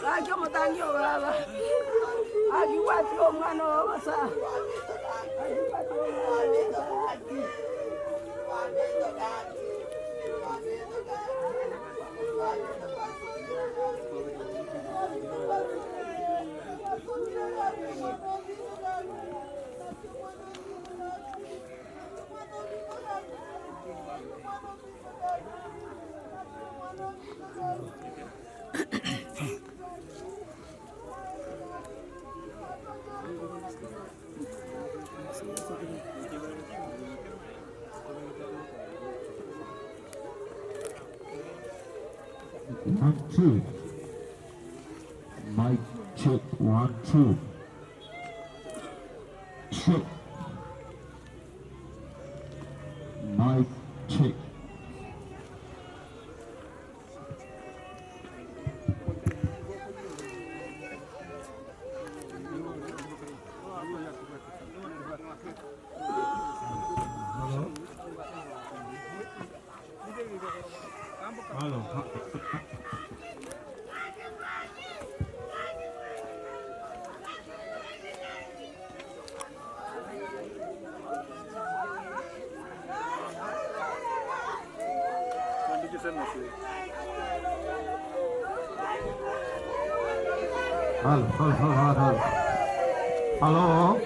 Gaki omotangi o baba, gaki gwatiga omwana oo bosa, gaki gwatiga omwana oo bosa gaki. One, two. Mic check, one, two. Check. Mic check. Hello, hello, hello, hello. Hello.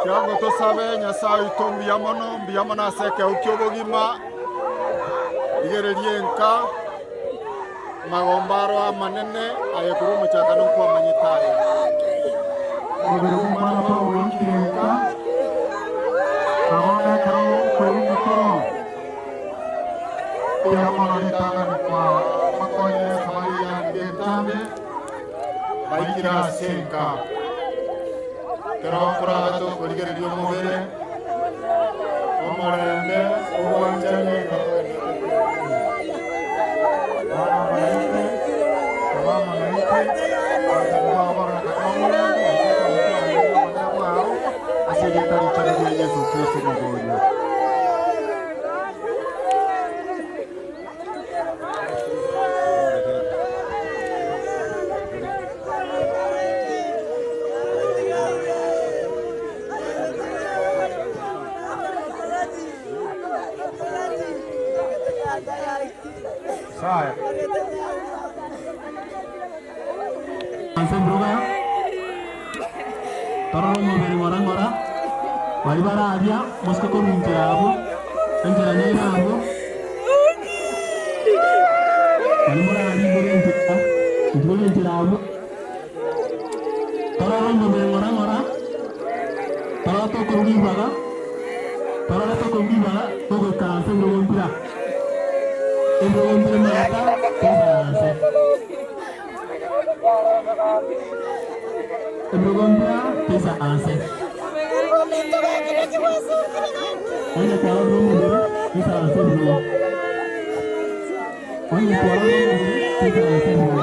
Kiango tosabe Nyasae oito mbuya mono, mbuya mono ase ekeo ki'obogima, rigereria enka, amagomba aro amanene, aye korwa omochakano nkwamanyete aya. Omobere bw'omwana Paulo oikire nka, na bono ekero okoigwa omokoro, mbuya mono ritang'ani kwa makonyire esabari yarenge entambe, Baikire ase enka. Ekero korabe tokorigereria omobere, omorembe, obwanchani, Bono amalaika, taba amalaika, abanto bao barorekane omorembe, naende ekero kwarenge obonene bwao, ase erieta richenu ria Yeso Kristo Omoboria. Isaya. Ase ebirogo, torore omobere ng'ora ng'ora, baria bare aria mosike korwa inchera abwo, enchera nere abwo, baria more aria igoro enchera, igoro enchera abwo, torore omobere ng'ora ng'ora, torore tokorwa ribaga, torore tokorwa ribaga togoikaransa ebirogo mbira, ebirogo mbire maata toikaranse. Ebirogo mbia toisaranse. Onye kwarorire omobere, toisaranse ebirogo. Onye kwarorire omobere, toisaranse ebirogo.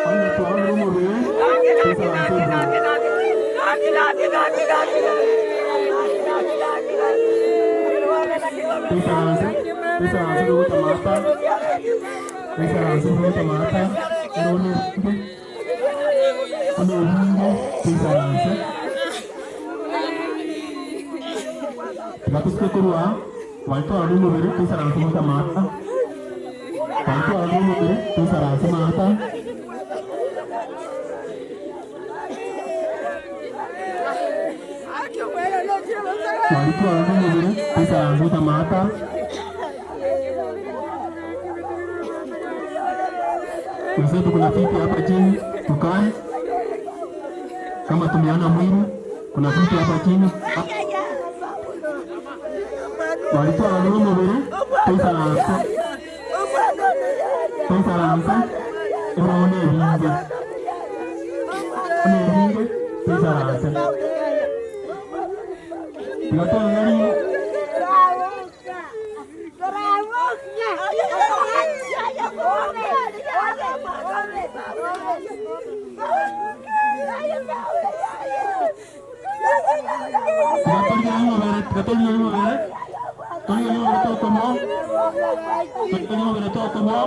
Onye kwarorire omobere, toisaranse ebirogo. Toisaranse, toisaranse rogocha maata, toisaranse rogocha maata, ere one ebinge, one ebinge, toisaranse. Tiga tosike korwa aa, baria twarorire omobere, toisaranse gocha maata, baria twarorire omobere, toisaranse maata. Baria twarorire omobere, toisaranse gocha maata. Wenzetu kuna viti hapa chini, tukae kama tumeona mwili. Kuna viti hapa chini. Baria twarorire omobere, toisaranse, toisaranse, ebirogo nebinge, nebinge, toisaranse. Tiga tong'erie. Tiga torigererie omobere, tiga torigererie omobere, torigererie omobere tokomoa, torigererie omobere tokomoa,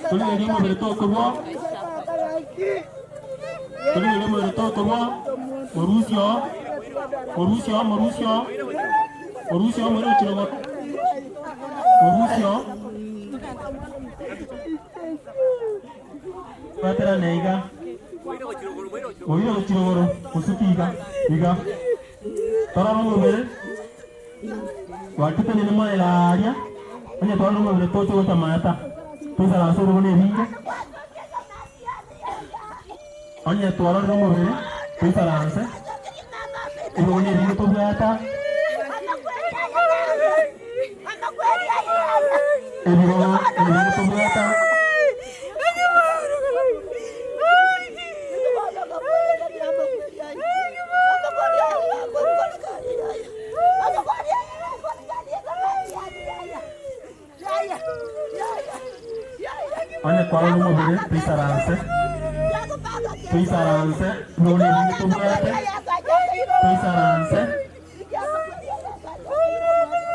torigererie omobere tokomoa, torigererie omobere tokomoa, morusie oo, morusie oo, morusie oo, morusie oo moire gochia rogoro, morusie oo. Bwaterane iga, oire gochia rogoro, gosukia iga, iga. Torore omobere, twachete moyo aaria, onye twarora omobere toche gocha maata, toisaranse orogo na ebinge. Onye twarorire omobere, toisaranse ebirogo na ebinge tobwata. Ebirogo ebinge tobwata. Onye kwarora omobere, toisaranse, toisaranse, ebirogo nebinge tobwate, toisaranse,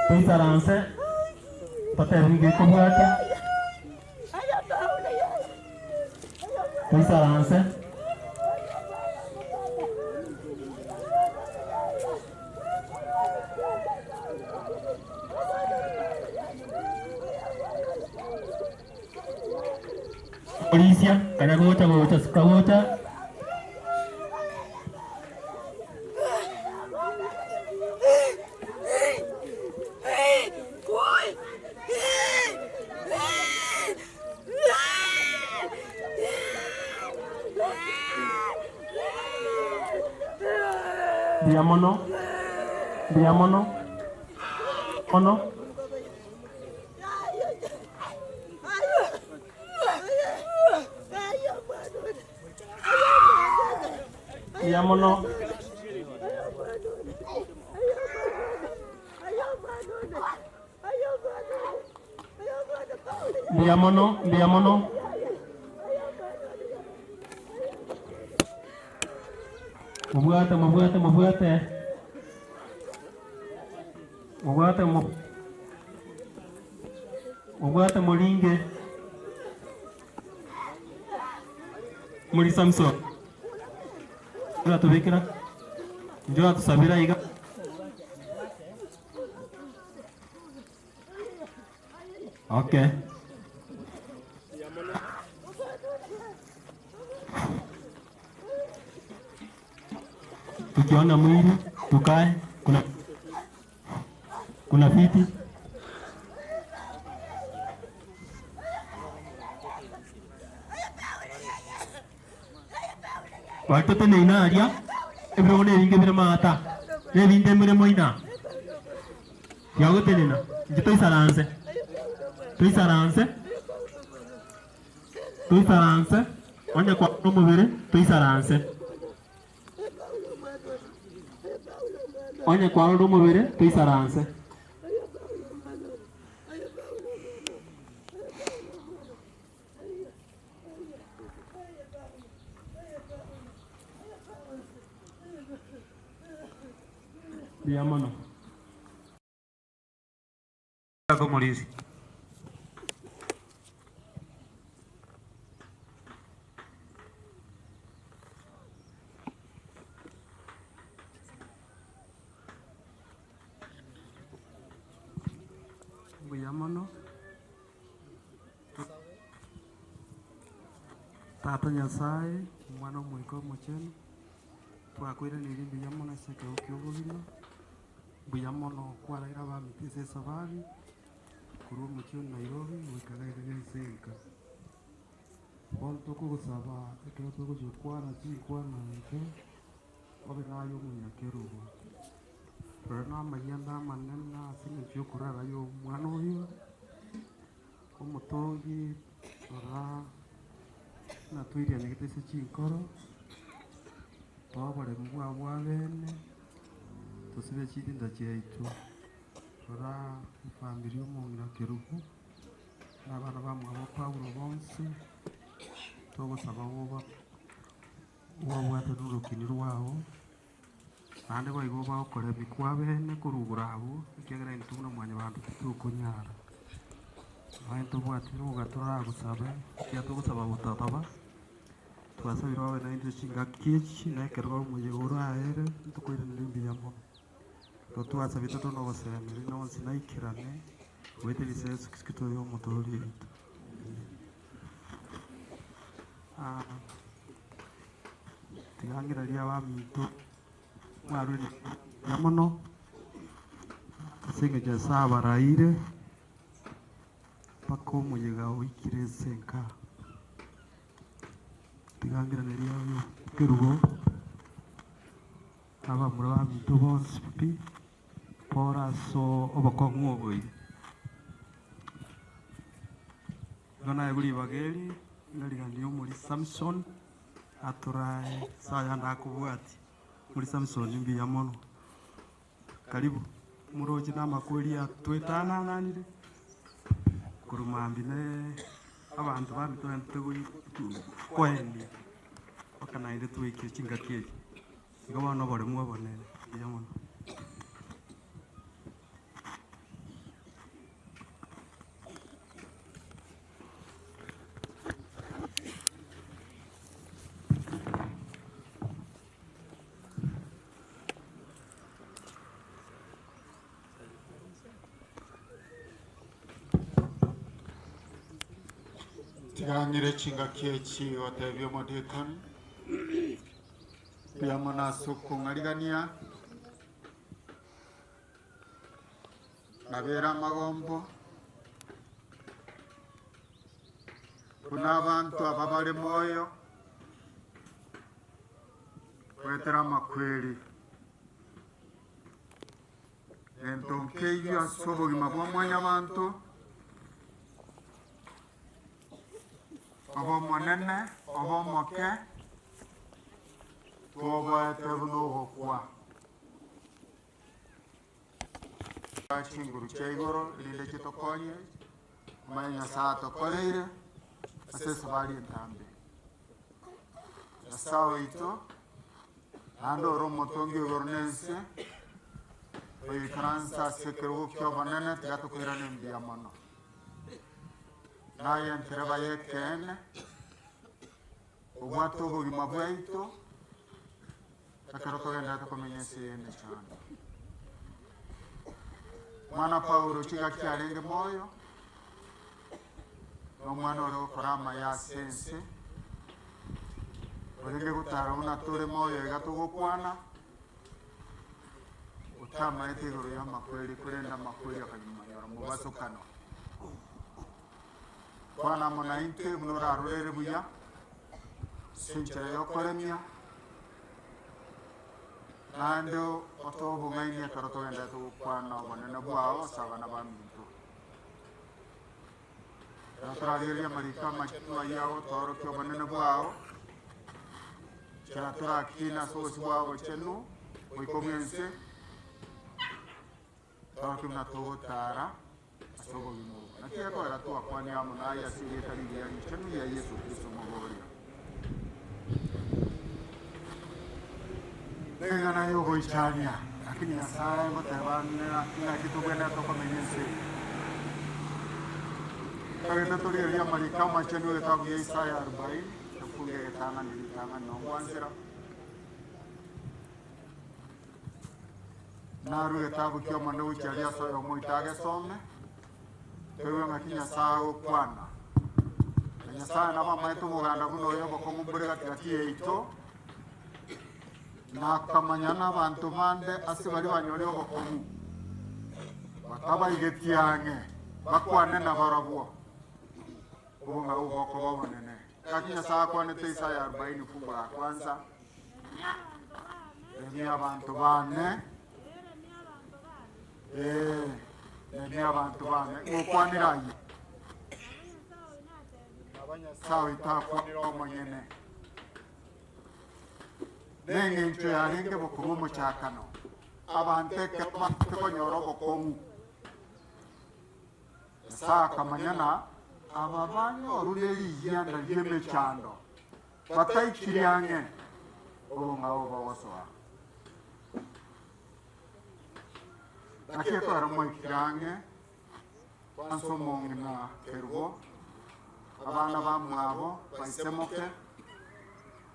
toisaranse, totebe nigo ekobwate, toisaranse. Orisia, kanya gocha gocha suka gocha. Mbuya mono, mbuya mono, mono. Mbuya mono. Mbuya mono, mbuya mono. Mobwate, mobwate, mobwate. Mobwate, mo- mobwate moringe. Muri Samson. Oratobekera, inche oratusabera iga. Okay. Tukiona mwili tukae, kuna kuna viti Baria toteneine aria, ebirogo nebinge bire maata, na ebinde mbire moina biagotenena. Inche toisaranse, toisaranse, toisaranse, onye kwarora omobere toisaranse. Onye kwarora omobere toisaranse. Mbuya mono. Omorisia. Mbuya mono. Tata Nyasae, Omwana Omoika Omochenu, twakoiraneire mbuya mono ase ekerogo kia obogima, mbuya mono kwaraire abamito ase esabari, korwa omochie o Nairobi goika iga iga ase enka. Bono tokogosaba ekero togochia gokwana chinkwana inche, obe naye omonyakerogo. Rora namayianda amanene ase eng'encho y'okorara y'omwana oyo, omotongi rora buna toirianegete ase chinkoro, toa oboremu bwao bwa bene, tosibe chitinda chiaito, rora efamiri y'omong'ina Kerubo, na abana bamwabo Paulo bonsi, togosaba oba obabwate norokini rwao. Naende boigo bagokora ebikwa bene korwa igoro abwo, ekiagera intwe buna mwanyabanto titokonyara. Nonya ntobwati roga toragosabe, ekiagera togosaba gotatoba, twasabire obe naintwe chingaki echi, na ekero omoyega oraere, ntokoiraneria mbuya mono. Igo twasabete tore nogosemeria na onsi naikerane, goetera ase Yeso Kristo oyo Omotoori oito. Amen. Tiga ng'irarie abaminto mwarure mbuya mono ase engencho Nyasae abaraire mpaka omoyega oikire ase enka. Tiga ng'iranerie oyo ekerubo na abamura baminto bonsi pi, pore ase obokong'u oboyia. Igo naegwe ribaga eri, ng'a rigani omori Samson atorae ase ayande akobwatia. Omori Samson mbuya mono, karibu. Moroche namakweri atwetanananire korwa mambia ne abanto bande togentete koendia mpaka naende twaikire chingaki echi. Igo bono oboremu obonene, mbuya mono. Tiga ng'ire chingaki echi gotebia omodikoni, mbuya mono ase okong'arigania. Nabere amagombo, buna abanto aba bare moyo, goetera amakweri. Gento nkeiyo ase obogima bwa mwanyabanto, obe omonene, obe omoke, twoboete buna ogokwa. Chinguru chia igoro erinde chitokonye, omanye Nyasae atokoreire ase esabari entambe. Nyasae oito, naende ore omotongi o igoro na ense, oyoikaranse ase ekerogo ki'obonene, tiga tokoirane mbuya mono. Naye entereba y'ekeene, obwate obogima bwaito, Ekero togenderete komenya ense y'emechando. Mwana Paulo chigaki arenge moyo. Nomwana ore gokora amaya ase ense, orenge gotara buna tore moyo iga togokwana, otamaete igoro y'amakweri, korende amakweri akanyomanyora mobasokano. Kwana amo naintwe buna orarorere buya, ase enchera y'okoremia, naende otoe obong'aini ekero togendererete gokwana obonene bwao ase abana baminto. Ekero torarigererie amariko amachenu ayio agotoorokia obonene bwao, ekero torakine ase obosio bwao obochenu goika obw'ense, torokie buna togotara ase obogima obo. Naki gekogera twakwanire amo naye ase erieta rigiya richenu ria Yeso Kristo Omoboria. Neng'ana y'ogoichania, lakini Nyasae ngoteba ng'aki tobwenerete komenya ense eye. Tagete torigererie amariko amachenu egetabu gia Isaya arubaini, efungu egetang'ani ritang'ani nongwansera. Narue egetabu ki'Omonene gochia aria ase oyomo oito agesome, toigwe ng'aki Nyasae agokwana. Na Nyasae nabo amaete omoganda buna oyo obokong'u mbore gati gati yaito, na akamanya nabanto bande ase baria banyorire obokong'u, batabaigetie ang'e, bakwane nabarabwo, obong'au bokoba obonene. Gaki Nyasae akwanete Isaya arubaini fungu la kwanza, Remia abanto bane, ee, remia abanto bane, ng'okwanire ayio. Nyasae oito akwanire omonyene. Neng'encho yarenge bokorwa omochakano, abanto ekero bamanyete konyora obokong'u, Nyasae akamanya na aba banyorwe ne riyianda ri'emechando, bataikiri ang'e, obong'ao bogosoa. Naki ekero mwaikire ang'e, kwansa omong'ina Kerubo, abana bamwabo baisemoke,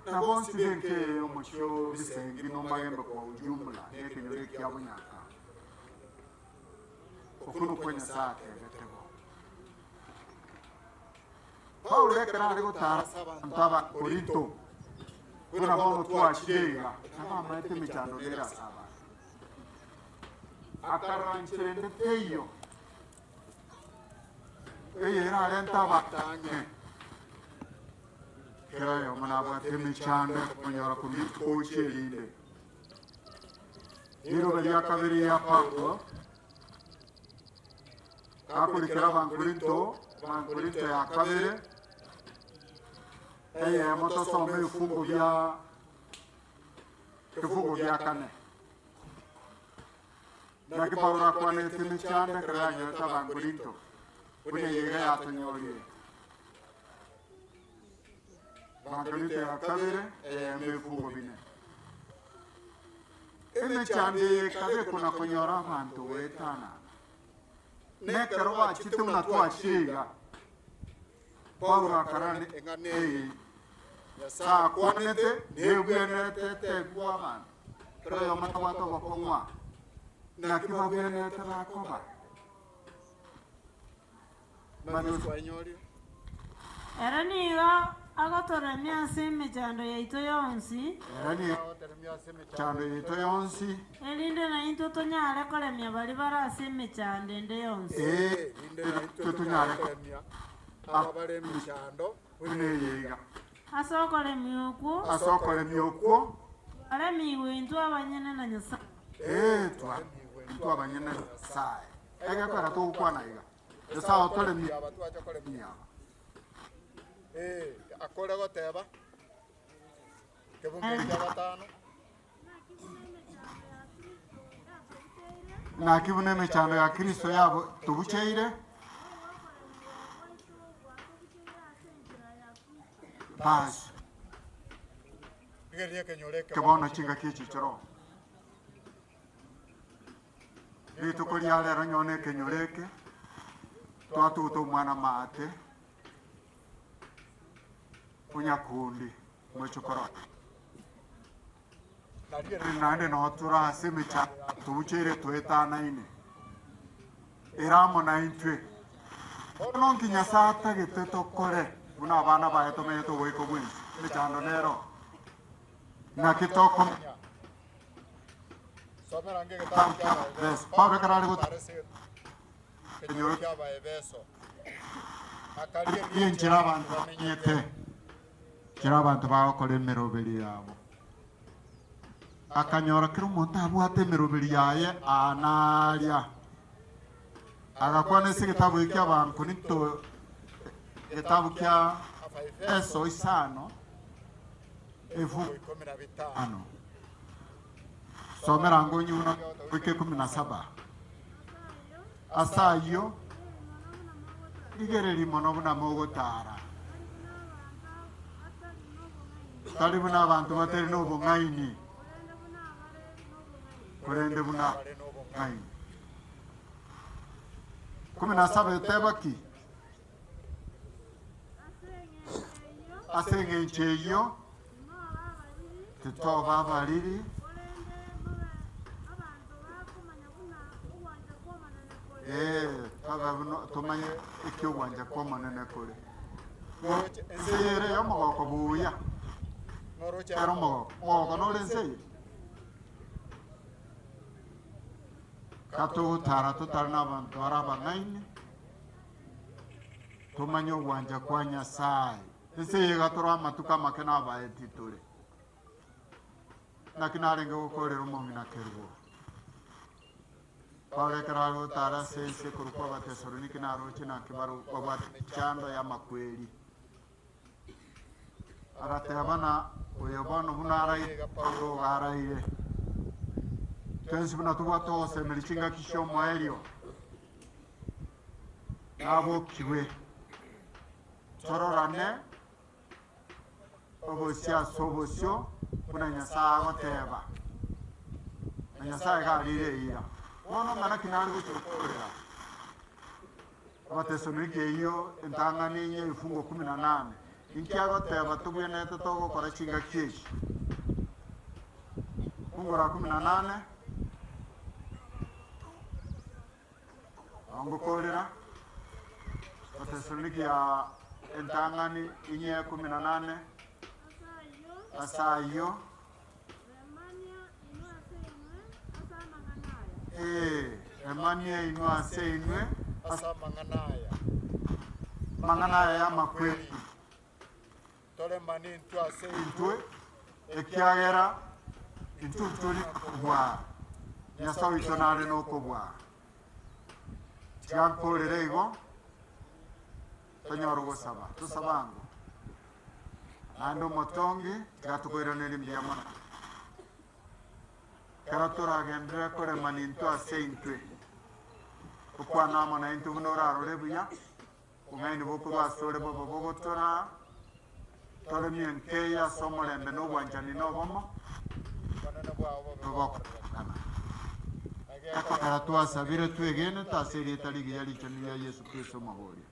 na bonsi b'enka eye y'omochie o Bisengi nomagembe kwa ujumla nekenyoro ekia Bonyaka. Okwo nokwo Nyasae atebete bo. Paulo ekero are gotara ase abanto aba Korinto, buna bono twachire iga, nabamaete emechando nere ase abanto. Akarora nchera ende teiyo eye erarente abanto ang'e. Kera oyomo nabwate emechando ekonyora korwa rituko gochia erinde. Rirobe ria kabere ria Paulo gakorikera Abankorinto, Abankorinto ya kabere, eyemo tosome ebifungo bia ebifungo bia kane. Naki Paulo akwanete emechando ekero yanyorete Abankorinto, buna eye iga yatonyorire. Abankorinto ya kabere, eyemo ebifungo bine. Emechando eye ekabekwa na konyora abanto goetanana. Na ekero bachete buna twachire iga, Paulo akarana eng'ana eye, Nyasae akwanete, nebwenerete etebigwe abanto, kera oyomo tabwate obokong'u aa, naki babwenerete bakoba. Ere nigo agotoremia ase emechando yaito yonsi. Ere nigo agotoremia ase emechando yaito yonsi. Erinde naintwe tonyare koremia baria bare ase emechando ende yonsi. Erinde naintwe tonyare koremia abare emechando buna eye iga. Ase okoremia okwo. Ase okoremia okwo. Twaremigwe intwe abanyene na Nyasae. Ee, twaremigwe intwe abanyene na Nyasae. Egekogera togokwana iga. Nyasae otoremie aba twacha koremia aba. Ee, akore goteba, kebungo kia gatano. Naki buna emechando ya Kristo yabo tobucheire, basi Rigereria ekenyoro eke bono chingaki echi chiroo. Rituko ria rero nyone ekenyoro eke, twatuguta omwana maate, onyakundi mochokoro. Naende noo tore ase emechando tobucheire toetanaine, ere amo naintwe. Bono nki Nyasae atagete tokore buna abana baye tomenyete oboiko bwensi? Emechando nero. Naki tokomenya? Egetabu kia Abaefeso. Paulo ekero are gotara ekenyoro akarigia enchera abanto bamenyete, enchera abanto bagokora emeroberi yabo. Akanyora kera omonto abwate emeroberi yaye aa na aaria. Agakwana ase egetabu eke ki'Abakorinto, egetabu kia Efeso isano, efungu isano. Somera ango onyuno goika ikomi na saba. Ase ayio, rigereria mono buna mogotara, tari buna abanto batari nobong'aini, korende buna abare nobong'aini. 17 eteba ki? Ase engencho eyio titoba abariri, ee, tobe buna tomanye eki ogwancha kw'Omonene kore. Ense eye ere ey'omogoko buya, ere omogoko, omogoko nore ense eye. Katogotara totare nabanto bare abang'aini, tomanye ogwancha kwa Nyasae. Ense eye iga tore amatuko amake nabaeti tore. Naki narenge gokorera omong'ina Kerubo. Paulo ekero are gotara ase ense korwa kw'Abatesaloniki naroche naki babwate emechando y'amakweri. Agateba na oyo bono buna araire iga Paulo iga araire. Twensi buna tobwate ogosemeria chingaki chi'omoerio, nabokigwe, tororane obosio ase obosio buna Nyasae agoteba. Na Nyasae iga arire eira. Bono ng'a naki nare gochia gokorera? Abatesaloniki eyio entang'ani enye ebifungo kumi na nane, inki agoteba tobwenerete togokora chingaki echi? Fungo ra kumi na nane, ngokorera, Abatesaloniki ya entang'ani enye kumi na nane, ase ayio, Ee, remania inwe ase inwe ase amang'ana aya, amang'ana aya y'amakweri. Toremane intwe ase intwe, ekiagera intwe ntori nokobua, Nyasae oito nare nokobua. Tiga nkorere igo, tonyore gosaba. Tosabe ango. Naende omotongi, tiga tokoiranerie mbuya mono. Ekero toragenderere koremana intwe ase intwe, tokwane amo naintwe buna orarore buya, obong'aini bokorwa asore bobe bogotoraa, toremie nkeiyo ase omorembe na obwanchani na obomo, tobokana. Ekero twasabire twegenete ase erieta rigiya richenu ria Yeso Kristo Omoboria.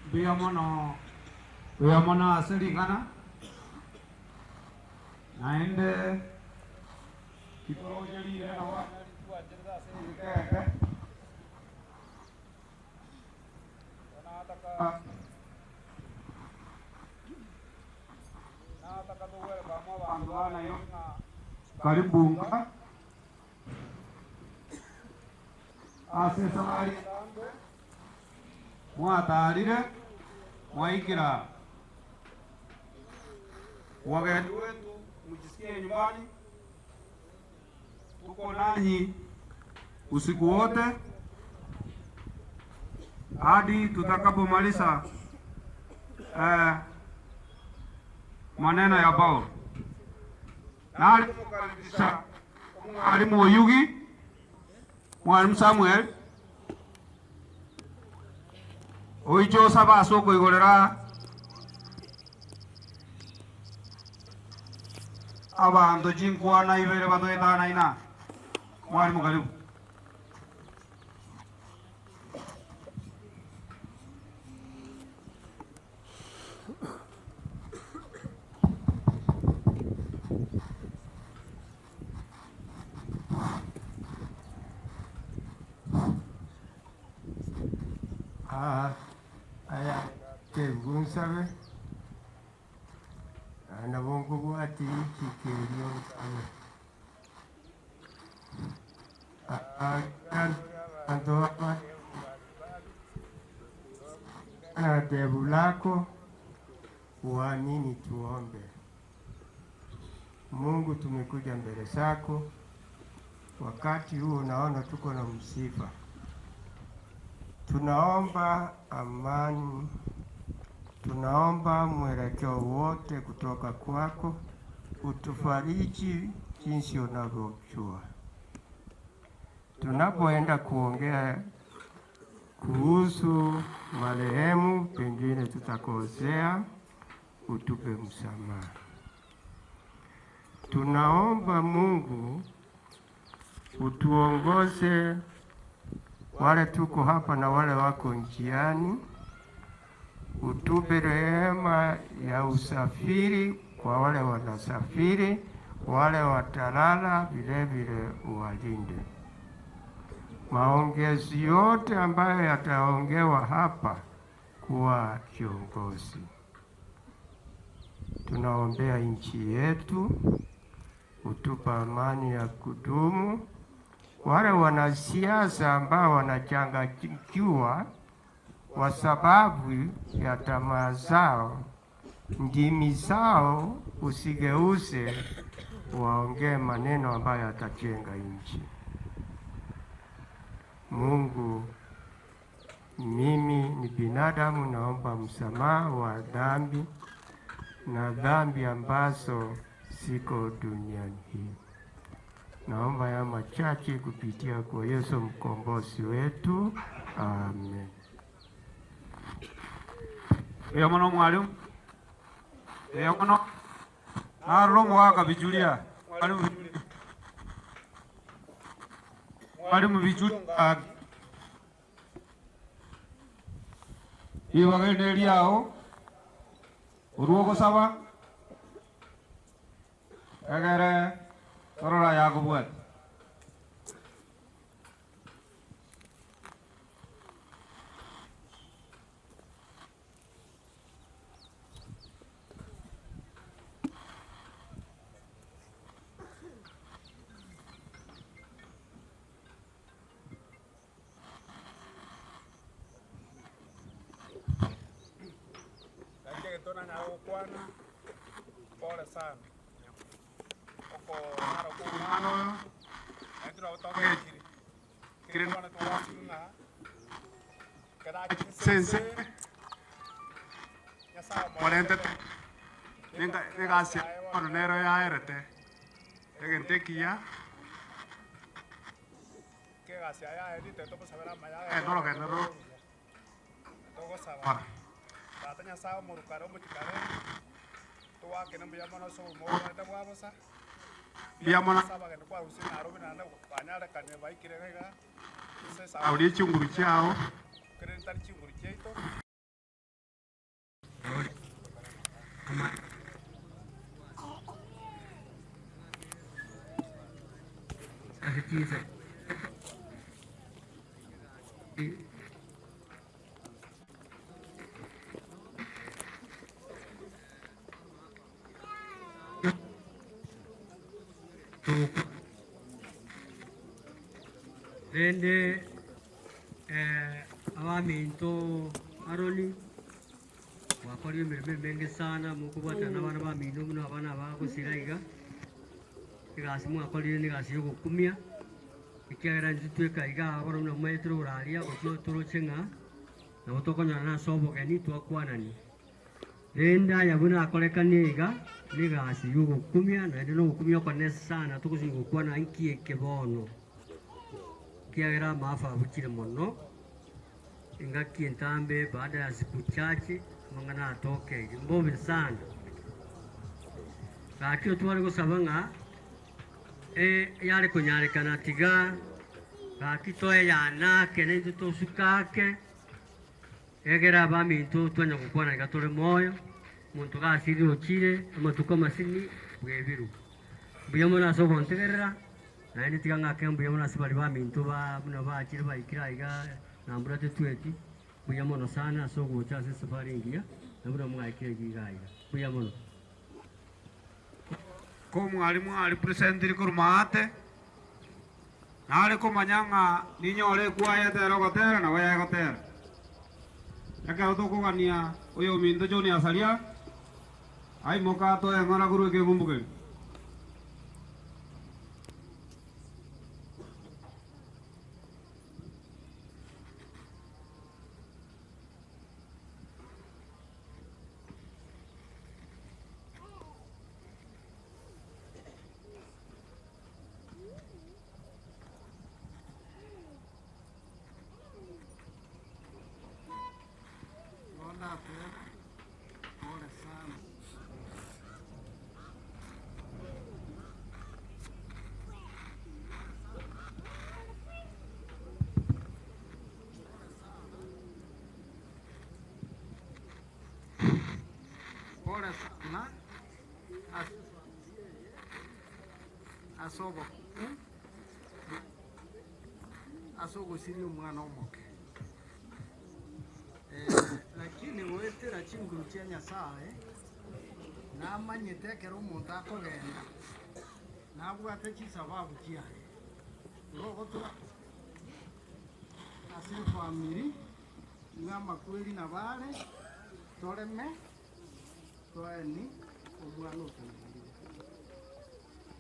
Mbuya mono, mbuya mono ase ring'ana. Naende titoroche riire nabo twancherete ase egeka eke. Nataka togwere amo abanto ba Nairobi ng'a sukari mbunga ase esabari entambe mwatarire mwaikire aa. Wageni wetu mujisikie nyumbani, tuko nanyi usiku wote hadi tutakapomaliza eh, maneno ya Paulo. Nare komokaribisha omwalimu Oyugi, mwalimu Samuel, oiche osabe ase okoigorera. Abanto chinkwana ibere batoetanaine aa. Mwalimu karibu. Aa, aya tebigu nsabe, na nabo nkobwatia richiko erio nsabe. Aa, abanto aba na tebu lako Kwa nini tuombe? Mungu, tumekuja mbele zako wakati huu, naona tuko na msiba. Tunaomba amani, tunaomba mwelekeo wote kutoka kwako, utufariji jinsi unavyojua. Tunapoenda kuongea kuhusu marehemu, pengine tutakosea, utupe msamaha. Tunaomba Mungu utuongoze wale tuko hapa na wale wako njiani, utupe rehema ya usafiri kwa wale wanasafiri, wale watalala vilevile uwalinde. Maongezi yote ambayo yataongewa hapa kuwa kiongozi. Tunaombea nchi yetu, utupa amani ya kudumu. Wale wanasiasa ambao wanachanganyikiwa kwa sababu ya tamaa zao, ndimi zao usigeuze, waongee maneno ambayo yatajenga nchi. Mungu, mimi ni binadamu, naomba msamaha wa dhambi na dhambi ambazo ziko duniani hii. Naomba haya machache kupitia kwa Yesu mkombozi wetu, amen. Mbuya mono mwalimu, mbuya mono. Narora omogaka Bichuria, mwalimu Bichuria, mwalimu Bichuria gaki. Ribaga eri neriao, orue ogosaba, egere torore ayakobwatia. Naki egento nanyare gokwana, pole sana, okonyara kwa omwana oyo, naintwe nabo togechire, Kere bono twagosire ng'a ekero achete ase ense Nyasaye morentete omorentete nenga egasi bono nero yaerete egento ekiya. Egasi yaye yaerire togosabera amaya Egento orogendo ro togosaba kora. Tata Nyasaye omorukare omochikare togoakene mbuya mono ase obogima obwate bwa bosa Mbuya mono. Ase abageni kwarusia Nairobi naende banyarekanire baikire iga iga ase esaa Aurie chinguru chiao. Kerende tari chinguru chiaito. Ase chinsa Rende abaminto Aroni Mwakorire emeremo emenge sana, mokobwatana nabana bamino buna abana aba gosira iga. Egasi mwakorire negasi yogokumia, ekiagera intwe tweka iga bono buna momaete tore aria gose toroche ng'a nabo tokonyorana ase obogeni twakwanani. Rende aya buna akorekanire iga, negasi yogokumia naende nogokumia okonene sana togosinywa gokwana nki eke bono, ekiagera amaafa abuchire mono. Engaki entambe baada ya siku chache amang'ana atokeire. Mbobe sana. Gaki otware gosaba ng'a eyare konyarekana tiga gaki toeyane ake naintwe tosuke ake, egere abaminto twanya gokwana iga tore moyo, omonto gasirire ochire amatuko amasini bwebirwe. Mbuya mono ase ogontegerera, naende tiga ng'ake mbuya mono ase baria baminto ba buna bachire baikire aiga na mbura tetweti, mbuya mono sana ase ogocha ase esafari engiya, na buna mwaikire iga aiga. Mbuya mono. Komwarimu arepresentiri korwa maate, nare komanya ng'a ninyore ekwaya etere ogotera nabo yegotera. Ekero tokogania oyominto John Asaria, aimoke atoe eng'ora korwa ekeng'umbu keria. Pole sana ase efamiri eye ase obokumu ase ogosiria omwana omoke. Lakini goetera chinguru chia Nyasaye, namanyete ekero omonto akogenda, nabwate chisababu chiaye. Igo ogotura ase efamiri ng'a amakweri nabo are, toreme toeni omwana otoiborire.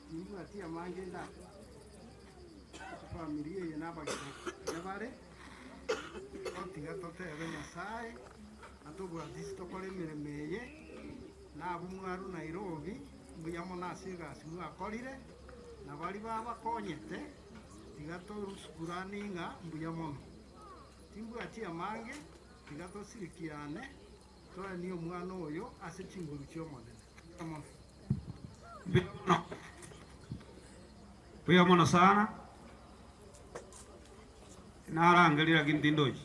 Timbwati amange ndakwane, efamiri eye nabageni bare, gotiga totebe Nyasaye atobwatisi tokore emeremo eye, na abwo mwarwa Nairobi, mbuya mono ase egasi mwakorire, na baria babakonyete, tiga torusukurani ng'a mbuya mono. Timbwati amange, tiga tosirikiane, toenie omwana oyo ase chinguru chi'Omonene. Mbuya mono. Mbuya mono. Mbuya mono sana. Narangerie lakini tindochi.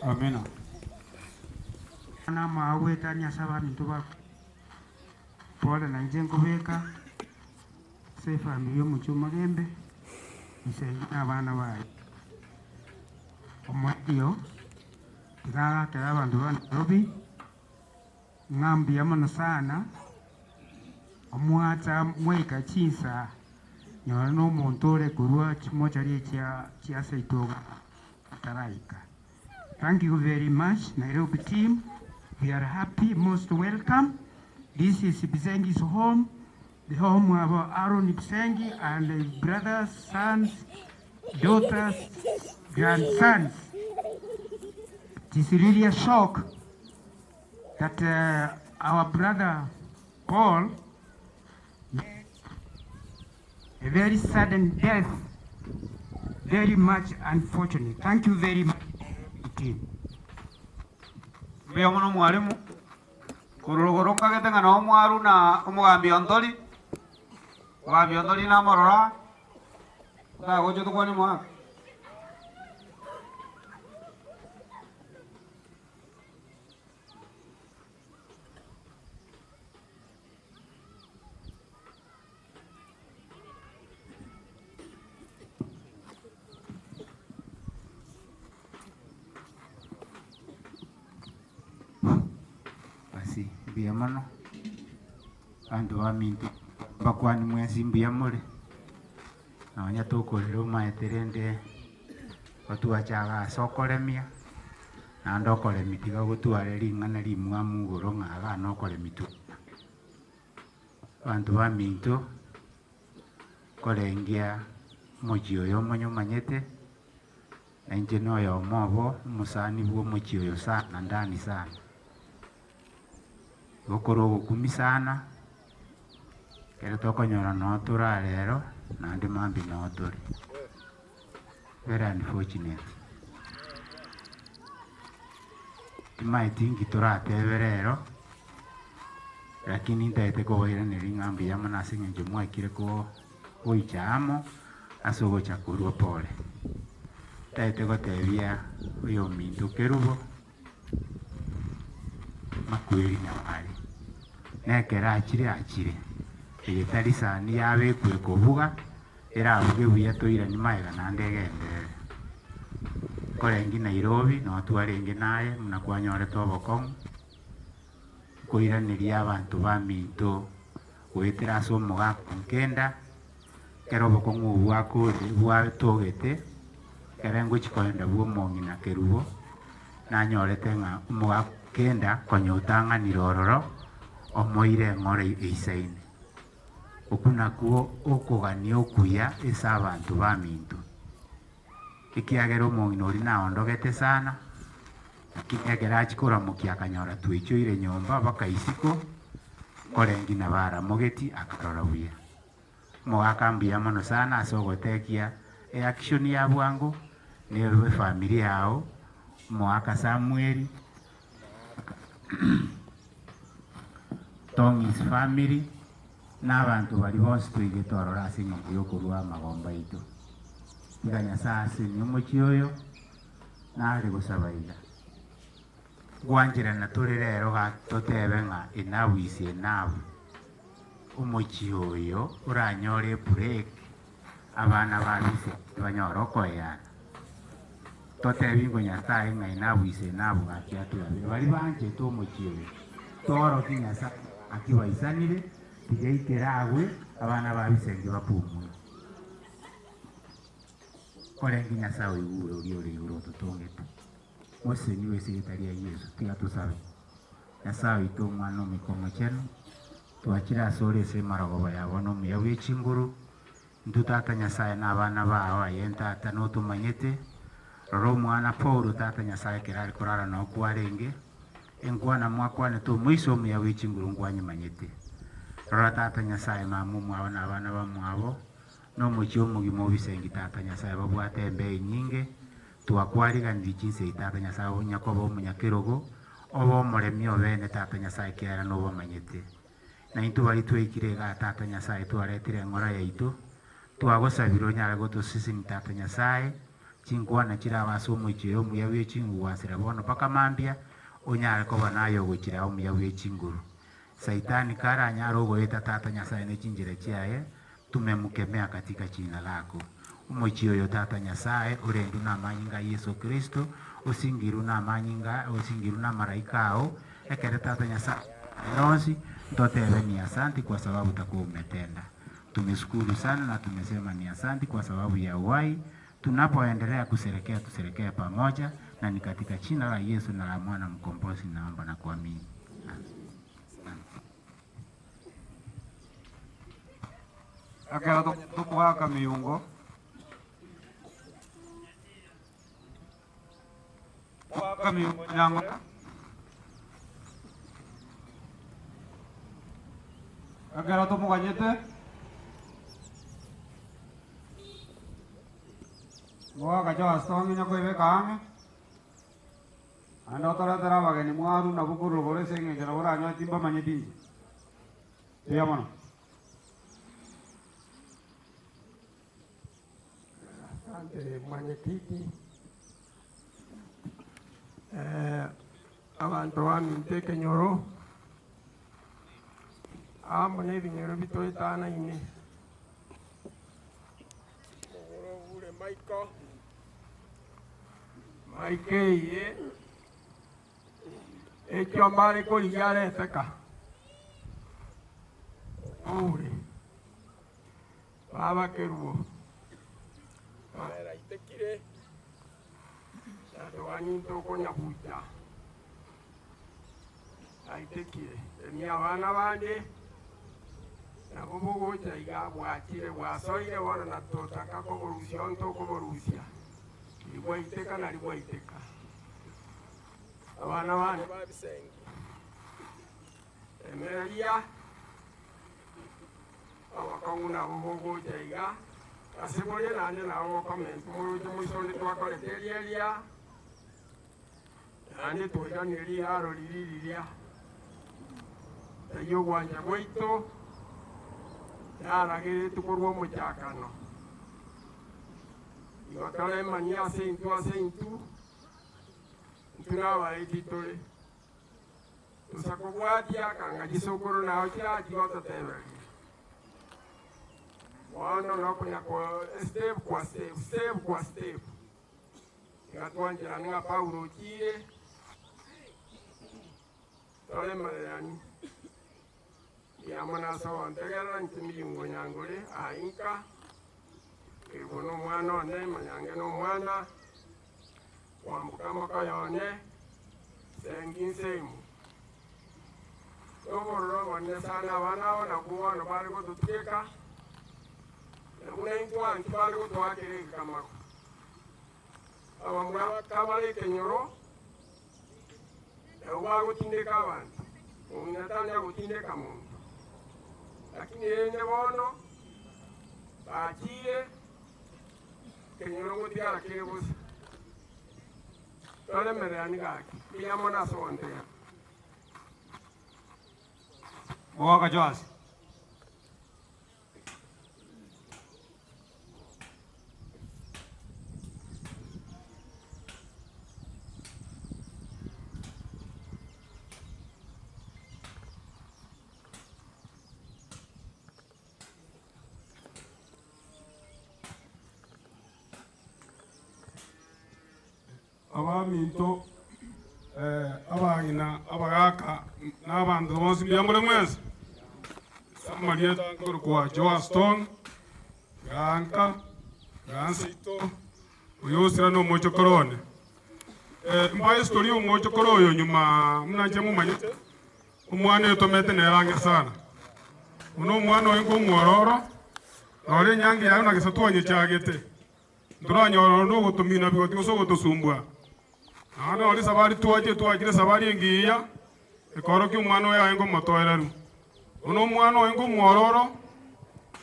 Amina. Namao goetania ase abaminto bakwe. Pole nainche nkobeka ase efamiri y'omochie omogembe, inse na abana baye. Omoerio, tiga agakere abanto ba Nairobi, ng'a mbuya mono sana, omwacha mwaika chinsa nyora na omonto ore korwa chimochari echia chia seito iga ataraika. Thank you very much Nairobi team, we are happy, most welcome, this is Bisengi's home, the home of Aaron Bisengi and his brothers, sons, daughters, grandsons. It is really a shock that uh, our brother Paul met a very sudden death, very much unfortunate. Thank you very much, team. Mbuya mono mwalimu, korwa rogoro nkagete ng'a noo mwarwa na omogambi Ontori, omogambi Ontori namorora, otagocha tokwane omogaka. Basi mbuya mono, abanto baminto mbakwani mwensi mbuya more, nonya tokorera omaete rende otwachaga ase okoremia, naende okoremia tiga gotware ring'ana rimwamu igoro ng'a igaa nokoremia twe. Abanto baminto, korengia omochie oyo omonyomanyete, na inche noyomo obo, omosani bw'omochie oyo sana ndani sana. Igo kore ogokumia sana, ekero tokonyora noo tore aa rero, naende mambia noo tore. Very unfortunate. Timaeti inki toratebe rero, lakini ntagete kobairaneria ng'a mbuya mono ase eng'encho mwaikire ko goicha amo ase ogocha korwa pore. Ntagete gotebia oyominto Kerubo, makweri nabo are, na ekero achire achire, eye tari sani yabekwa ekobuga. Erabuge buya toiranie magega naende egenderere. Nkorenge Nairobi noo twarenge naye buna kwanyorete obokong'u, nkoiraneria abanto baminto goetera ase omogaka nkenda, ekero obokong'u obwo bwakore bwatogete, ekere ngochia kogenda bwa omong'ina Kerubo, nanyorete ng'a omogaka nkenda konya otang'anire ororo, omoire eng'ora eisaine. Okwo nakwo okogania okuya ase abanto baminto, ekiagera omong'ina oria naondogete sana, lakini ekero achia koramokia akanyora tweichoire nyomba baka isiko, korenge nabo aramogeti akarora buya. Omogaka mbuya mono sana ase ogotekia eaction ya bwango na efamiri yao, omogaka Samuel, Tong'is family, na abanto baria bonsi toigete ororo ase eng'encho y'okorua amagombo aito. Tiga Nyasae asenie omochie oyo, nare gosaba iga. Ngwancherana tore rero gaki totebe ng'a enough is enough. Omochie oyo oranyore ebreak, abana babise banyore okoeana. Totebi ng'o Nyasae ng'a enough is enough gaki atwabere. Baria banchete omochie oyo, toorokie Nyasae gaki baisanire, tiga ekero agwe, abana babisenge bapumue. Korende Nyasae oigure oria ore igoro ototongete. Moseseniwe ase erieta ria Yeso. Tiga tosabe. Nyasae oito, Omwana, Omoika Omochenu, twachire asore ase emarogoba ya bono omuya bwe chinguru. Intwe Tata Nyasae na abana bao, aye Tata notomanyete. Rora omwana Paulo, Tata Nyasae, ekero are korara nao kwarenge, enkwana mwakwanete omoiso omuya bwe chinguru nkwanyemanyete. Rora Tata Nyasae, mama omwabo na abana bamwabo, na omochie omogima o bisengi Tata Nyasae babwate embeo enyinge, Twakwariganirie chinsa eyi Tata Nyasae onya koba omonyakerogo, obe omoremi obene Tata Nyasae ekiagera nobamanyete. Na intwe baria twaikire igaa Tata Nyasae twaretire eng'ora yaito, twagosabire onyare gotoseseni Tata Nyasae, Chinkwana chirabe ase omochie oyo omuya bwe chinguru gwansera bono mpaka mambia, onyare koba naye ogochira omuya bwe chinguru. Saitani karanyare ogoeta Tata Nyasae ne chinchera chiaye, tumemukemea katika jina lako. Omochie oyo Tata Nyasae orendwe namanyinga a Yeso Kristo, osingirwe namanyinga, osingirwe namaraika ao, ekere Tata Nyasae aye onsi, ntotebe ni asanti kwa sababu takuwa umetenda. Tumeshukuru sana na tumesema ni asanti kwa sababu ya uhai, tunapoendelea kusherekea tusherekee pamoja, na ni katika jina la Yesu na la mwana mkombozi naomba na kuamini. Ekero tokoaka miyungo, togoaka miyungo nyang'ore, ekero tomoganyete, mogoaka chionsi tong'inye koebeka ang'e. Naende otoretere abageni mwaru nabwo korwa igoro ase engencho nabo oranyore timbamanyeti inche. Mbuya mono. Asante mwenyekiti. Eh, abanto baminto ekenyoro amo na ebinyoro bitoetanaine omogoro obure maiko maiko eye ekio mbare korigia areteka obure Baba Kerubo, Naitekire natoganyinte okonyabucha, naitekire emia abana bande nabo bogocha iga bwachire bwasoire bono na totaka koborusia onto okoborusia ribwaiteka na ribwaiteka abana bande babisengi emeria Abakong'u nabo bogocha iga ase more, naende nabo bokomenta moroche moiso onde twakorete eria eria, naende twairanie riaro riria riria. Taiyo ogwancha gwaito narageretwe korwa omochakano. Igo toremanie ase intwe ase intwe, intwe nabaeti tore. Tosa kobwatia kanga chisokoro nao chirachie gototebereria. Bono nokonya ko step kwa step, step kwa step. Iga twancherane ng'a Paulo ochiire, toremererani. Mbuya mono ase ogontegerera inche Miyungo Nyangore aa inka, Kerubo nomwana one, Manyange nomwana, Kwamboka moka yone, sengi nsemo. Nobororo obonene sana abana aba nabwo bono bare gototieka, na buna intwe anki bare gotoakera egekamago. Abamura kabare ekenyoro, nabwo bagotindeka abanto, omong'ina tanya gotindeka monto. Lakini rende bono bachire Ekenyoro ngotigara kere bosa. Toremererani gaki, mbuya mono ase ogontega. Mogoka Joasi. Abaminto, abang'ina, abagaaka, na abanto bonsi mbuya more mwensi? Ase amarieta nkorokwa Joaston, Ganka, Ganseito, oyo osira nomochokoro one. Mbae estory y'omochokoro oyo nyuma buna inche momanyete. Omwana oyotomete nere ang'e sana. Buna omwana oyo nkomwororo, nore enyangi yaye na gesa twanyechagete, ntoranyora onde ogotomina bigoti gose ogotosumbua. Naende nore esabari twachire twachire esabari engiya, ekorokia omwana oyo aye nkomotoereru. Buna omwana oyo nkomwororo,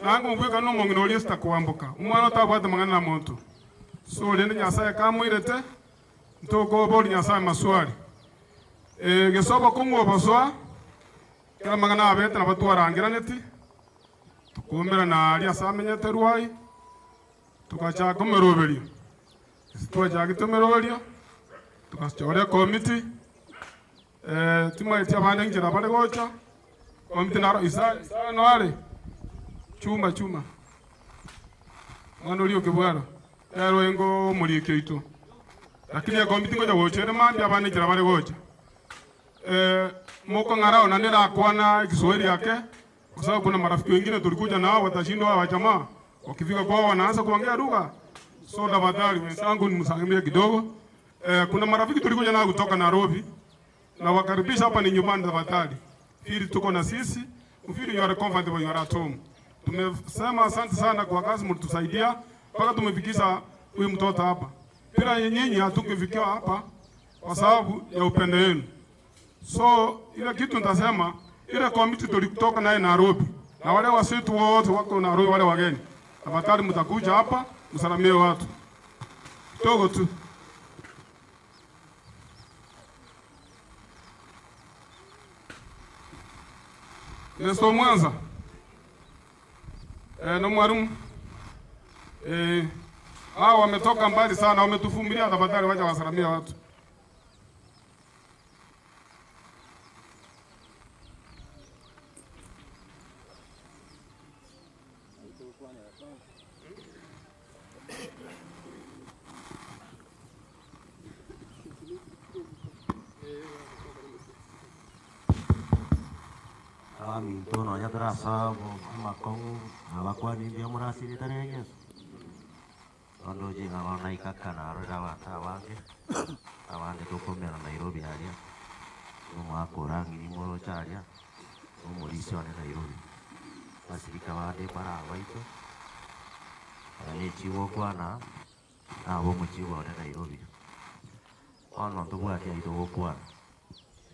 naye nkomobwekana nomong'ina oria Esther kwamboka, omwana otabwate mang'ana na monto. So rende Nyasaye kamoirete, ntokoboria Nyasaye maswali. Gese obokong'u obosoa, ekero amang'ana abete nabo twarangeraneti, tokoumberana aria ase amenyete Ruai, togachaka omeroberio. Twachagete emeroberio, togachora ekomiti, timanyeti abande nchera bare gocha, komiti naro Isaya, Isaya noare? Chuma, Chuma, omwana oria okebwaro, ere oenge omoriki oito. Lakini ekomiti ngocha gocha ere mambia abande nchera bare gocha. Mokong'arao naende nakwana ekiswahili ake, kwa sababu kuna marafiki wengine tulikuja nao watashindwa hawa jamaa wakifika kwao wanaanza kuongea lugha. So tafadhali wenzangu nimsalimie kidogo. Eh, kuna marafiki tulikuja nao kutoka Nairobi na wakaribisha hapa ni nyumbani tafadhali. Feel tuko na sisi, feel you are comfortable you are at home. Tumesema asante sana kwa kazi mlitusaidia mpaka tumefikisha huyu mtoto hapa. Bila nyinyi hatungefikia hapa kwa sababu ya upendo wenu. So ile kitu nitasema, ile komiti tulitoka naye Nairobi na wale wasitu wote wako Nairobi, wale wageni, tafadhali mtakuja hapa msalamie watu kidogo tu. Nesto Mwanza eh, no mwalimu eh, hao wametoka mbali sana, wametuvumilia. Tafadhali wacha wasalamie watu. Abaminto nonya tore ase amakong'u nabakwani mbuya more ase erieta ria Yeso. Bono ndoche ng'a bono naika aka narorire abanto abange, abande tokoumera Nairobi aria, na omogaka orang'iri moroche aria, na omorisia one Nairobi. Abasirika bande mbare aba baito, nonya na echigokwana, nabo omochibu one Nairobi. Bono ntobwati aywo togokwana,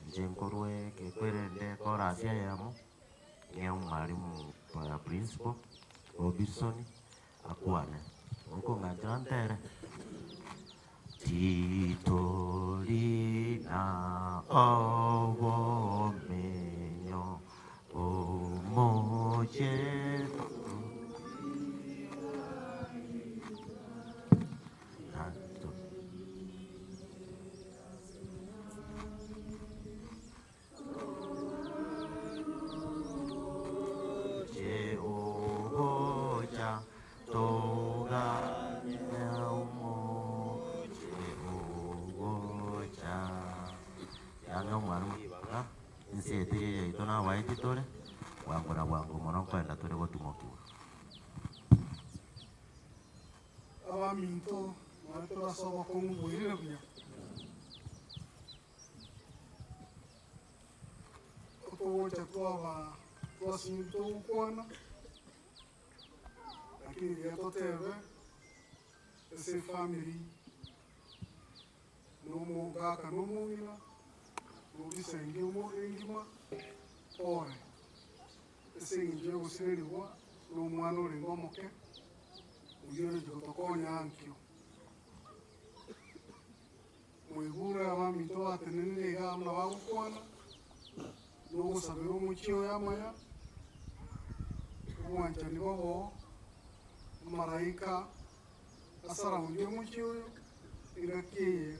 inche nkorwa ekekwerende chorus eyemo, ng'e omwalimu principal Robinson akwane, okong'anchera ntere. Titori na obomenyo omoche Jehovah toganye omoche ogocha yanga omwalimu ribaga ense etiri yaito nabaeti tore bwango na bwango mono nkoenda tore gotumokiwa. Abaminto nonye torase obokong'u bwairire buya, otogocha twaba twasinyire togokwana, lakini riria totebe ase efamiri na omogaka na omong'ina, na obisenge omo engima, pore ase eng'encho ya ogosirerigwa na omwana orenge omoke, oyio oroche gotokonya ankio. Mwaigure abaminto batenenire iga buna bagokwana, na ogosabera omochie oyo amaya, obwanchani boboo, amaraika asaraundie omochie oyo, engaki eye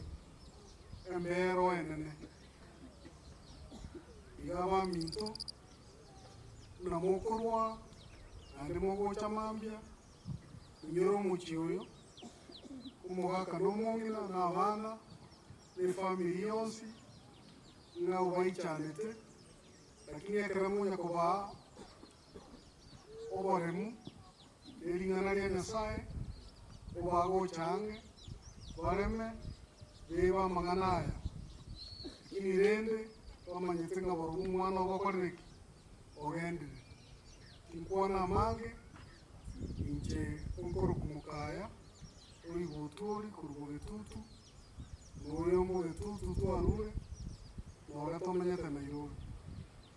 embero enene. Iga abaminto, buna mokorwa naende mogocha mambia, inyore omochie oyo, omogaka na omong'ina na abana, na efamiri yonsi, ng'a obaichanete, lakini ekero monya kobaa oboremu na ering'ana ria Nyasaye, obagocha ang'e, bareme, bebe amang'ana aya. Lakini rende, bamanyete ng'a barobwo omwana obo okorire ki? Ogendire. Tinkwana amange, inche nkorokwa Mokaya, oigotwa ori korwa Bogetutu, na oyo Bogetutu twarure, na oria tomenyete Nairobi.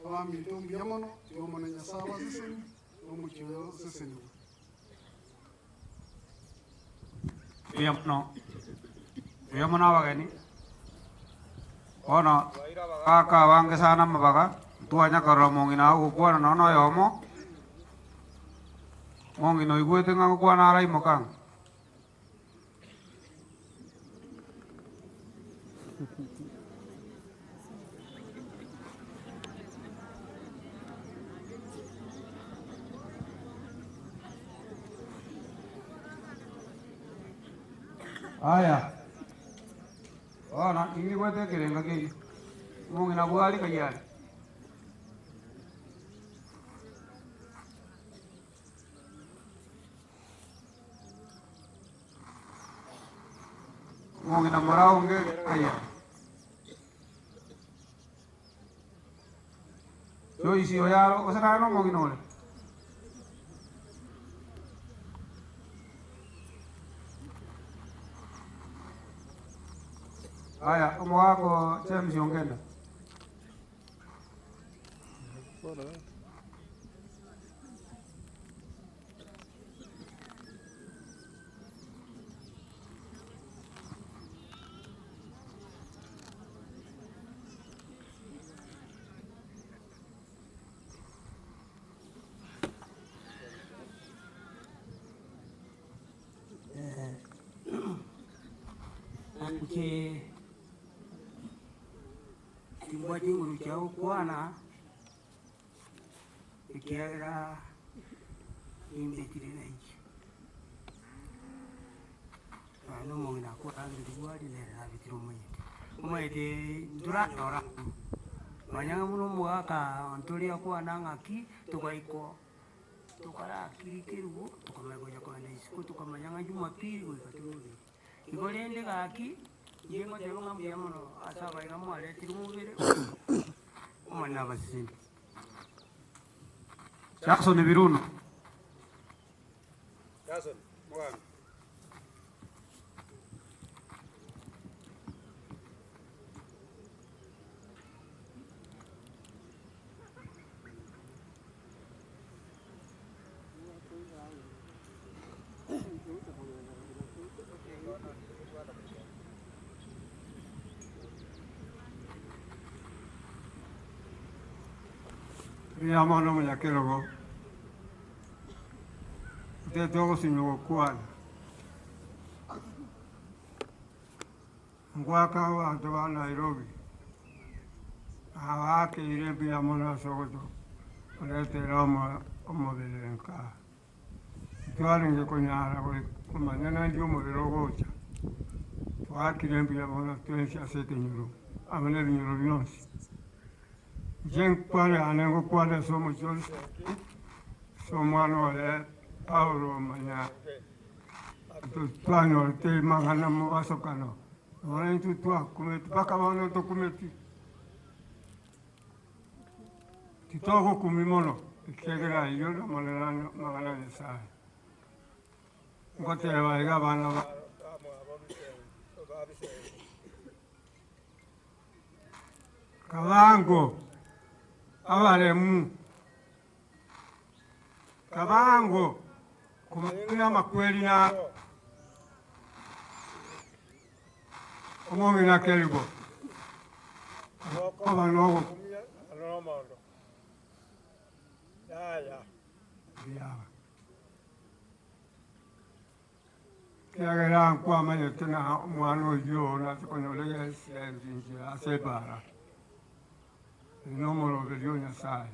Abaminto mbuya mono, tiga Omonene Nyasae abasesenie, na omochie oyo osesenigwe. Mbuya mono, mbuya mono abageni, bono twaire abagaka abange sana amabaga, ntwanya korora omong'ina agokwana nonya na oyomo, omong'ina oigwete ng'a ngokwana araimoka ng'a. Aya, bono ningigwete ekerengo keria, omong'ina bwari ng'ai are? Omong'ina moraonge ng'ai are? Joyce oyaro gose nare nomong'ina ore? Aya, omogaka o James Ongenda. Inche timbwati nguru chia gokwana, ekiagera nimbekire nainche. Nonya na omong'ina akwarangire bwari nere nabekire omonyete. Omanyete ntoranyora nonya buna omogaka ontoria akwana ng'aki togaikwa tokarakiri kerubo tokamanya gocha kogenda isiko tokamanya ng'a jumapili goika toroberi. Igo rende gaki, inche ngoteba ng'a mbuya mono ase abaiga mwaretire omobere Omonene abasesenie. Jackson Biruno. Jackson, mogambi. Mbuya mono omonyakerogo, otete ogosinywa gokwana, ngwake abanto ba Nairobi, nabakeire mbuya mono ase ogotoretera omobere nka. Titwarenge konyara komanya naende omobere ogocha, twaakire mbuya mono twensi ase ekenyoro amo nebinyoro bionsi. Inche nkwane yane ngokwana ase omochie o Luseki, ase omwana oye Paulo Omonyanke. Twanyorete amang'ana mobasokano, nonya intwe twakumeti mpaka bono ntokumeti. Titogokumia mono, ekiagera ayio namang'ana a Nyasae. Ngoteba iga abana bamwabo Kabango abaremu, kabango komanya amakweri naro. Omong'ina Keribo okoba nogokumia na nomoondoko. Yaya, biaba. Ekiagera nkwamanyete ng'a omwana oyio oo nache konyora egesensi inchera ase ebaara, ere nomoroberi o Nyasae.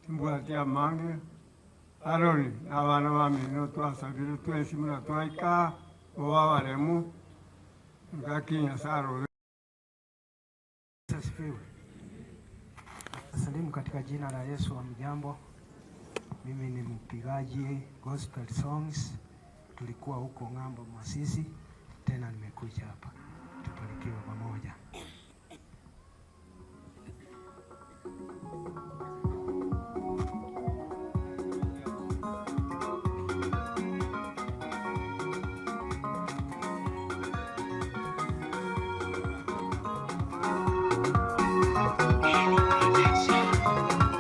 Timbwati amange, Aroni na abana bamino twasabire twensi buna twaika aa, bobe abaremu, engaki Nyasae arobe. Yesu asifiwe. Nasalimu katika jina la Yesu. Hamjambo, mimi ni mpigaji gospel songs. Tulikuwa huko ng'ambo Masisi, tena nimekuja hapa, tubarikiwe pamoja.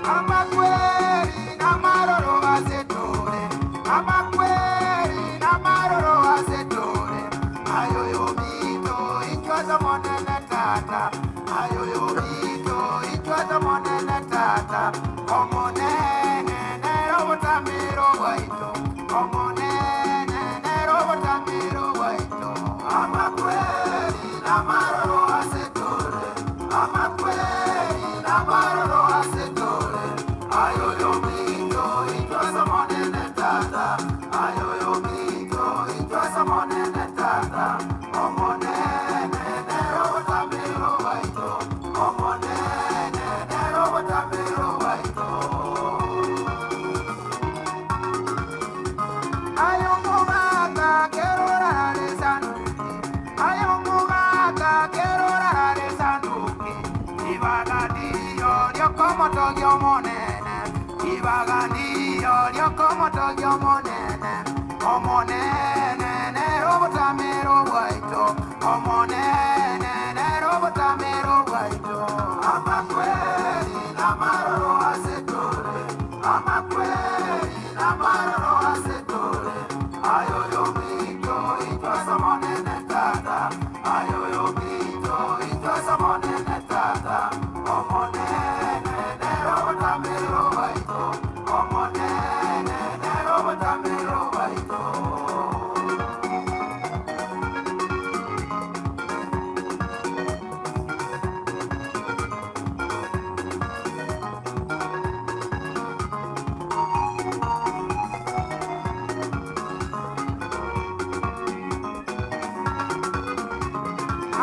Amakweri namaroro ase tore, amakweri namaroro ase tore, Aye oyominto inchwe ase Omonene Tata, aye oyominto inchwe ase Omonene Tata, Omonene nere obotamero bwaito, Omonene nere obotamero bwaito. riokomotogia Omonene, ribaga ndiyo riokomotogia Omonene. Omonene nere obotamero bwaito, Omonene nere obotamero bwaito. Amakweri namaroro ase tore, amakweri namaroro ase tore. Aye oyominto, intwe ase Omonene Tata, aye oyominto, intwe ase Omonene Tata. Omonene nere obotamero bwaito, Omonene nere obotamero bwaito.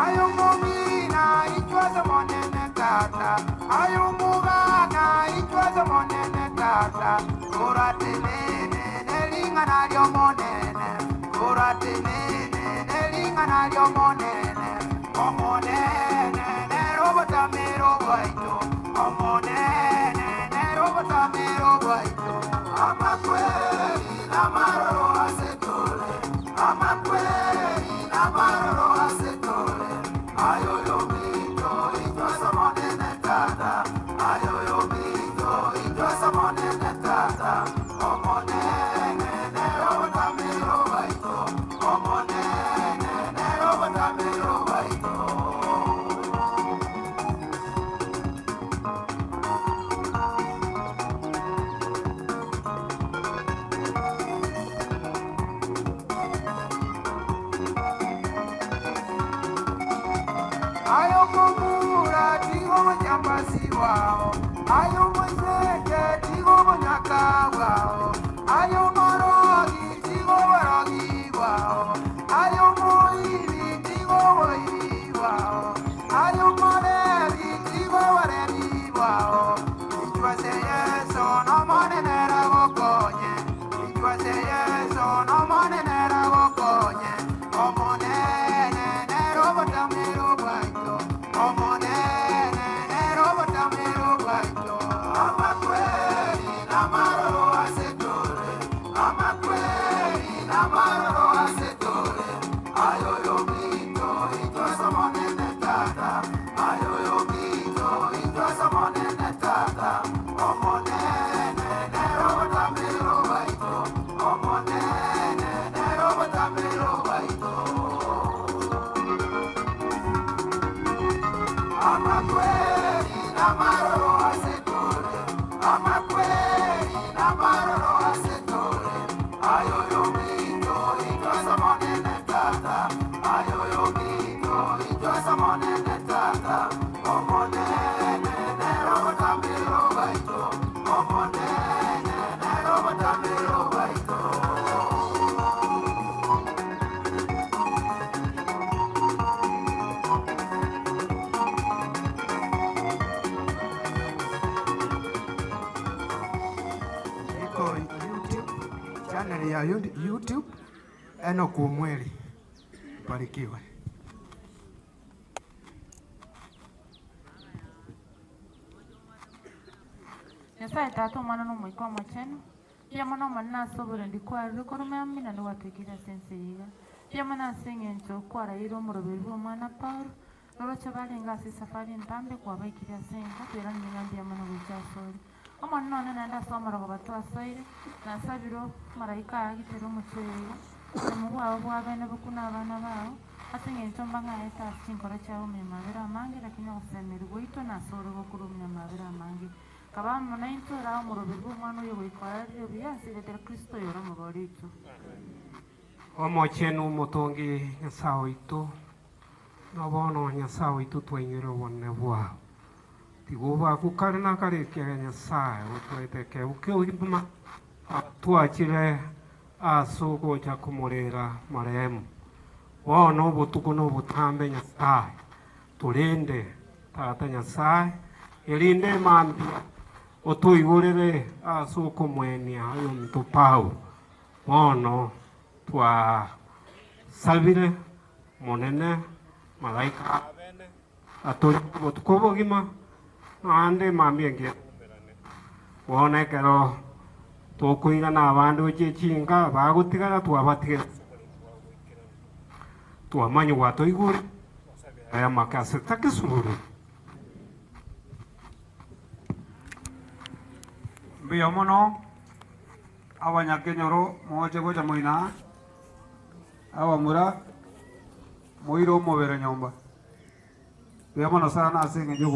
Aye omong'ina, inchwe ase Omonene Tata, aye omogaka, inchwe ase Omonene Tata, toratenene ne ring'ana ri'Omonene, toratenene ne ring'ana ri'Omonene, Omonene nere obotamero bwaito, Omonene nere obotamero bwaito. Amakweri namaroro ase tore, amakweri namaroro ase tore, aye oyominto, intwe ase Omonene Tata, aye oyominto, intwe ase Omonene Tata, Omonene nere obotamero bwaito, Omonene nere obotamero bwaito. Aye omomura, tiga obonyamasi bwao, aye omoiseke, tiga obonyaka bwao, aye omorogi, tiga oborogi bwao, aye omoibi, tiga oboibi bwao, aye omorebi, tiga oborebi bwao. Inchuo ase Yeso, n'Omonene aragokonye. Inchuo ase Yeso, n'Omonene aragokonye. Omonene nere obotamero bwaito, Omonene nere obotamero bwaito. Amakweri namaroro ase tore, amakweri namaroro ase tore. Aye oyominto, inchuo ase Omonene Tata, aye oyominto, inchuo ase Omonene Tata. Omonene nere obotamero bwaito, Omonene nere obotamero bwaito. Amakweri namaroro ase tore, amakweri namaroro ase tore. Aye oyominto, inchuo ase Omonene Tata, aye oyominto, inchuo ase Omonene Tata. Omonene nere obotamero bwaito, Omonene nere obotamero bwaito. Iko YouTube channel ya YouTube Enock Omweri. Barikiwe. Nyasae Tata, Omwana, na Omoika Omochenu, mbuya mono Omonene ase oborendi kwarure korwa mambia naende gwatoikeire ase ense eye iga. Mbuya mono ase eng'encho kwaraeire omoroberi bw'omwana Paulo, Roroche barenge ase esafari entambe kwabaikire ase enka, toiranire ng'a mbuya mono gocha asore. Omonene one naende ase omorogoba twasoire, nasabire omolaika aagitere omochie oyo iga, oboremo bwabo bw'abene bokune abana bao, ase engencho mbang'aete ase chinkoro chiabo omunyamabera amange, lakini ogosemeria gwaito nasore gokorwa omunyamabera amange. Kaba amo naintwe orae omoroberi bw'omwana oyo goika oerire buya ase erieta ria Kristo oyore omobori oito. Omochenu omotongi Nyasae oito, Na bono, Nyasae oito, twainyore obonene bwao. Tiga obakwe kare na kare, ekiagera Nyasae otoete ekeegwa ki'obogima, twachire ase ogocha komorera marehemu. Bono obotuko na obotambe, Nyasae, torende, Tata Nyasae, erinde mambia otoigorere ase okomwenia oyominto Paulo. Bono twasabire Omonene, malaika abene atorinde obotuko obogima, naende mambia engiya. Bono ekero tokoirana abande gochia chinka, bagotigara twabatigera ase oboremu bwao boikeranu. Twamanya gwatoigure, twasabera aya amake ase takesururu. Mbuya mono abanyakenyoro moche gocha moino aa, abamura moire omobere nyomba. Mbuya mono sana ase eng'encho.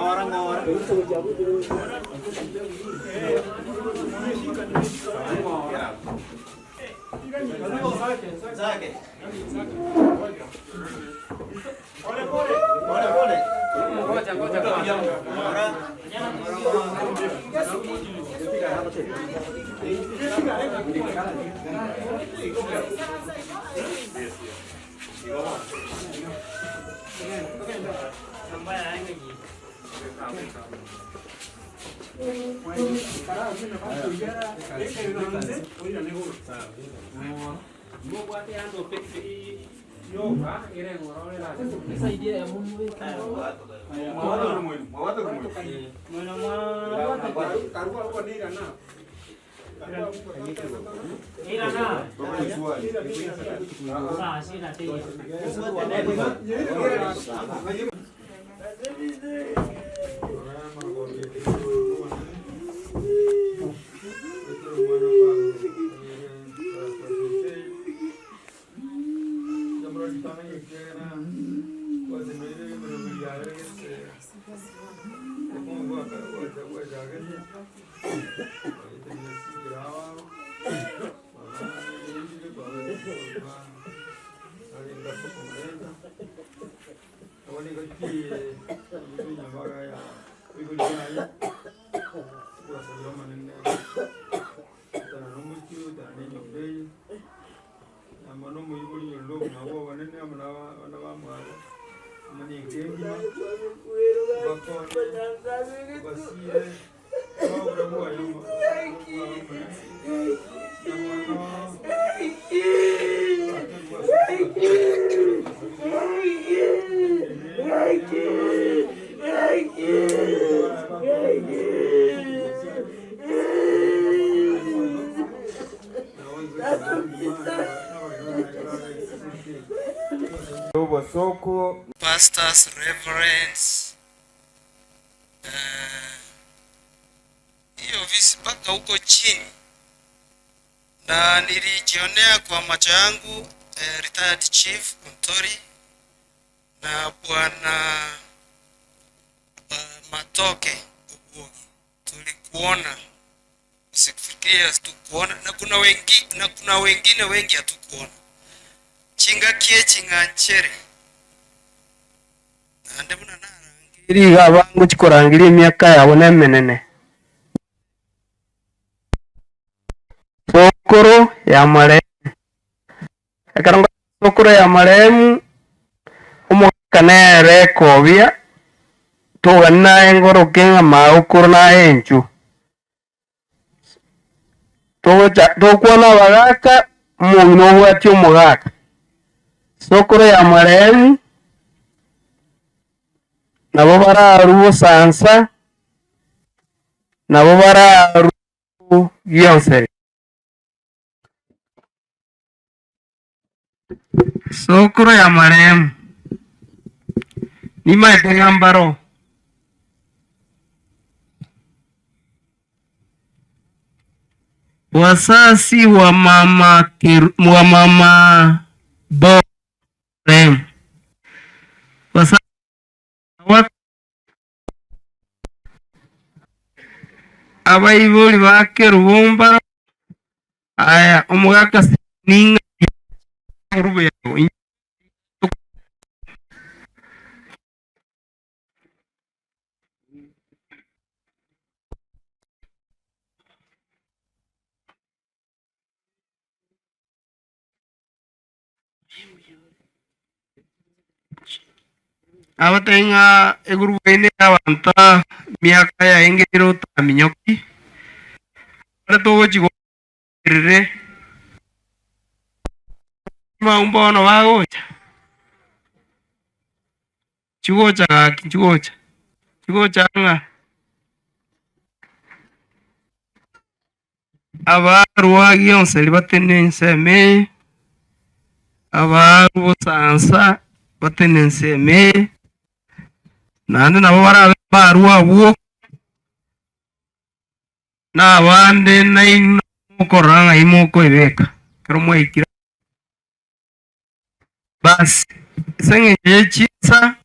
Ng'ora ng'ora. Obosooku. Pastors, reverends, hii ofisi mpaka huko chini, na nilijionea kwa macho yangu eh, retired chief Mtori na bwana uh, Matoke Obwogi, tulikuona, usifikirie hatukuona, na kuna wengi, na kuna wengine wengi hatukuona chingakie ching'anchere naende buna Eri iga abangochia korangeria emiaka yabo nemenene. Sokoro ya marehemu. Ekero ngoteba sokoro ya marehemu, omogaka nere ekobia, togani naye ngoroke ng'a magokoro naye inchuo. Togocha tokwana abagaka, omong'ina obwatie omogaka. Sokoro ya marehemu, nabo bararwe bosansa, nabo bararwe gionseri. Sokoro ya marehemu, nimaete ng'a mbaro. Wasasi wa mama Keru, wa mama Bo marehemu. Wasasi wa abaibori ba Kerubo mbaro. Aya omogaka ning'a orubeo. Abatebie ng'a egurupu eye neyabanto emiaka yaye ere otaminyoki, ekero togochia gokerere bono bagocha, chigocha gaki chigocha, chigocha ng'a Abarua gionseri batenene ensemo eye, abarua bosansa batenene ensemo eye, naende nabo barabe abarua abwo, na abande nainwe mokorora ng'ai mokoebeka ekero mwaikire. Basi, ase eng'encho ye chinsa,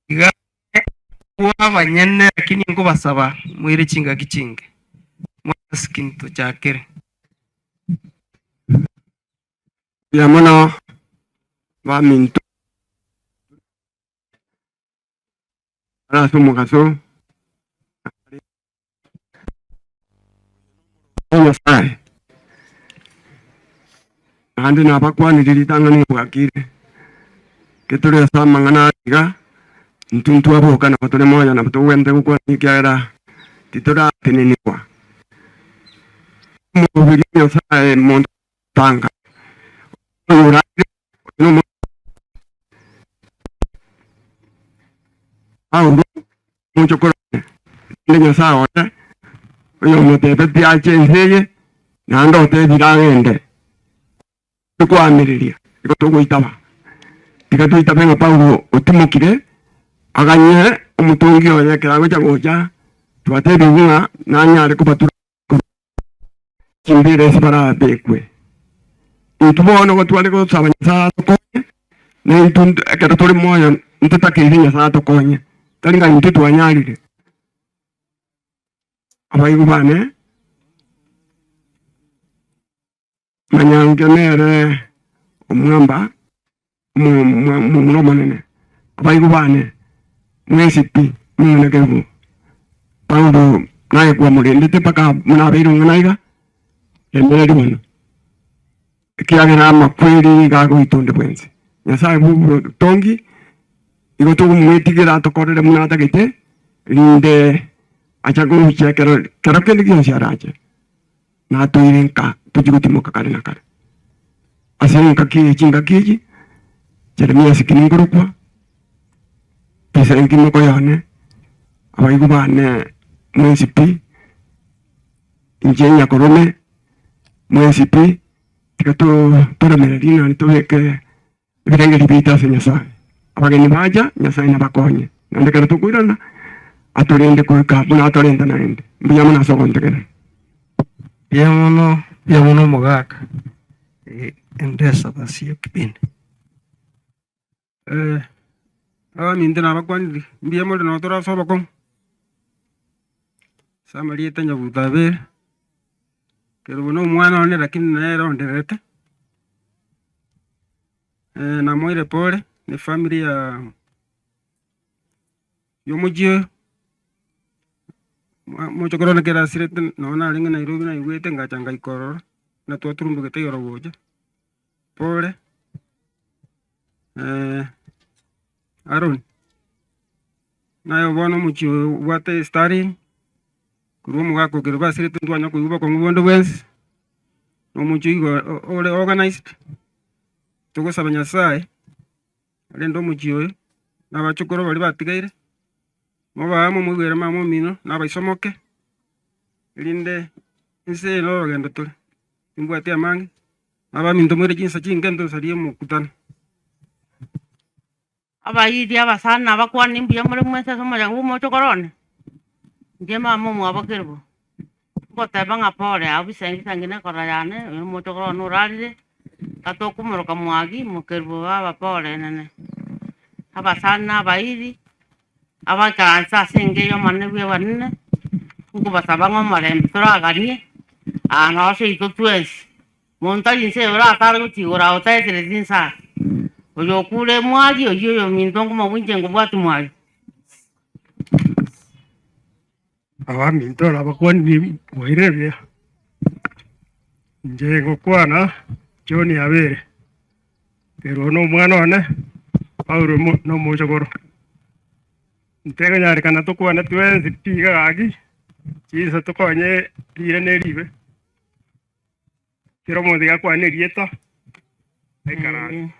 iga. Abanyene lakini nkobasaba moire chingaki chinke. Mwasikini tochakere. Mbuya mono baminto bare ase omogaso na Nyasae, naende nabakwanirie ritang'ani bwakire, ekero tore ase amang'ana aya iga, intwe ntwaboka nabo tore moyo nabo togwenerete gokwana ekiagera titoratenenigwa. Omobere o Nyasae monto tanga, oyorarire oyo nomo Paulo omochokoro one, rende Nyasae one, oyomotebetie ache ense eye, naende otebire agende, tokoamereria, igo togoitaba. Tiga toitabe ng'a Paulo otimokire, aganye omotongi oye ekero agocha gocha, twatebigwe ng'a nanyare kobatura korwa chimbeera ase barabekwe. Intwe bono nigo tware gosaba Nyasae atokonye, na intwe ekero tore moyo ntotakeire Nyasae atokonye, tari ng'a intwe twanyarire. Abaibwa bane, Manyange nere omwamba omomura omonene, abaibwa bane mwensi pi mong'ina kerubo. Paulo naye kwamorendete mpaka buna abeire ong'ana iga, remereria mono, ekiagera amakweri nigo agoita onde bwensi. Nyasaye bwa obotongi igo togomwetigera atokorere buna atagete, rinde acha gocha ekero kero kende gionsi arache. Natoire nka tochie gotimoka kare na kare. Ase engaki eye chingaki echi, Jeremia ase ekina nkorokwa, Pisenki mokoyone, abaigwa bane mwensi pi, inche nyakorome mwensi pi, tiga toremererie naende tobeke ebirengererio biaito ase Nyasae. Abageni bacha, Nyasae nabakonye, naende ekero tokoirana, atorende goika buna atorenta naende. Mbuya mono ase ogontegerera. Mbuya mono, mbuya mono omogaka, endesa basi ekipindi. Abaminto nabakwanire, mbuya more nabo tore ase obokong'u, ase amarieta Nyabuto abere, Kerubo na omwana one lakini nere ondererete, namoire pore na efamiri ya ya omochie oyo, omochokoro one ekero asirete nonye narenge Nairobi naigwete ngacha ngaika ororo, buna twaturumbugete igoro gocha, pore Aaron, naye bono omochie oyo obwate estaring. Korwa omogaka o Kerubo asirete ntwanya koigwa bokong'u bonde bwensi, na omochie oigo ore organised, togosaba Nyasaye arende omochie oyo, na abachokoro baria batigaire, mobe amo moigwere mama omino na abaisomoke, erinde ense eye norogendo tore, timbwati amange, na abaminto moire chinsa chinke ntosarie omokutano. Abairi abasani na abakuani mbuya more mwensi ase omochango bw'omochokoro one? Inche mama omwabo Kerubo, ngoteba ng'a pole abwo bisengi sengi na ekorora yane, oyo nomochokoro one orarire, gatokomoroka mwagi mokerubo baba pole enene. Abasani na abairi, abaikaranse ase enka eye Omonene bwa abanene, nkobasaba ng'a omorembe toraganie, aa noo seito twensi. Monto tari inse eye oratare gochia igoro aye otaetereti inse aa. Oyo okure mwari oyio oyominto nkomobua inche nkobwati mwari. Abaminto nabakwanire bwairire buya, inche ngokwana John Abere, ero nomwana one, Paulo nomochokoro. Ntekonyarekana tokwane twensi pi iga gaki, chinsa tokonye rire ne ribe. Kera omonto iga akwane erieta, aikaranse.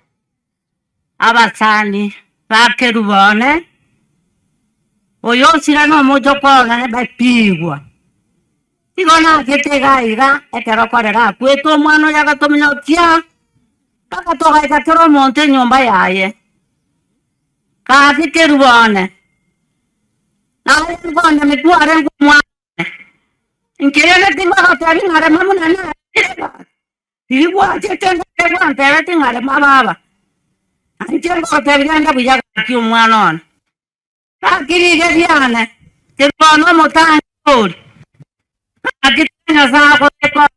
Abasani ba Kerubo one, oyo osira nomochoko one bapigwa. Igo nachete iga iga ekero korera akwete omwana oyo agatominyokia, mpaka togaika kera omonto enyomba yaye. Gaki Kerubo one, narenge onde mitwarenge omwana. Nkerende tingogotebia ng'a rema buna naremire baba, riria gwachete ngare gwantebetie ng'a rema baba, na inche ngogotebia genda buya gaki omwana one. Gaki riria riane, kerwa bono omotangi oria, gaki tiga Nyasae akore koba.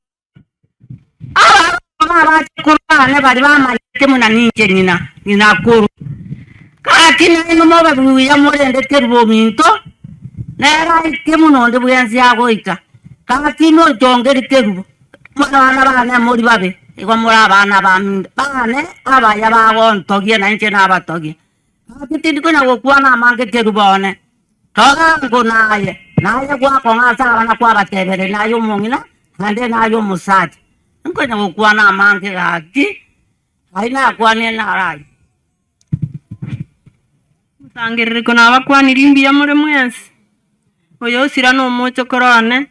Aba abana abachakuru bane baria bamanyete buna ninche ng'ina, ng'ina akoro. Gaki nainwe mobe buya morende kerubo ominto, nere aike buna onde bwensi agoika. Gaki montongeri kerubo, abana bane mori babe, igo more abana baminto bane abaya bagontogia nainche nabatogie. Gaki tindi konya gokwana amange kerubo one, rora ango naye, naye gwakong'a ase abana kwabatebereria naye omong'ina, naende naye omosacha. Nkonya gokwana amange gaki, ayio nakwanire naro ayio. Omosangerereko nabakwanirie mbuya more mwensi, oyo osira nomochokoro one,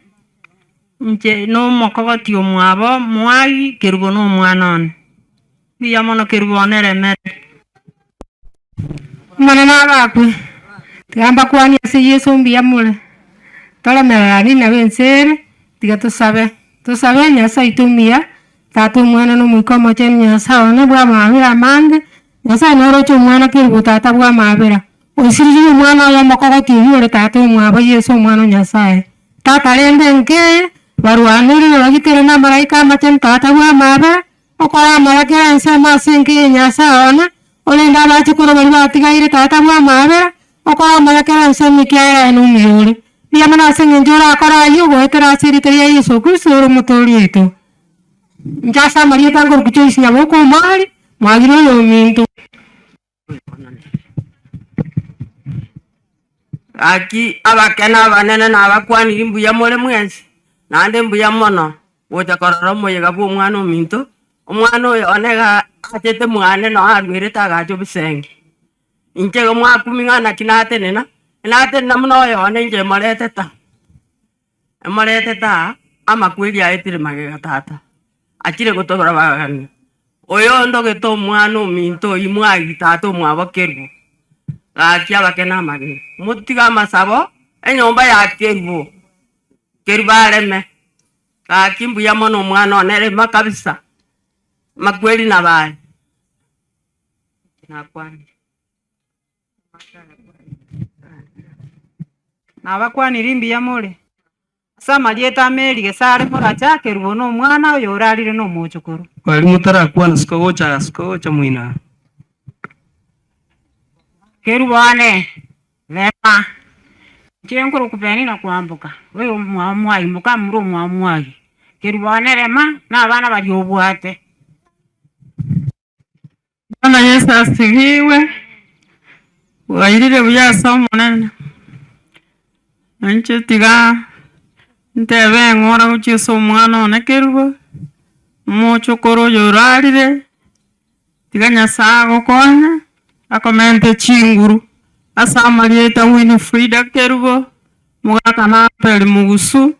inche nomokogoti omwabo Mwagi, Kerubo nomwana one. Mbuya mono Kerubo one eremere. Omonene abakwe, tiga mbakwanie ase Yeso mbuya more, toremereranie nabo ense ere, tiga tosabe. Tosabe Nyasae oito omuya, Tata Omwana na Omoika Omochenu Nyasae one bw'amaabera amange, Nyasae noroche omwana Kerubo Tata bw'amaabera, oisiririe omwana oye omokogoti oyio ore Tata omwabo Yeso Omwana o Nyasae. Tata rende enka eye, barwanerere bagitere namalaika amachenu Tata bw'amaabera, Okore amaya kera ensemo ase enka ya Nyasae one, orende abachokoro baria batigaire tata bw'amaabera, okore amaya kera ensemo ekiagera aye nomuya ore. Mbuya mono ase engencho orakore ayio goetera ase erieta ria Yeso Kristo ore Omotoori oito. Inche ase amarieta nkorokwa Joyce Nyaboke Omari, mwagire oyominto. Gaki abake na abanene nabakwanirie mbuya more mwensi, naende mbuya mono gocha korora omoyega bw'omwana ominto. Omwana oyo one iga achete mwane noo arwerete agacha obisenge. Inche igo mwakumia ng'a naki natenena, natenena buna oyo one inche moretete aa, emoretete aa, amakweri aetire magega tata, achire gotobora bagania. Oyo ondogete omwana ominto oyio mwagi tata omwabo Kerubo, gaki abake namagena, motige amasabo enyomba ya Kerubo, Kerubo areme, gaki mbuya mono omwana one rema kabisa, makweri nabo aye. Nakwanire. Nabakwanirie mbuya more. Ase amarieta a Meri Gesare moracha, Kerubo nomwana oyo orarire nomochokoro. Baria motarakwana suka gocha aa, suka gocha moino aa. Kerubo one, rema, inche nkorokwa Penina kwamboka, oyo omwao mwagi, mokamura omwao mwagi. Kerubo one rema, na abana baria obwate. Bwana Yeso asifiwe, bwairire buya ase Omonene, na inche tiga ntebe eng'ora gochia ase omwana one Kerubo, omochokoro oyo orarire, tiga Nyasaye agokonye, akomente chinguru ase amarieta Winifrida Kerubo, omogaka Abel Mugusu.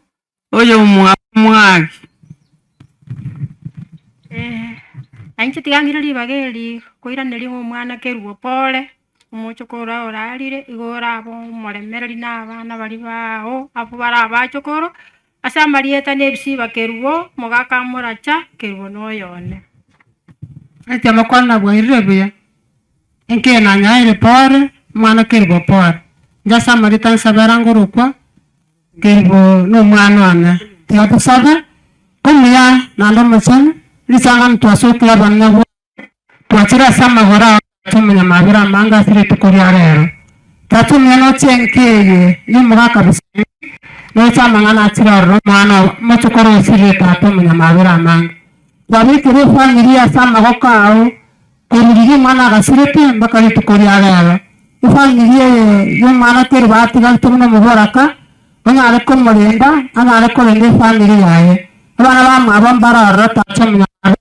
Oyomwabo mwagi. Na inche tiga ng'ire ribaga eri koiraneria ng'a omwana Kerubo pore, omochokoro orarire, igo orabe omoremereri na abana baria bao abwo bare abachokoro, ase amarieta na ebisiba Kerubo, omogaka moracha, Kerubo noyone. Inche amakwana nabwairire buya, enki nanyaeire pore, omwana Kerubo pore, inche ase amarieta nsabera ngorokwa. Kerubo nomwana one. Tiga tosabe, Omuya naende omochenu, ritang'ani twasokire abanene bwaye, twachire ase amagoro ao tata omonyamabera amange ase rituko ria rero. Tata omuya noche enka eye y'omogaka Busani, noche amang'ana achire aroro omwana oo omochokoro osirire tata omonyamabera amange. Kwabekire efamiri ase amagoko ao Korwa riria omwana agasirete mpaka rituko ria rero, efamiri eye y'omwana teri batigarete buna omoboraka, onyare komorenda, anyare korenda efamiri yaye. Abana bamwabo mbare ororo tacha omonyamabera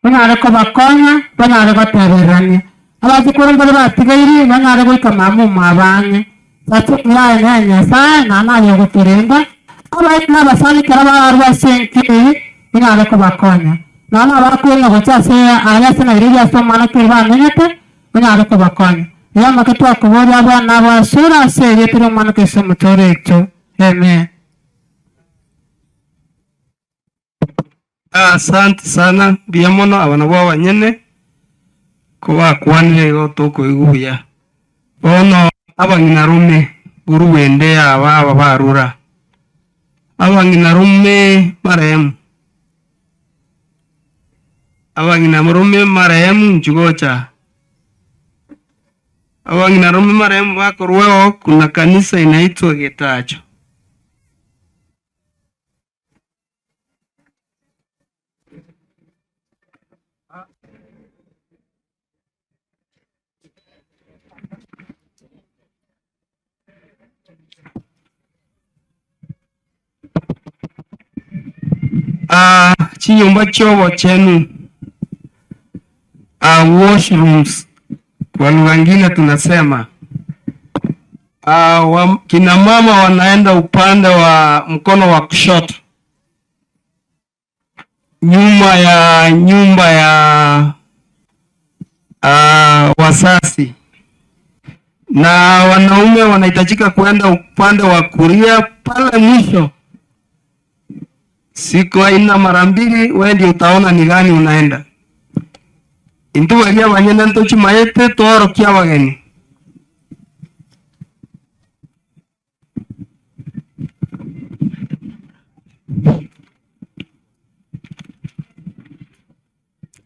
onyare kobakonya, banyare gotebererania. Abachukuru mbare batigaire, banyare goika mama omwabo ang'e. Tata omuya aye naye Nyasae, na naye ogotorenda. Abairi na abasani ekero bararue ase enka eye, onyare kobakonya. Nonya nabakweng'a gocha ase aya ase Nairobi ase omwana keri bamenyete, onyare kobakonya. Igo amake twakoboria abana abo asore ase erieta ri'Omwana Kristo Omotoori oito. Amen. Asante sana, mbuya mono aba nabwo abanyene, kobakwanire igo tokoigwa buya. Bono. Abang'ina rome korwa ende aba aba barura, abang'ina rome marehemu, abang'ina rome marehemu inchuo gocha aa. Abang'ina rome marehemu bakorwa oo kuna kanisa inaitwa Getacho. Ah, chinyomba chi'obochenu, ah, washrooms kwa lugha ingine tunasema. Ah, wa, kina mama wanaenda upande wa mkono wa kushoto nyuma ya nyumba ya wasasi na wanaume wanahitajika kuenda upande wa kulia pale mwisho. Siku aina mara mbili, wewe ndio utaona ni gani unaenda. Intwe baria abanyene ntochimaete tworokia abageni.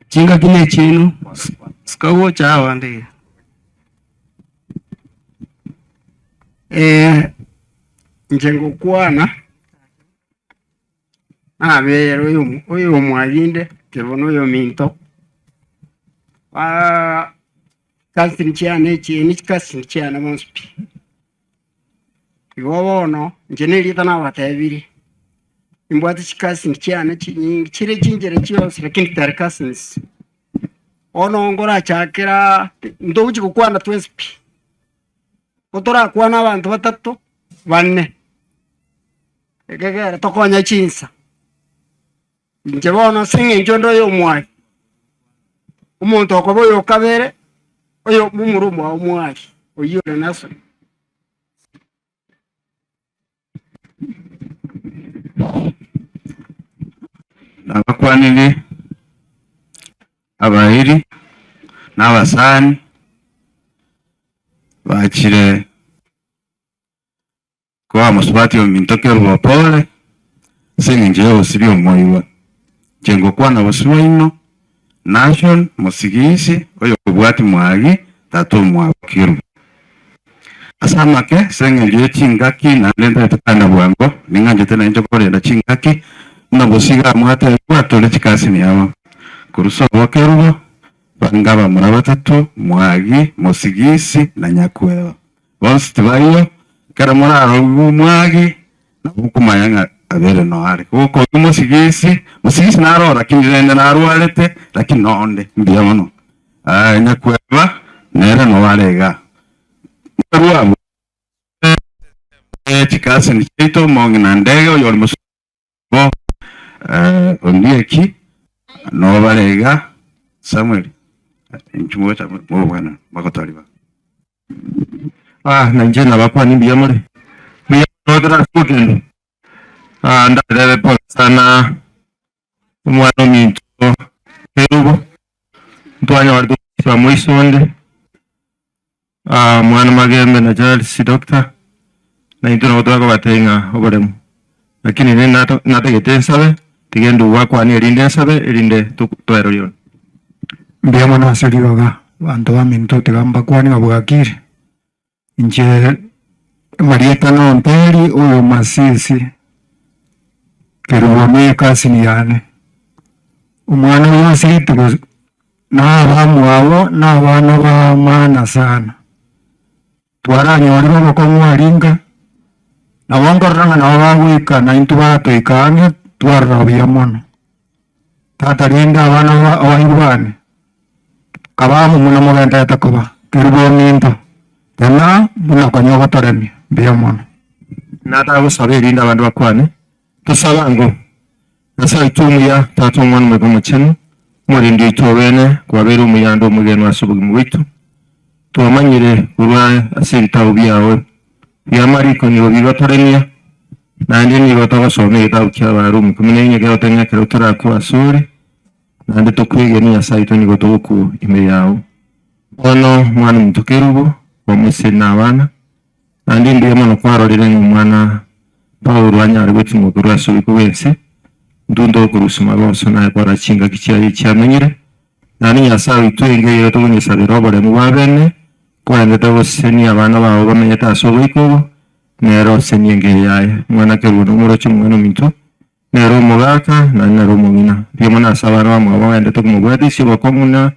Chingaki nechiaino, sikagocha abande iga. Inche ngokwana, nabere oyo omwaginde, kerubo na oyominto, cousin chiane echi chicousin chiane bonsi pi. Igo bono, inche nerieta nabatebirie, nimbwate chicousin chiane chinyinge, chire chinchera chionsi lakini tari cousins. Bono nkorachakera, ntogochi gokwana twensi pi, ko torakwane abanto batato, bane, ekegera tokonye chinsa. Inche bono ase eng'encho onde oyomwari, omonto okoba oyo okabere, oyo momura omwabo omwari, oyio ore Nason. Nabakwanire abairi na abasani bachire. Koa mosubati ominto kerubo pole, ase engencho y'obosibia omoigwa. Inche ngokwana bosio bwaino, Nashon mosigisi, oyobwati mwagi, tata omwabo kerubo. Ase amake, ase engencho ye chingaki, naende ntagete kogenda bwango, ning'anchete nainche korenda chingaki, buna bosio iga mwatebigwa tore chikasini abo. Korwa sobo kerubo, bange abamura batato, mwagi, mosigisi, na nyakweba. Bonsi tibaiyo, ekero morarogwe omwagi, nabo okomanya ng'a abere noo are. Gokoigwa mosigisi, mosigisi naro lakini rende narwarete, lakini nonde mbuya mono. Nyakweba nere noo are igaa. Mbarue abwo chikaseni chiaito, omong'ina Ndege oyore mosu bo Ondieki noo bare igaa, Samuel, inchuo mogocha mobwana bagotwari ba. Ah, na inche nabakwani mbuya more? Mbuya mono tore ase okende. Ah, ndatebe pole sana omwana ominto Kerubo, ntwanyorete omoisia moiso onde, ah, omwana Magembe na Charles doctor, na intwe nabo twakobatebia ng'a oboremu. Lakini rende nato natagete nsabe, tiga endugu akwane erinde nsabe erinde toerorie onde. Mbuya mono ase ribaga, abanto baminto tiga mbakwane ng'a bwakire, inche amarieta nonteri oyo Masisi, Kerubo ne ecousin yane. Omwana oyo osirete gose na abamwabo na abana ba maana sana. Twaranyorire obokong'u aria inka, nabo nkorora ng'a nabo bagoika naintwe batoika ang'e twarora buya mono. Tata rende abana ba abaibori bane, kaba amo buna mogendererete koba, kerubo ominto, tena buna konya ogotoremia, mbuya mono. Nataka gosaba erinde abanto bakwane, Tosabe ango, Nyasae oito omuya, Tata, Omwana, Omoika Omochenu, Omorendi oito obene, kwabeire omuya ande omwegenwa ase obogima bwaito. Twamanyire korwa ase ebitabu biao bi'amariko nigo bigotoremia, naende nigo togosoma egetabu kia Abarumi ikomi na inye kegote ng'a ekero torakwe asore, naende tokwegene Nyasae oito nigo togokwa ime yao. Bono, Omwana ominto Kerubo, omoiseke na abana. Naende mbuya mono kwarorire ng'a omwana Paulo anyare gotimwa korwa ase oboiko bw'ense, intwe ntokorusia magoso naye kwarora chingaki chiaye chiamenyire. Naende Nyasae oito enka eyio tokonyesabera oboremu bwa bene, kwarentete gosesenia abana bao bamenyete ase oboiko obo, nere osesenie enka eye yaye. Mwana Kerubo nomoroche omwana ominto, Nere omogaka, naende nere omong'ina. Mbuya mono ase abana bamwabo bagenderete komobwatisia obokong'u na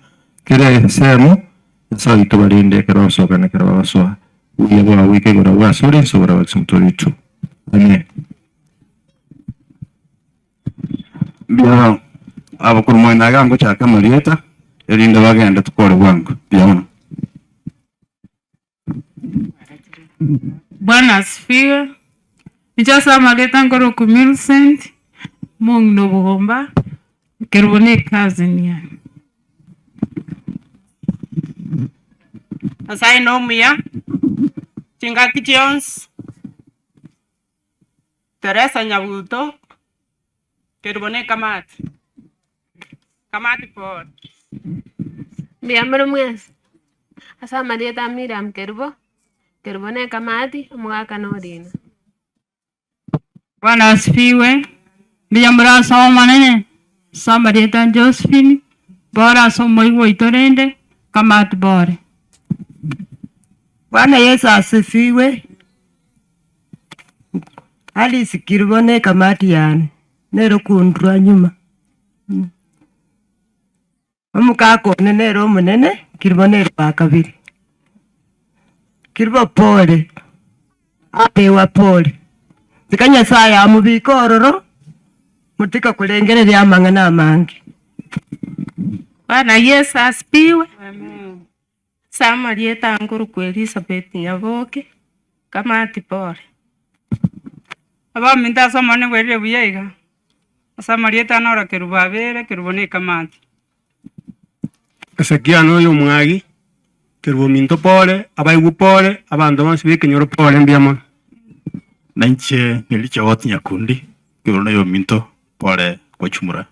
kera ensemo, Nyasae oito barende ekero bagosoka na ekero bagosoa. Obuya bwao goika igoro abwo asore inse oborabakisi omotwe oito. Amen. Mbuya abo korwa moino iga ngochaka amarieta, erinde bagende tokore bwango. Mbuya mono. Bwana asifiwe, inche ase amarieta nkorokwa Millicent, omong'ina obogomba, ekerubo na ecousin yane. Nyasaye na omuya, chingaki chionsi, Teresa Nyabuto, kerubo na ekamati, kamati pole. Mbuya more mwensi, ase amarieta a Miriam Kerubo, Kerubo na ekamati, omogaka na orina. Bwana asifiwe, mbuya more ase Omonene, ase amarieta a Josephine, bore ase omoigwa oito rende, kamati bore. Bwana Yeso asifiwe, Alice Kerubo na ekamati yane, nere okondura nyuma. Omogaka one nere omonene, Kerubo nere owa kabere. Kerubo pole, atewa pole, tiga Nyasaye amobike ororo, motige korengereria amang'ana amange. Bwana Yeso asifiwe. Ase amarieta nkorokwa Elizabeth Nyaboke, Kamati pole. Abaminto ase Omonene bwerire buya iga, ase amarieta ane oro Kerubo abere, Kerubo na ekamati. Hezekia noyo omwagi, Kerubo ominto pole, abaigwa pole, abanto bonsi b'ekenyoro pole, mbuya mono. Na inche neriche goti nyakundi, Kerubo noyo ominto pole gochumura.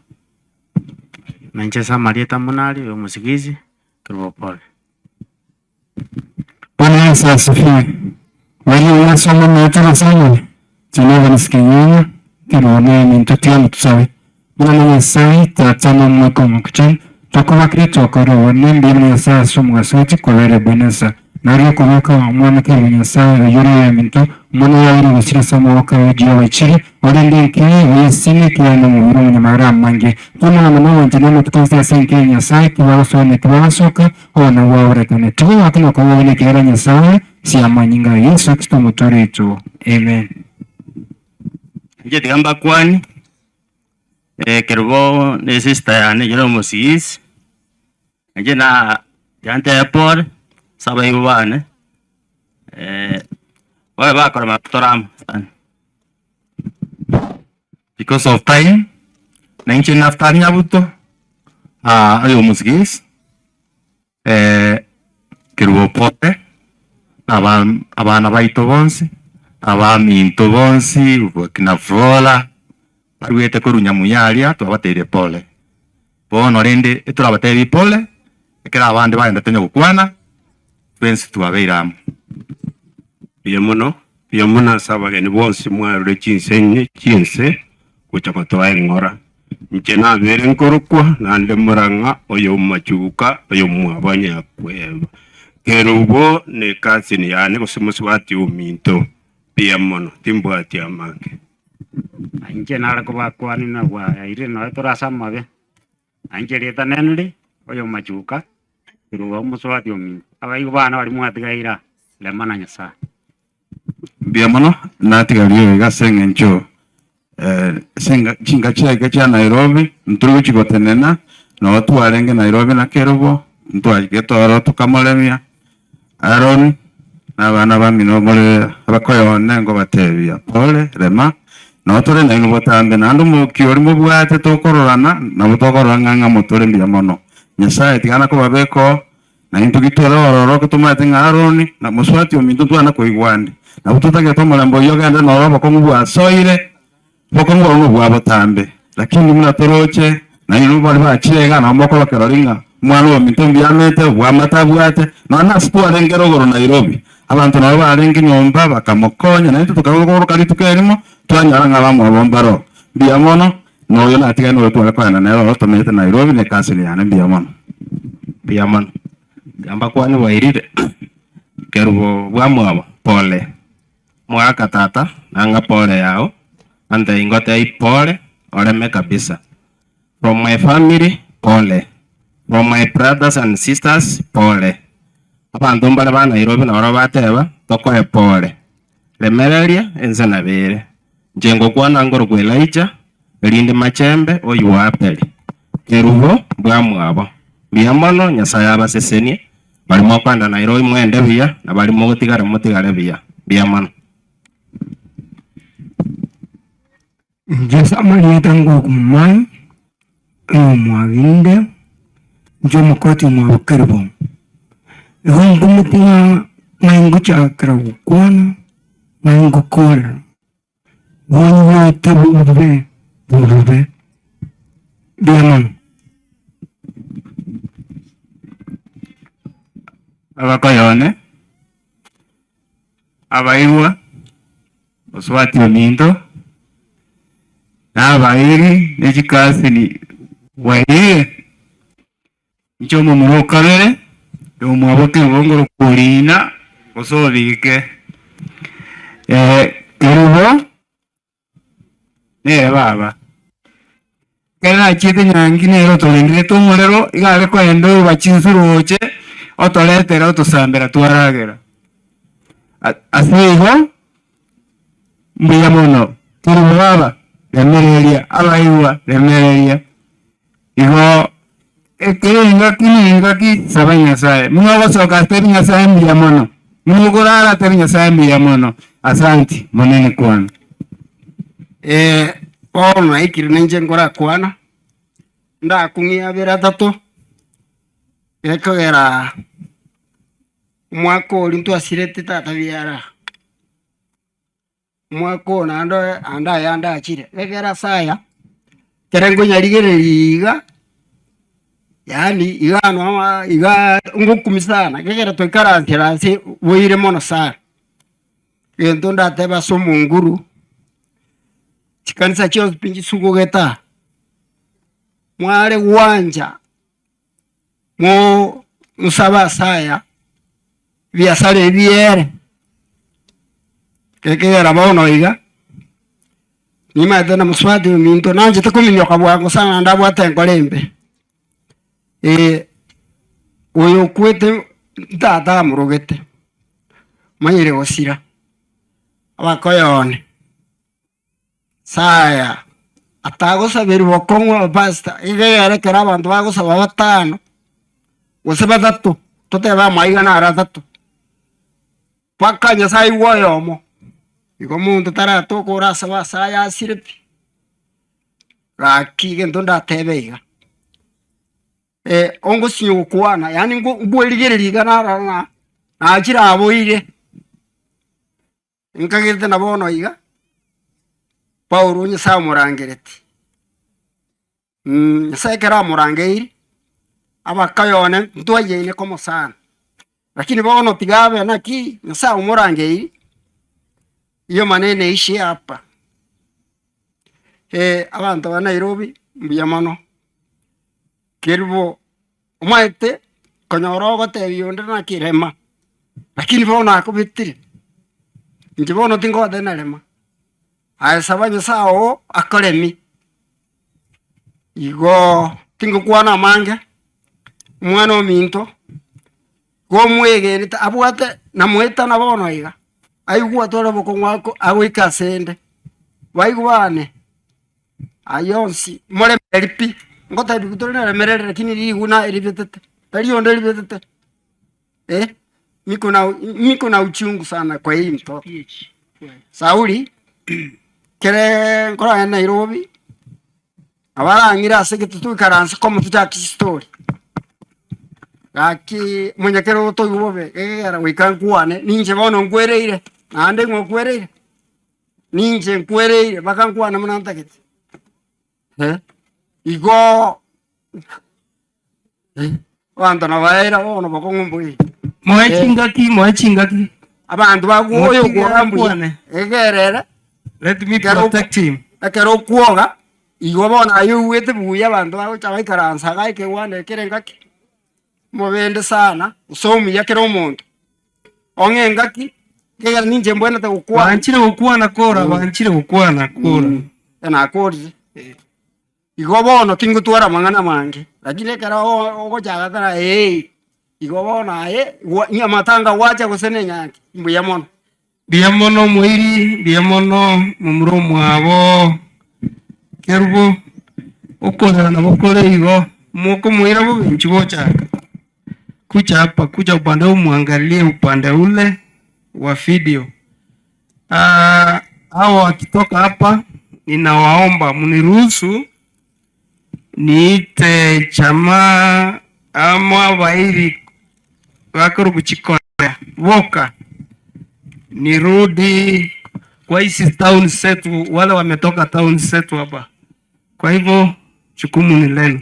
Na inche ase amarieta Monari, oyo omosigisi, Kerubo pole. Bwana Yesu asifiwe. Bwaria Yesu omonete na Simon, inche Evans Kenyanya, Kerubo na eminto tiga tosabe. Buna na Nyasae Tata na Omwaka Omokuchani, twakobakire twakore obonene mbuya buna Nyasae ase omogaso oche kobera Ebenesa. Nario okobeka Omwana Kerubo Nyasae oyio ore oyominto, Omwana oyo aire gosira ase amaboko aye Jehova ichire, orende enke oyesesenie ekiagera nomobere omonyamabere amange. Twamagana nobwanchani amatuko onsi ase enka ya Nyasae, tibagosoa na tibagosoka, obo nabwo bwaborekane. Tiga goaka na koba buna ekiagera Nyasae ase amanyinga a Yeso Kristo Omotooria oito. Amen. Inche tiga mbakwanie, ekerubo na esister yane eyio nomosigisi, inche na tiga ntebe pole ase abaibwa bane, babe bakorema tore amo sana. Because of time, na inche Naftali Nyabuto, oyo omosigisi, Kerubo pole, na abana baito bonsi, abaminto bonsi, kina Flora, barwete korwa Nyamuya aria, twabatebirie pole. Bono rende etorabatebi pole, ekero abande baendete onye gokwana, twensi twabeire amo. Mbuya mono, mbuya mono ase abageni bonsi mwarure chinsenyi chi'ense gocha gotoa eng'ora. Inche nabeire nkorokwa, naende morang'a oyomomachuka, oyomwabo nyakweba. Kerubo ne cousin yane gose mosubati ominto. Mbuya mono, timbwati amange. Inche nare kobakwania na bwairire nonya tore ase amabe, na inche erieta Henry, oyomomachuka, Kerubo omosubati ominto. Abaibwa bane baria mwatigaire aa, rema na Nyasaye. Mbuya mono, natigaria iga ase eng'encho ase chinka chiaika chia Nairobi, ntori gochia gotenena, nabo twarenge Nairobi na Kerubo, ntwachete ororo tokamoremia Aaron na abana bamino more abakoyone nkobatebia, pole, rema, nabo tore nainwe botambe, naende omokia oria mobwate tokororana, nabo tokorora ng'a ng'a motore mbuya mono. Nyasaye tiga nakobabeka oo. Na intwe ki tore ororo ki tomaete ng'a Aroni na mosubati ominto ntwana koigwa ande. Nabo totagete omorembe oyio ogende noro obokong'u bwasoire, obokong'u bwabo nobwa botambe. Lakini buna toroche, na inwe baria bachire iga nabo mokoba kerori ng'a omwana ominto mbuya amete, obwamate abwate, nonya nase twarenge rogoro Nairobi. Abanto nabo barenge nyomba bakamokonya, naintwe tokagoroka rituko erimo, twanyora ng'a abamwabo mbaroo. Mbuya mono, na oyo natigare noyo tware kogenda nere oro tomenyete Nairobi ne cousin yane mbuya mono. Mbuya mono. Mbakwane bwairire, Kerubo bwamwabo, pole. Mogaka tata, nanga pole yao, ante ingotebie pole, oreme kabisa. From my family, pole. From my brothers and sisters, pole. Abanto mbare ba Nairobi nabaro bateba, tokoe pole. Remereria, ense nabo ere. Inche ngokwana nkorokwa Elijah, erinde machembe oywo o Abeli. Kerubo bwamwabo. Mbuya mono, Nyasae abasesenie, baria mokoenda Nairobi mwende buya, na baria mogotigara motigare buya. Mbuya mono. Inche ase amarieta ngokwa Moi, omwaginde, inche omokoti omwabo Kerubo. Igo nkumeti ng'a ng'ai ngochakera gokwana, ng'ai ngokorera, bonywete bobe bobe, mbuya mono. Abakoyone, abaigwa. Oswati ominto, na abairi ne chikasini bwairire, inche omomura o kabere, na omwabo Kerubo ngorokwa Orina gose Obike. Kerubo nere baba. Ekero nachiete nyangi nere otorenderete omorero, iga are koenda oiba chinsu roche, otoretera otosambera twaragera. Ase igo, mbuya mono, korwa baba, remereria, abaigwa, remereria. Igo ekero engaki na engaki saba Nyasaye, buna ogosoka tebi Nyasaye mbuya mono, buna okorara tebi Nyasaye mbuya mono. Asanti, monene kwana. Bono naikire ninche nkorakwana, ndakung'ie abere atato, gekogera omwaka oria ntwasirete tata biara, omwaka oyo naende ande ayande achire, ekero ase aya, ekere nkonyarigereria iga, yaani iga noa igaa ngokumia sana, ekero twaikaransire ase boire mono sana. Egento ndatebe ase omonguru, chikanisa chionsi pi nchisugugete aa, mware gwancha mo mosabe ase aya, ebiasara ebi biere, gekegera bono iga, nimanyete na mosubati ominto nanchete kominyoka bwango sana naende abwate enkoro embe, oyo okwete tata amorogete. Omanyire gosira, abakoyone, saya atagosaberwa bokong'u abapastor, iga ere ekero abanto bagosaba batano, gose batato, totebe amaiga naro atato, mpaka Nyasaye aigwe oyomo, igo omonto taratoka orasabe ase aya asire pi, gaki egento ndatebe iga. Ongosinya gokwana, yaani nkwerigereria iga narora ng'a nachire aboire, nkagete na bono iga, Paulo Nyasaye omorangeretie, Nyasaye ekero amorangeire, abakayo one ntwayeine komosana, lakini bono tiga abe naki Nyasaye omorangeiri, hiyo maneno eishie hapa. Abanto ba Nairobi mbuya mono. Kerubo omanyete konyora ogotebia onde naki rema, lakini bono akobetire, inche bono tingogotebia narema, aye saba Nyasaye oo akoremie. Igoo tingokwana amange, omwana ominto, igo omwegenete abwate namoetana bono iga, aigwe atware obokong'u ako agoika asende, baigwane. Ayio onsi moremereri pi, ngotebiwa tore naremereri lakini riguna eribetete, tari onde eribetete eh, niko na niko na uchungu sana kwa hii mtoto. Sauli, kere nkoragenda Nairobi, nabo arang'ire ase egete toikaranse komo tochake chistori, gaki omonyakere otoigwe bobe, egekogera goika nkwane, ninche bono nkwereire, naende ng'o okwereire. Ninche nkwereire bakankwana buna ntagete, eh, igo abanto nabaeira bono bokong'u mboiyo. Moe chingaki, moe chingaki. Abanto bagwo Motige oyokwoga mbuya, akwane. egerere Let me ekero okwo- protect him. ekero okwoga, igo bono aye oigwete buya abanto bagocha baikaransa iga ekegwanda ekere ngaki, mobende sana, gose omuya kera omonto, ong'e engaki, ekegera ninche mbwenerete gokwana. Banchire gokwana kora, banchire gokwana kora. Nakorire. Igo bono tingotwara amang'ana amange, lakini ekero ogochaka tara ee, igo bono aye ng'a amatanga gwacha gose na enyangi, mbuya mono. Mbuya mono omoiri, mbuya mono momura omwabo Kerubo, okorera nabo kore igo, mokomoira bobe inchuo gochaka, kucha hapa, kucha upande huu muangalie upande ule wa video. Hao wakitoka hapa, ninawaomba mniruhusu niite jamaa amo abairi bakorokwa chikorea boka, nirudi kwa hizi town zetu, wale wametoka town zetu hapa. Kwa hivyo jukumu ni lenu.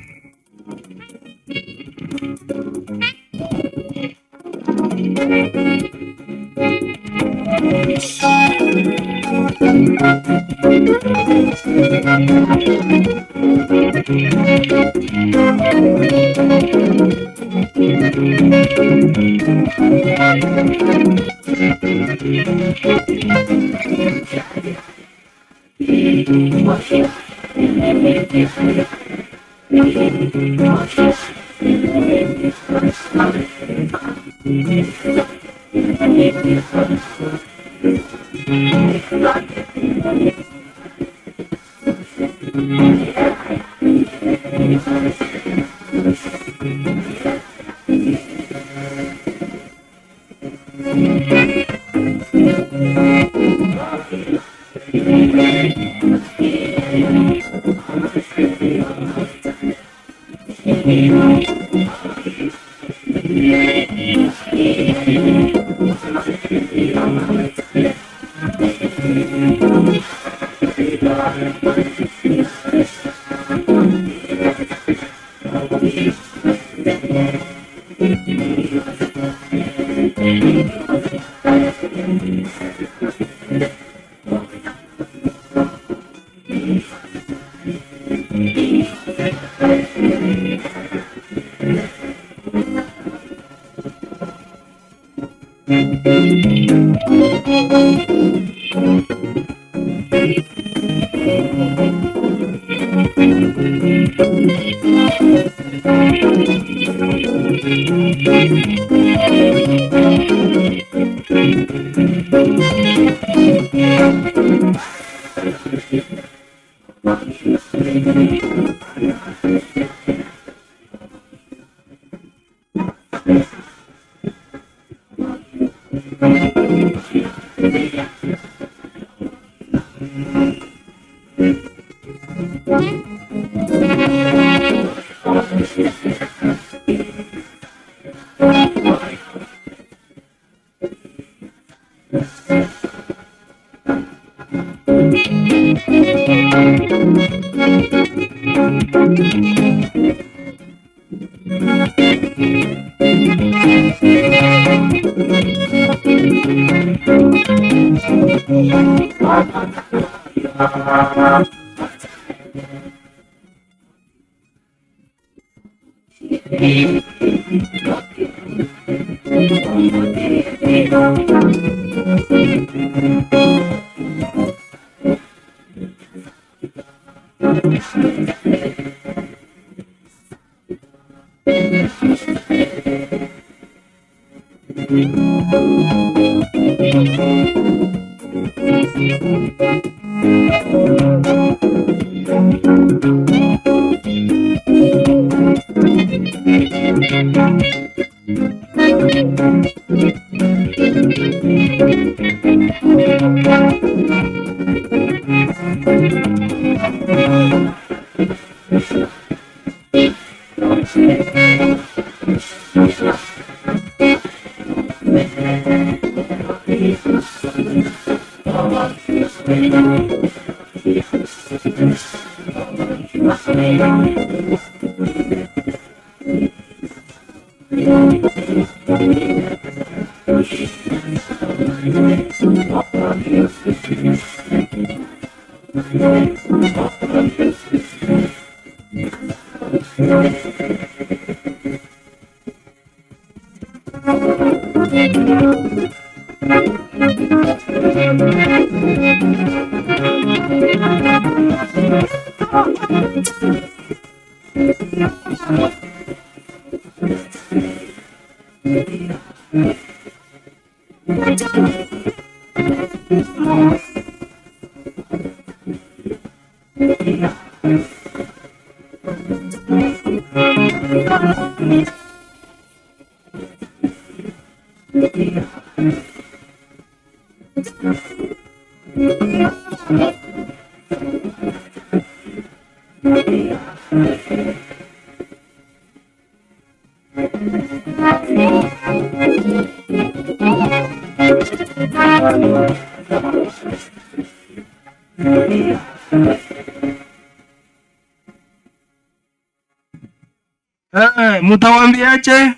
Eh, mutawambiache?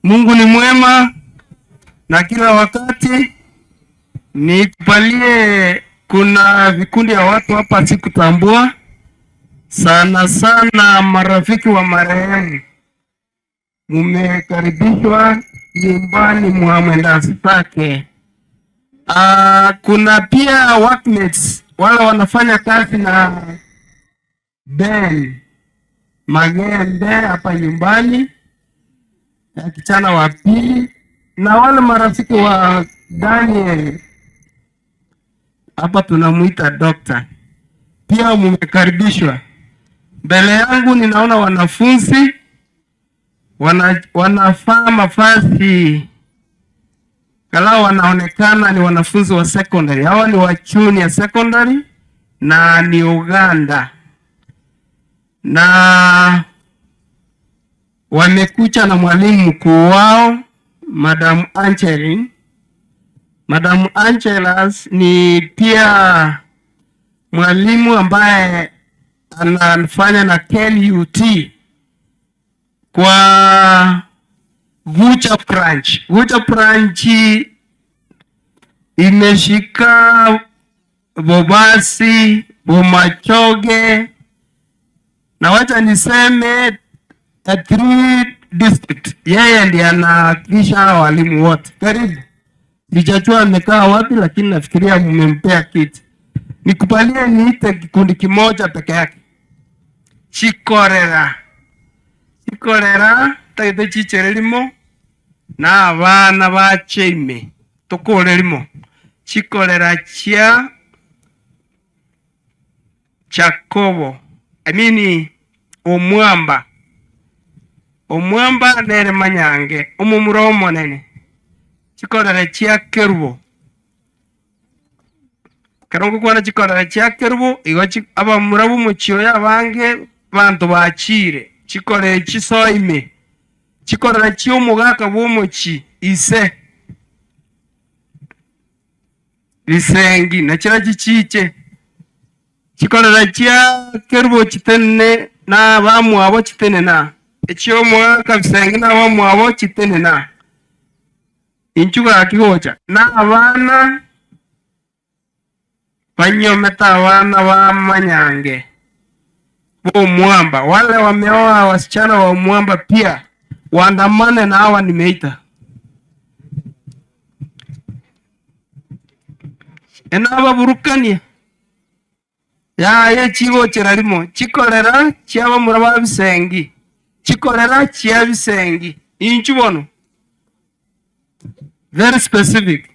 Mungu ni mwema na kila wakati. Nikubalie, kuna vikundi ya watu hapa sikutambua sana sana, marafiki wa marehemu, mumekaribishwa nyumbani mwa mwendazake. Ah, kuna pia workmates wale wanafanya kazi na Ben Magembe hapa nyumbani ya kijana wa pili, na wale marafiki wa Daniel hapa tunamuita dokta, pia mumekaribishwa. Mbele yangu ninaona wanafunzi wana, wanafaa mavazi kalau wanaonekana ni wanafunzi wa secondary. Hawa ni wa junior secondary na ni Uganda na wamekuja na mwalimu mkuu wao Madam Angeline. Madam Angelas ni pia mwalimu ambaye anafanya na KUT kwa Gucha branch. Gucha branch imeshika Bobasi, Bomachoge na wacha niseme the three district, yeye ndiye anawakilisha walimu wote. Karibu. Sijajua amekaa wapi, lakini nafikiria mmempea kiti. Nikubalie niite kikundi kimoja peke yake. Chikorera. Chikorera tagete chichererimo na abana bacheime tokorerimo chikorera chia Jacobo I mean omwamba omwamba nere manyange omomura omonene chikorera chia Kerubo ekero ngokwana chikorera chia Kerubo igo chi abamura b'omochie oyo abange abanto bachire chikorera chisoa ime chikorera chia omogaka bw'omochie ise risengi na chiria chiche Chikorera chia Kerubo chitenene na abamwabo chitenena, echi'omogaka Bisenge na abamwabo chitenena. Inchuo gaki gocha, na abana banyomete abana ba manyange b'omwamba, wale wameoa wasichana wa omwamba pia waandamane na hawa nimeita. Enababurukanie. Yaya chigochera rimo, chikorera chi'abamura ba bisengi, chikorera chia bisengi. Inchuo bono, very specific.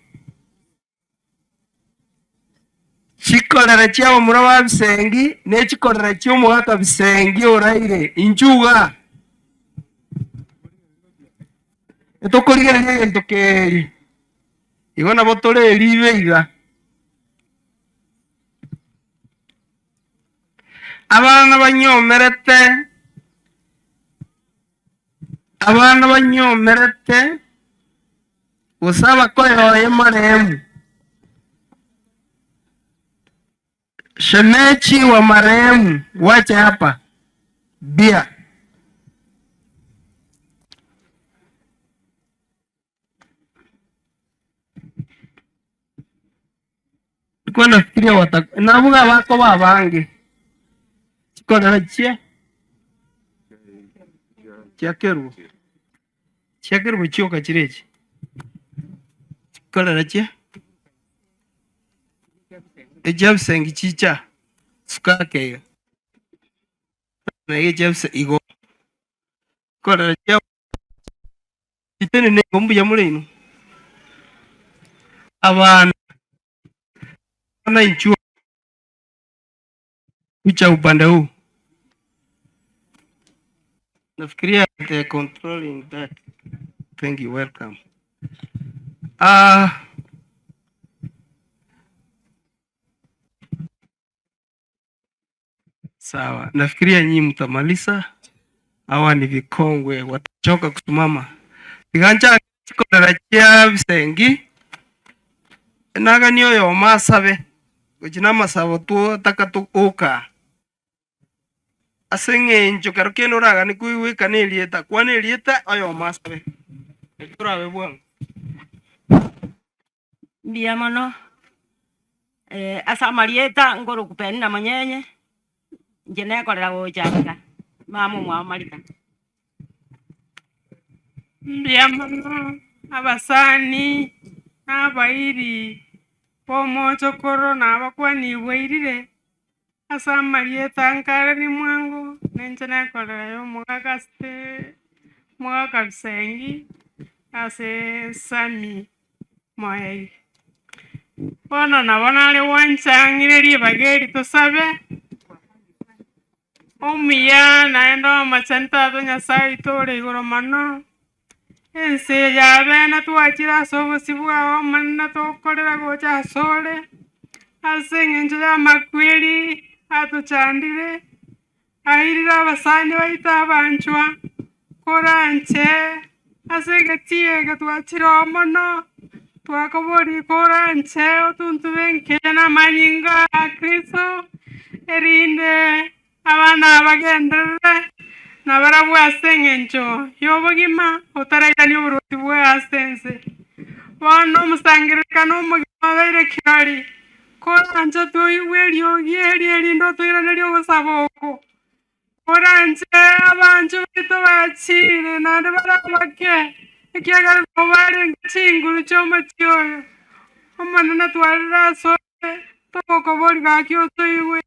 Chikorera chi'abamura ba bisengi ne chikorera chi'omogaka bisengi oraire. Inchuo iga. Etokorigereria egento keri, igo nabo tore eribe iga. Abana banyomerete, abana banyomerete, gose abakoyoye marehemu, shemeji wa marehemu, wache hapa bia. Nilikuwa nafikiria wata nabwo abakoba abange chikorera chia chiakerwa chiakerwa chioka chire echi chikorera chia echia bisengi chicha suka ake iga na iga echia bise igo chikorera chia chitenene igo mbuya more inwe abana abana inchuo kucha upande huu nafikiria they are controlling that thank you welcome ah Sawa, nafikiria nyinyi mtamaliza. Hawa ni vikongwe, watachoka kusimama. Tiga nchake chia bisengi nagani oyomo asabe gochia na amasabo twataka oka ase eng'encho kero kende oragani koigweka na erieta, kwana erieta oyomo asabe naki torabe bwango. Mbuya mono, ase amarieta nkorokwa Penina Monyenye, inche nekorera gocha iga, mama omwabo Marita. Mbuya mono abasani na abairi b'omochokoro na abakwani bwairire, ase amarieta nkare mwango, ninche nekorera ya omogaka ase omogaka Bisengi, ase Sammy Moegi. Bono nabo nare gwancha ng'ire ribaga eri tosabe, omuya naende omochenu Tata Nyasaye oito ore igoro mono, ense eye ya bene twachire ase obosio bwao Omonene tokorera gocha asore, ase eng'encho ya amakweri atochandire, airire abasani baito abanchwa, koranche ase egetii eke twachire oo mono, twakoboria koranche otontube enkeya na amanyinga a Kristo, erinde abana aba bagenderere nabarabwo ase eng'encho y'obogima otarairania oboruoti bwaye ase ense. Bono omosangererekano omogima obeire kirori, koranche toigwe eriogi eri erinde otoiranerie ogosaba oko. Koranche abanchwa baito bachiire naende bare abake, ekiagera nabo barenge chinguru chi'omochie oyo. Omonene twarire asore, togokoboria gaki otoigwe,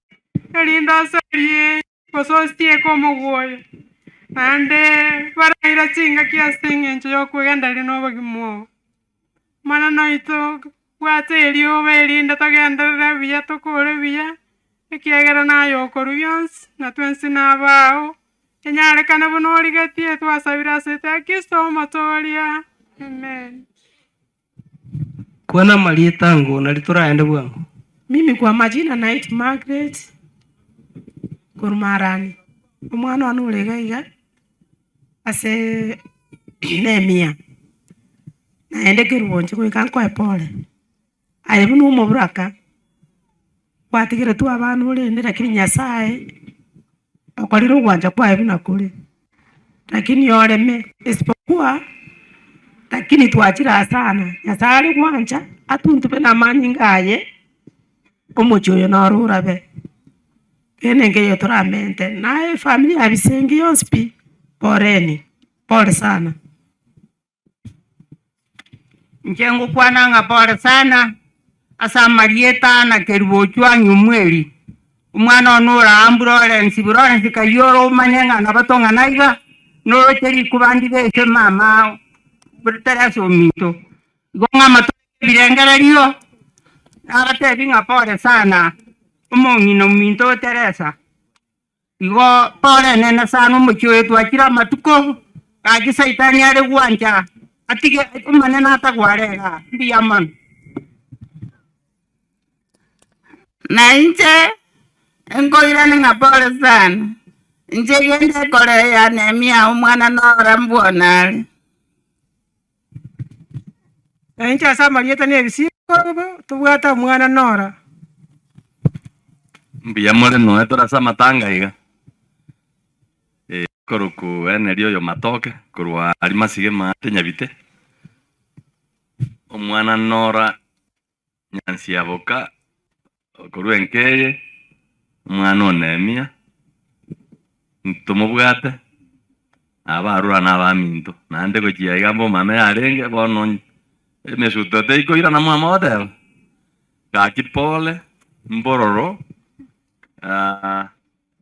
erinde oserie gose osieke omogwa oyo, naende baraire chingaki ase eng'encho y'okwegendereria na obogima obo. Omonene oito, bwata erioba erinde togenderere buya tokore buya, ekiagera naye okorwa bionsi, na twensi nabao, enyarekane buna origetie twasabire ase ete Kristo Omotoria. Amen. Kwana amarieta ango nario toraende bwango. Mimi kwa majina naitwa Margaret korwa Marani, omwana one ore iga iga ase Nehemia, naende kerubo inche goika nkoe pole, aye buna omoburaka gwatigeretwe abana orende lakini Nyasaye okorire ogwancha kwaye buna kore, lakini oreme isipokuwa lakini twachire sana, Nyasaye are gwancha atuntube na amanyinga aye, omochie oyo noro orabe, kende nkeiyo toramente, naye efamiri ya Bisengi yonsi pi, poreni, pole sana. Inche ngokwana ng'a pole sana ase amarieta na Kerubo Ochwang'i Omweri, omwana one ore aa Lawrence, Lawrence kayio ore omanye ng'a nabo tong'ana iga, noroche rikuba ndire ase mama Teresa ominto. Igo ng'a amatore ebirengererio, nabatebi ng'a pole sana, omong'ina ominto Teresa. Igo pole enene sana omochie oyo twachire amatuko, gaki saitani are gwancha atige Omonene atagware igaa. Mbuya mono. Na inche nkoirane ng'a pole sana, inche gende koreya Nehemia omwana nora mbwone are. Na inche ase amarieta na ebisiiko tobwate omwana Nora. Mbuya more noe tore ase amatanga iga. Eh, koroku Henry oyo Matoke korwa aria Masige maate Nyabite. Omwana Nora Nyansiaboka. Korwa enka eye, omwana o Nehemia, ntomobwate, abarure na abaminto, naende gochia iga mbomame yarenge, bono emesuto teikoirana mwama goteba, gaki pole, mbororo,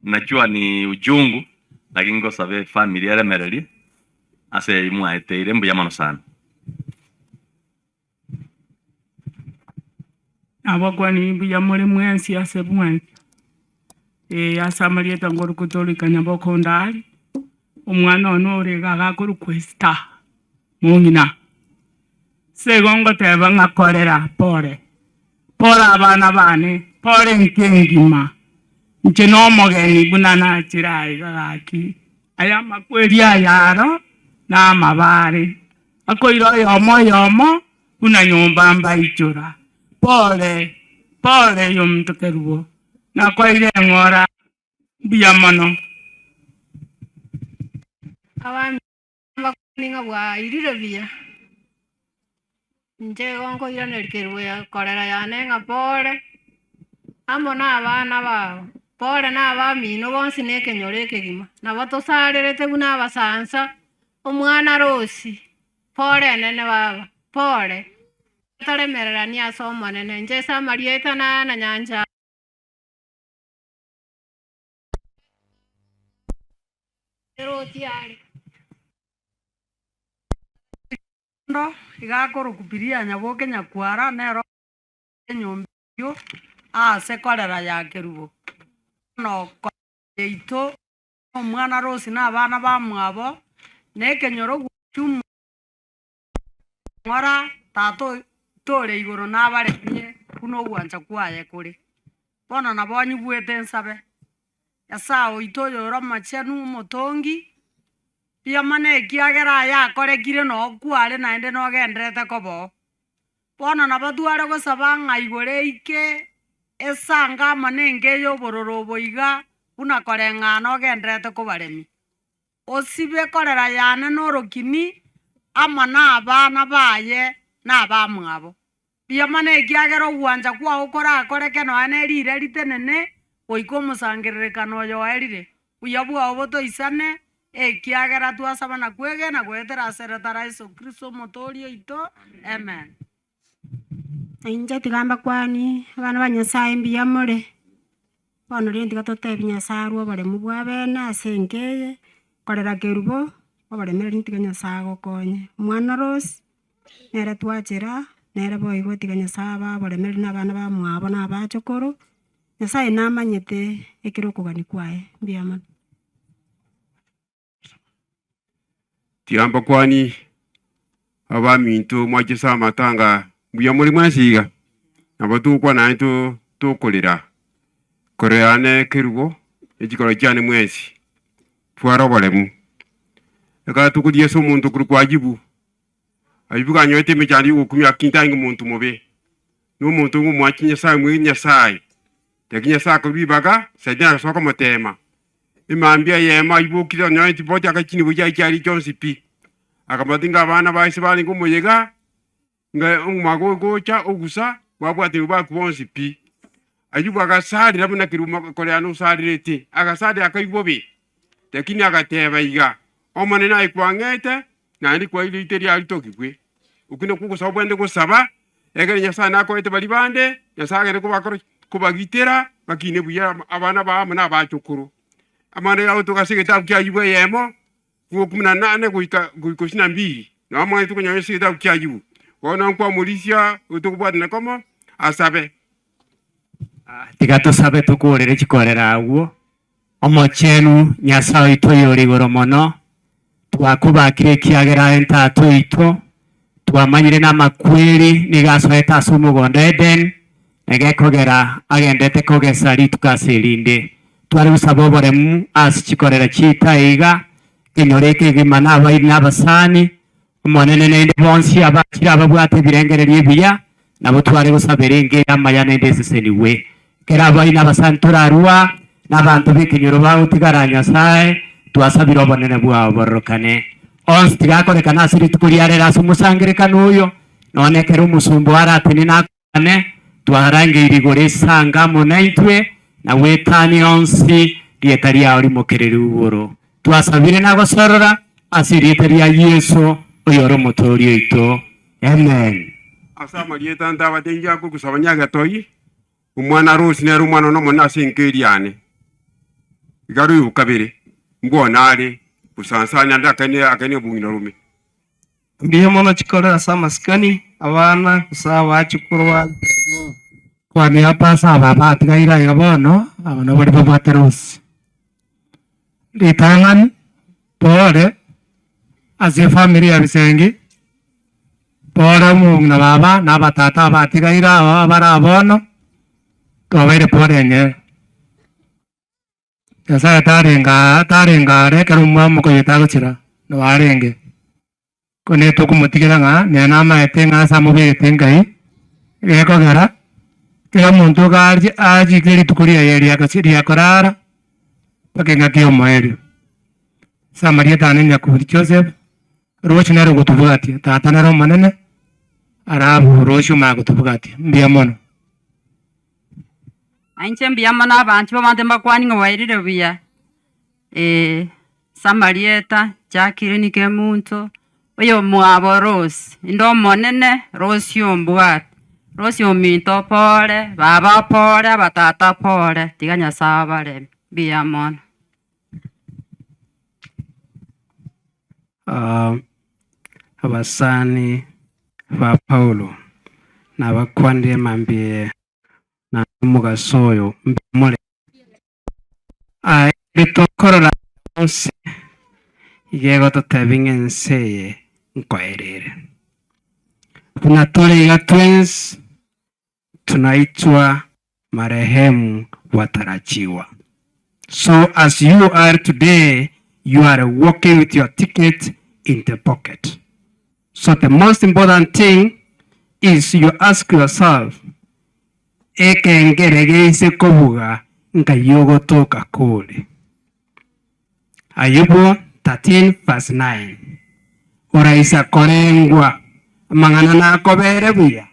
najua ni uchungu, lakini ngosabe efamiri eremererie, ase eyio mwaeteire, mbuya mono sana. Nabakwanire mbuya more mwensi ase mwensi, ee ase amarieta ngorokwa Dorika Nyaboke Ondari, omwana one ore iga iga akorokwa Esther mong'ina. Ase igo ngoteba ng'a korera pore, pore abana bane, pore enka engima, inche na omogeni buna nachire aiga gaki, aya amakweri aya aro na amabare. Akoira oyomo oyomo buna nyomba mbaichora. Pole, pole yominto Kerubo, nakwaire eng'ora mbuya mono. Abamino mbakwane ng'a bwairire buya, inche igo nkoiraneria Kerubo ya korera yane ng'a pole, amo na abana bao, pole na abamino bonsi na ekenyoro ekegima, nabo tosarerete buna abasansa Omwana Rosi, pole enene baba, pole. Toremereranie ase Omonene, inche ase amarieta na na nyancha. Rosi are. Ondo iga akorokwa Bilia Nyaboke Nyakwara nere enyomba eyio aase korera ya Kerubo. Bono korera yaito Omwana Rosi na abana bamwabo, na ekenyoro gochia ng'ora Tata oito ore igoro nabaremie buna ogwancha kwaye kore. Bono nabo onyigwete nsabe, Nyasae oito oyore omochenu omotongi, mbuya mono ekiagera aya akorekire noo kware naende nogendererete koba oo. Bono nabo tware gosaba ng'a igoro eike esange amo nenka eye obororo obo iga, buna koreng'ana ogendererete kobaremia. Osibe korera yane norokini amo nabana baye na abamwabo. Mbuya mono ekiagera ogwancha kwao korakoreke nonya ne riire ritenene goika omosangererekano oyo oerire. Buya bwao botoisane, ekiagera twasaba na kwegena goetera ase erieta ria Yeso Kristo Omotooria oito. Amen. Na inche tiga mbakwanie, abana ba Nyasaye mbuya more, bono rende tiga totebie Nyasaye arwe oboremu bwa bene ase enka eye, korera kerubo, oboremereri tiga Nyasaye agokonye. Omwana Rose, nere twachera, nere boigo tiga Nyasaye abe oboremereri na abana bamwabo na abachokoro, Nyasaye namanyete ekero okogania kwaye, mbuya mono. Tiga mbakwanie abaminto mwache ase amatanga mbuya more mwensi iga, nabo togokwana naende to tokorera, korera ne ekerubo ne chikoro chiane mwensi, tware oboremu. Ekero tokorigia ase omonto korokwa Ayubu, Ayubu kanyorete emechando ya ogokumia lakini tarenge monto mobe, na omonto onge omwanchi Nyasaye omwegeni Nyasaye, lakini Nyasaye akarua ribaga, Saitani agasoa komoteema. Emambia eyemo aibokire onyore chiboti ake chinibo chiaye chiaria chionsi pi. Akamanya ng'a abana baye ase barenge omoyega, ng'a omwaka ogocha ogusa, babwaterwe bakwa bonsi pi. Ayubu agasarera buna kerubo koreana osarerete, agasarera akaigwa bobe, lakini agateba iga, Omonene aye kwang'ete, naende kwaeire rite riaye ritokigwe. Okwo nakwo ogosaba obwenerete gosaba, ekero Nyasaye nakoete baria bande, Nyasaye agende kobakora ki? Kobagitera, bakine buya abana bao amo na abachokoro. Amang'ana aya agotoka ase egetabu kia Ayubu eyemo, fungu kumi na nane goika goika isini na mbiri, nabo amang'ana tokonyora ase egetabu kia Ayubu. Bono nkwamorisia oyo tokobwatana komo, asabe. Tiga tosabe tokoorere chikorera agwo. Omochenu, Nyasae oito oyore igoro mono, twakobakire ekiagera aye Tata oito, twamanyire namakweri nigo asoete ase omogondo Eden, na gekogera agendete kogesa rituko ase erinde. Tware gosaba oboremu ase chikorera chiaito aiga, ekenyoro ekegima na abairi na abasani, Omonene naende bonsi abachire ababwate ebirengererio ebiya, nabo tware gosabera enka eye amaya naende esesenigwe. Ekero abaini abasani torarua, na abanto b'ekenyoro bagotigara Nyasae, twasabire obonene bwao bororokane. Onsi tigakorekana ase rituko ria rero ase omosangererekano oyo, nonya ekero omosomba oo aratenene akwane. Twarangeirie igoro esange amo naintwe, na gwetania onsi, rieta riao rimokererigwe igoro. Twasabire na gosorora ase erieta ria Yeso, oyore Omotooria oito. Amen. Ase amarieta ntabatengi akogusaba nyagetoi, omwana Rose nere omwana one omonene ase enka eria yane. Iga are oyo kabere, mbwone are gosansa naende akene akene obong'ina rome. Mbuya mono chikore ase amasikani, abana gose abachukuru ba. Kwania ase aba abatigaire aiga bono, aba nabo baria babwate Rose. Ritang'ani pore ase efamiri ya Bisengi, pore omong'ina baba na abatata abatigaire aba abare aa bono, twabaire pore enyene. Nyasaye tarenge aa tarenge are ekero omwami okoyete agochira, nabo arenge. Ko nere tokomotigera ng'a nere namaete ng'a ase amobegete Ngai, gekogera, kera omonto iga arie achike rituko riaye riagochi riakorara, mpaka engaki ya omoerio. Ase amarieta ane Nyakundi Joseph, roche nere ogotobwatia, tata nere omonene, arabu roche omanye gotobwatia, mbuya mono. Na inche mbuya mono abanto b'abanto mbakwani ng'a bwairire buya, ee, ase amarieta Jacqueline Kemunto, oyomwabo Rose, inde omonene Rose ombwate, Rose ominto pore, baba pore, abatata pore, tiga Nyasaye abareme, mbuya mono. Abasani ba Paulo nabakwanire mambia eye, na omogaso oyo mbimore. Aye tokorora onsi, iga egototebia ng'a ense eye nkoera ere. Buna tore iga twensi, tunaitwa marehemu watarajiwa. So as you are today, you are walking with your ticket in the pocket. So the most important thing is you ask yourself, ekengere geise kobuga nkai ogotoka kore? Ayubu 13 verse 9 Oraisa korengwa amang'ana nakobere buya?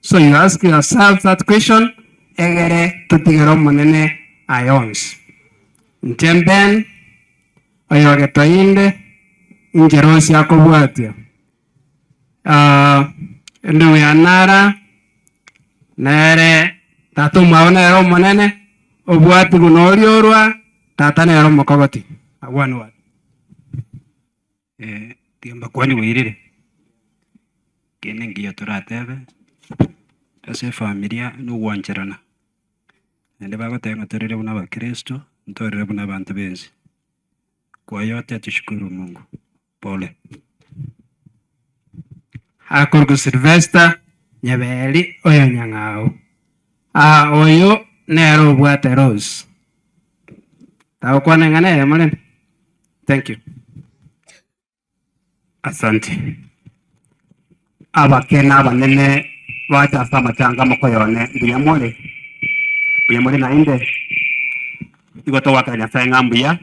So you ask yourself that question egere totigere Omonene aye onsi. Inche Ben, oyogetwa inde, inche Rose akobwatia. Endugu ya Nara nere tata omwabo nere omonene, obwatigwe noria orwa tata nere omokogoti. One word. Tiga mbakwanie bwairire, kende nkiya toratebe, ase efamilia na ogwancherana, naende bagoteba ng'a torere buna abakristo, ntorere buna abanto bensi, kwa yote tushukuru Mungu. Pole. Akorokwa Sylvester Nyaberi oyo Nyang'au. Aa oyo nere obwate Rose. Tagokwana ing'ana eyemo rende. Thank you. Asante. Abake na abanene bacha ase amachanga mokoyone mbuya more, mbuya more naende. Igo togoakera Nyasae ng'a mbuya,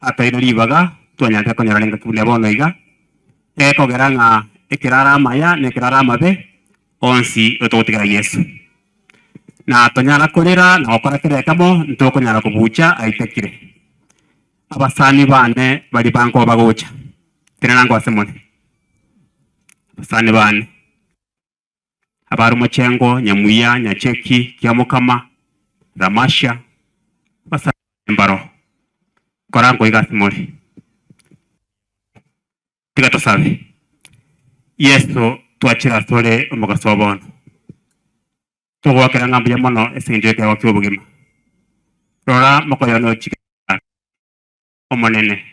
atoire ribaga twanyarete konyora engaki buna bono iga, ekogera ng'a ekero are amaya na ekero are amabe, onsi igo togotigera Yeso. Na tonyara korera na gokora kera ekemo, ntokonyara kobucha aitekire. Abasani bane baria bankoba bagocha, tenena ngoase more. Abasani bane, abare omochengo, Nyamuya, Nyacheki, Kiamokama, Ramasha, abasani bane mbaro, kora nkoiga ase more. Tiga tosabe. Yeso, twachire asore omogaso o bono. Togoakera ng'a mbuya mono ase engencho y'ekeegwa ki'obogima. Rora mokoyone ochike Omonene,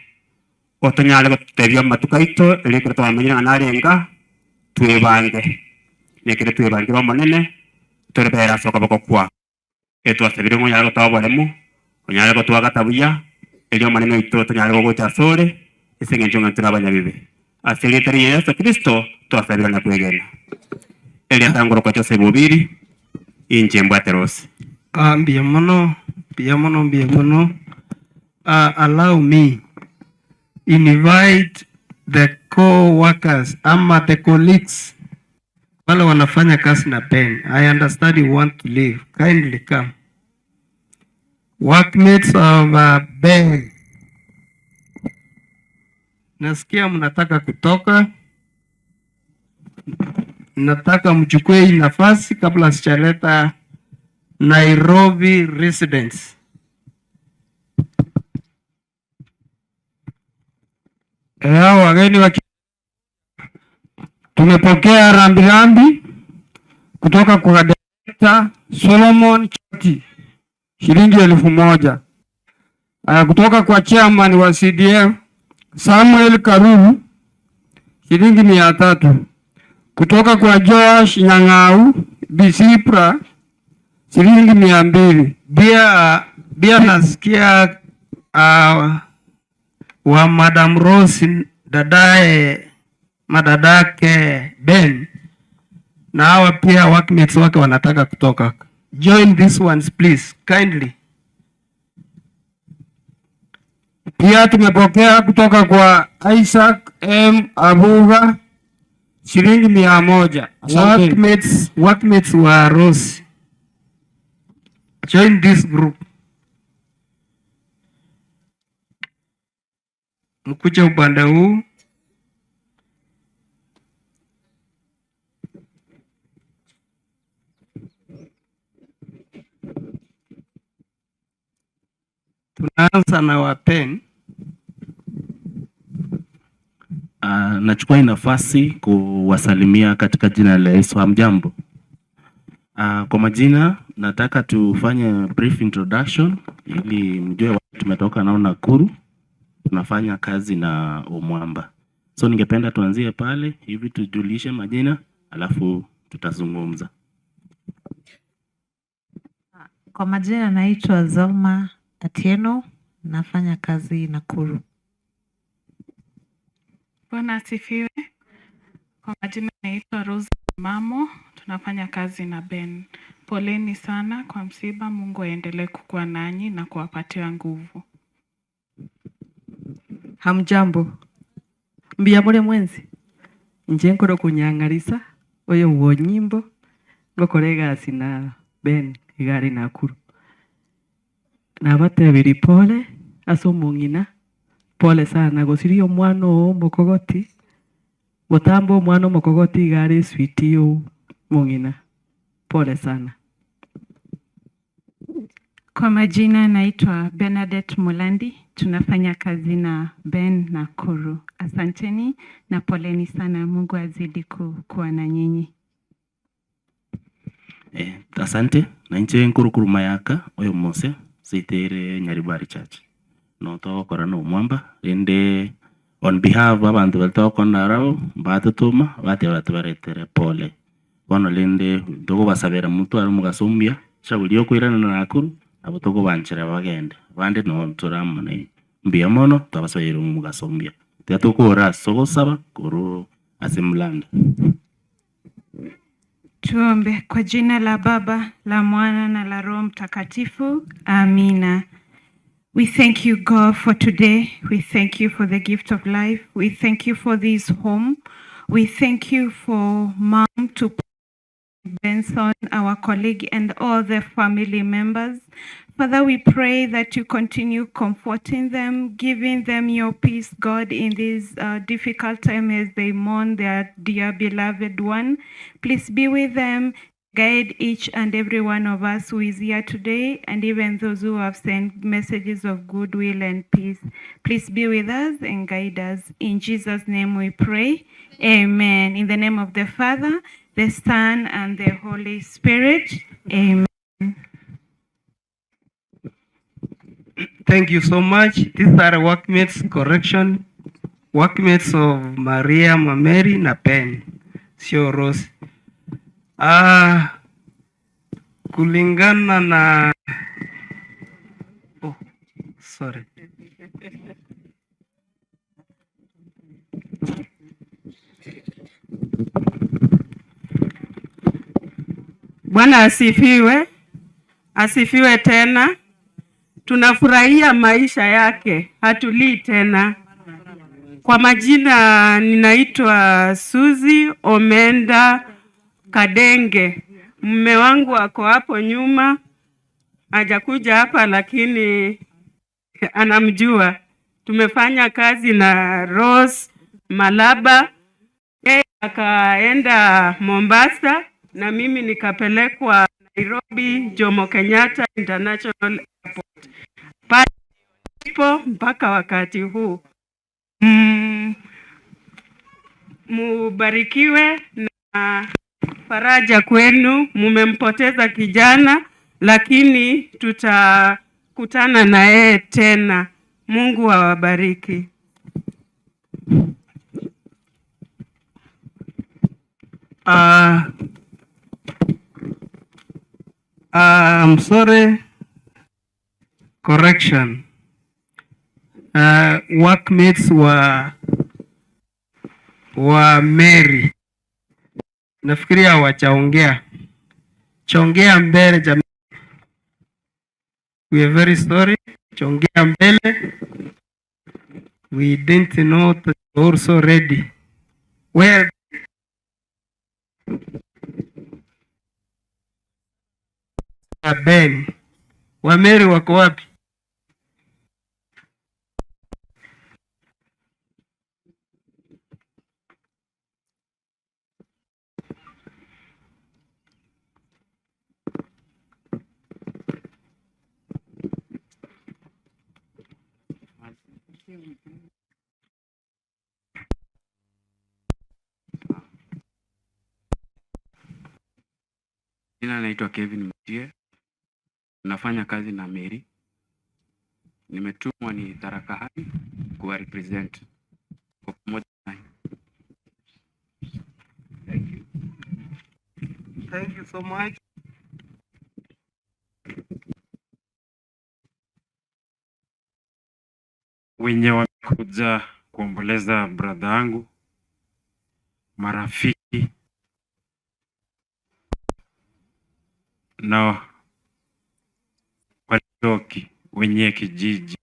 otonyare gototebia amatuko aito, erio ekero twamenyire ng'a narenga, twebange. Na ekero twebangire Omonene, torebere ase okoboko kwao. Etwasabire ng'a onyare gotoa oboremu, onyare gotoagata buya, erio Omonene oito tonyare gogocha asore, ase engencho ng'a intwe nabanyabibe. Ase erieta ria Yeso Kristo twasabire na kwegena. Erieta ngorokwa Joseph Obiri, inche mbwate Rose. Ah, mbuya mono, mbuya mono, mbuya mono. Ah, allow me invite the co-workers ama the colleagues. Wale wanafanya kazi na Ben. I understand you want to leave. Kindly come. Workmates of Ben. Nasikia mnataka kutoka. Nataka mchukue hii nafasi kabla sijaleta Nairobi residents. Hao wageni wa tumepokea rambirambi kutoka kwa Director Solomon Choti shilingi 1000. Kutoka kwa chairman wa CDF Samuel Karuru shilingi 300. Kutoka kwa Joash Nyang'au Bisipra shilingi 200. Bia, bia nasikia wa Madam Rose dadaye madadake Ben na hawa pia workmates wake wanataka kutoka. Join these ones please kindly. Pia tumepokea kutoka kwa Isaac M Abuga shilingi 100. Asante. Workmates wa Rose. Join this group. Mkuja upande huu. Tunaanza na wapen. Nachukua hii nafasi kuwasalimia katika jina la Yesu. Hamjambo? Kwa majina nataka tufanye brief introduction ili mjue wapi tumetoka nao Nakuru. Tunafanya kazi na Omwamba. So ningependa tuanzie pale hivi tujulishe majina alafu tutazungumza. Kwa majina naitwa Zelma Atieno, nafanya kazi Nakuru. Bwana asifiwe. Kwa majina naitwa Rose Mamo, tunafanya kazi na Ben. Poleni sana kwa msiba, Mungu aendelee kukuwa nanyi na kuwapatia nguvu. Hamjambo. Mbia mure mwensi. Inche nkoro kunyang'arisa oyo bwo nyimbo ngokora egasi na Ben iga are Nakuru. Nabatebiri pole ase omong'ina, pole sana gosiria omwana oo omokogoti, gotamba omwana omokogoti iga are eswiti ya omong'ina, pole sana. Kwa majina naitwa Bernadette Mulandi, tunafanya kazi na Ben Nakuru. Asanteni na poleni sana, Mungu azidi kuwa na nyinyi. Asante na inche nkurukuru mayaka oyo mose seitere Nyaribari Church no togokora na Omwamba rende on behalf abantu baria togokora narabo mbatotoma bateba tubaretere pole bono rende togobasabera motware omogaso omuya shauri okoirana Nakuru nabo tokobanchera bagende bande no tore amo nainwe mbuya mono twabasabeire omogaso omuya tiga tokora ase ogosaba korwa ase emulanda. Tuombe. Kwa jina la Baba, la Mwana na la Roho Mtakatifu. Amina. We thank you, God, for today. We thank you for the gift of life. We thank you for this home. We thank you for Mom to Benson, our colleague, and all the family members. Father, we pray that you continue comforting them, giving them your peace, God, in this difficult time as they mourn their dear beloved one. Please be with them. Guide each and every one of us who is here today, and even those who have sent messages of goodwill and peace. Please be with us and guide us. In Jesus' name we pray. Amen. In the name of the Father, the Son, and the Holy Spirit. Amen. Thank you so much. These are workmates, correction, workmates of Maria Mameri na Ben, sio Rose. Kulingana na oh, sorry. Bwana asifiwe. Asifiwe tena. Tunafurahia maisha yake, hatulii tena. Kwa majina ninaitwa Suzy Omenda Kadenge. Mume wangu ako hapo nyuma, hajakuja hapa lakini anamjua. Tumefanya kazi na Rose Malaba, yeye akaenda Mombasa na mimi nikapelekwa Nairobi Jomo Kenyatta International Airport. Pale nipo mpaka wakati huu. Mubarikiwe na faraja kwenu. Mumempoteza kijana, lakini tutakutana na yeye tena. Mungu awabariki. I'm sorry, correction. Workmates wa Mary nafikiria wachaongea chongea mbele jamii. We are very sorry, chongea mbele. We didn't know that you were also ready. Where Ben wa Mary wako wapi? Jina naitwa Kevin Mutie, nafanya kazi na Mary. Nimetumwa ni Tharakahani kuwa represent kwa pamoja naye. Thank you. Thank you so much. Wenye wamekuja kuomboleza brother yangu, marafiki na walioki wenye kijiji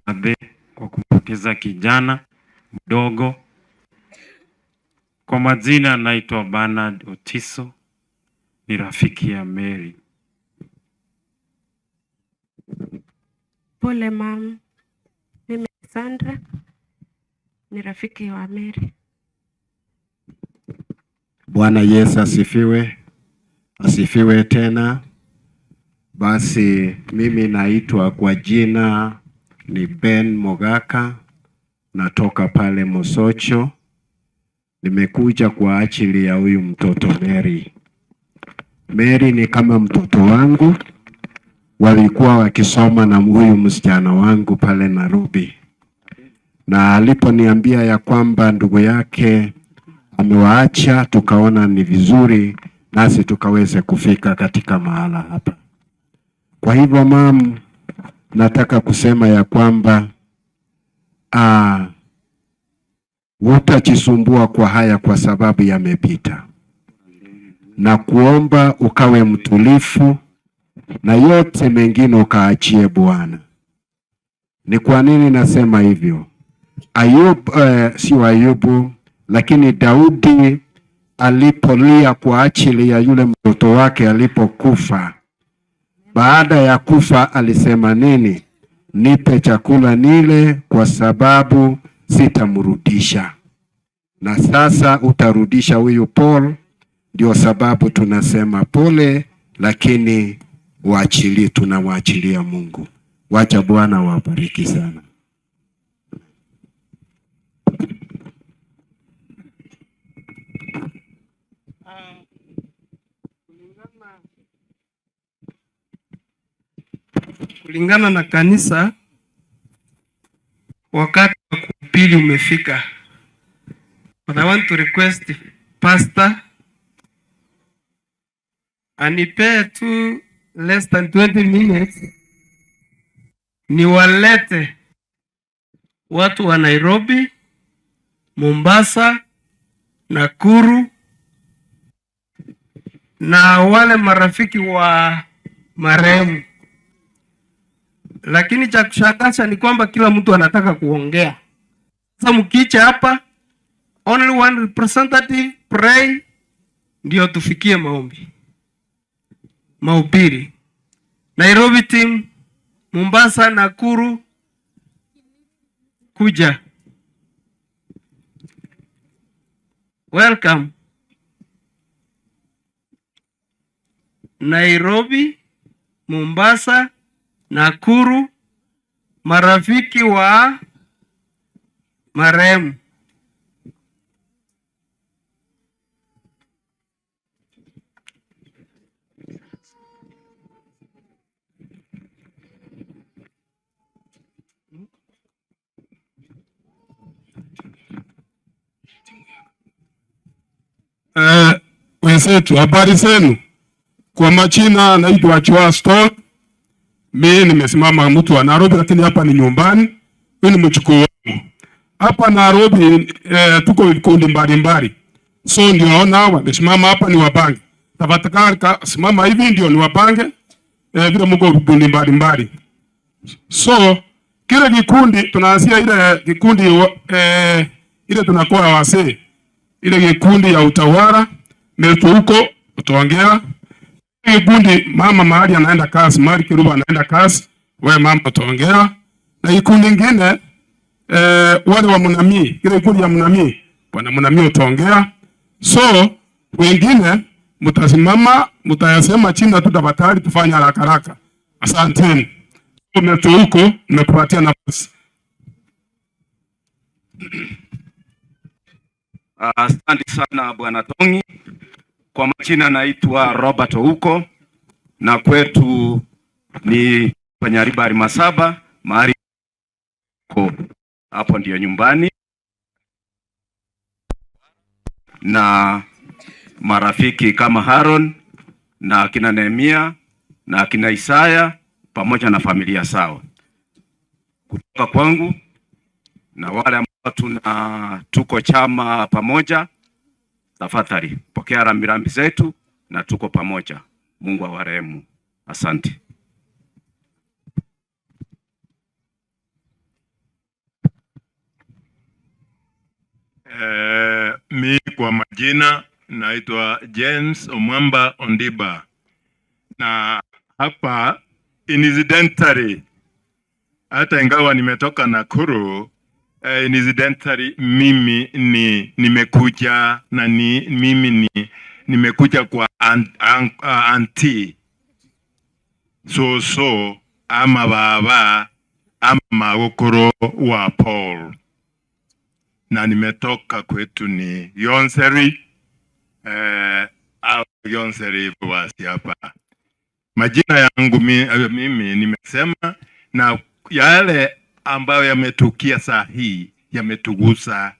madhe kwa kumpoteza kijana mdogo. Kwa majina naitwa Bernard Otiso, ni rafiki ya Mary. Pole mam, mimi ni Sandra, ni rafiki wa Mary. Bwana Yesu asifiwe, asifiwe tena. Basi mimi naitwa kwa jina ni Ben Mogaka, natoka pale Mosocho. Nimekuja kwa ajili ya huyu mtoto Mary. Mary ni kama mtoto wangu, walikuwa wakisoma na huyu msichana wangu pale Nairobi, na aliponiambia ya kwamba ndugu yake amewaacha, tukaona ni vizuri nasi tukaweze kufika katika mahala hapa. Kwa hivyo mam, nataka kusema ya kwamba hutajisumbua kwa haya kwa sababu yamepita, na kuomba ukawe mtulifu na yote mengine ukaachie Bwana. Ni kwa nini nasema hivyo? Ayub, sio Ayubu, lakini Daudi alipolia kwa ajili ya yule mtoto wake alipokufa, baada ya kufa alisema nini? Nipe chakula nile, kwa sababu sitamrudisha. Na sasa utarudisha huyu Paul. Ndio sababu tunasema pole, lakini waachilie, tunawaachilia Mungu. Wacha Bwana wabariki sana. Kulingana na kanisa, wakati wa kuhubiri umefika. But I want to request pastor anipee tu less than 20 minutes niwalete watu wa Nairobi, Mombasa, Nakuru na wale marafiki wa marehemu. Lakini cha kushangaza ni kwamba kila mtu anataka kuongea. Sasa mkicha hapa, only one representative pray. Ndio tufikie maombi. Mahubiri. Nairobi team, Mombasa, Nakuru kuja. Welcome. Nairobi, Mombasa, Nakuru, marafiki wa marehemu. Eh, wenzetu habari zenu? Kwa majina naitwa Joa Stone. Mimi nimesimama mtu wa Nairobi, lakini hapa ni nyumbani. Huyu ni mchukuu wangu hapa Nairobi. Eh, tuko vikundi mbalimbali, so ndio naona wamesimama hapa ni wapange. Tafadhali simama hivi ndio ni wapange eh, vile mko vikundi mbalimbali. So kile kikundi tunaanzia ile kikundi eh, ile tunakuwa wasee ile kikundi ya utawala metu huko utaongea. Ile kikundi mama mahali anaenda kazi, mahali Kiruba anaenda kazi, wewe mama utaongea. Na kikundi kingine eh, wale wa Munami, ile kikundi ya Munami, bwana Munami utaongea. So wengine mtasimama, mtayasema chini na tutabatari tufanye haraka haraka. Asanteni. Metu huko nimekupatia nafasi. Asante sana bwana Tongi. Kwa majina naitwa Robert Ouko na kwetu ni Panyaribari Masaba mahali ko hapo ndio nyumbani na marafiki kama Haron na akina Nehemia na akina Isaya pamoja na familia sawa. Kutoka kwangu na wale ambao tuna tuko chama pamoja, tafadhali pokea rambirambi zetu na tuko pamoja. Mungu awarehemu. Asante. Mi kwa majina naitwa James Omwamba Ondiba na hapa incidentally, hata ingawa nimetoka Nakuru incidentally mimi ni nimekuja na ni, mimi ni nimekuja kwa auntie soso ama baba ama magokoro wa Paul na nimetoka kwetu ni Yonseri au Yonseri basi hapa. Majina yangu mimi nimesema, na yale ambayo yametukia saa hii yametugusa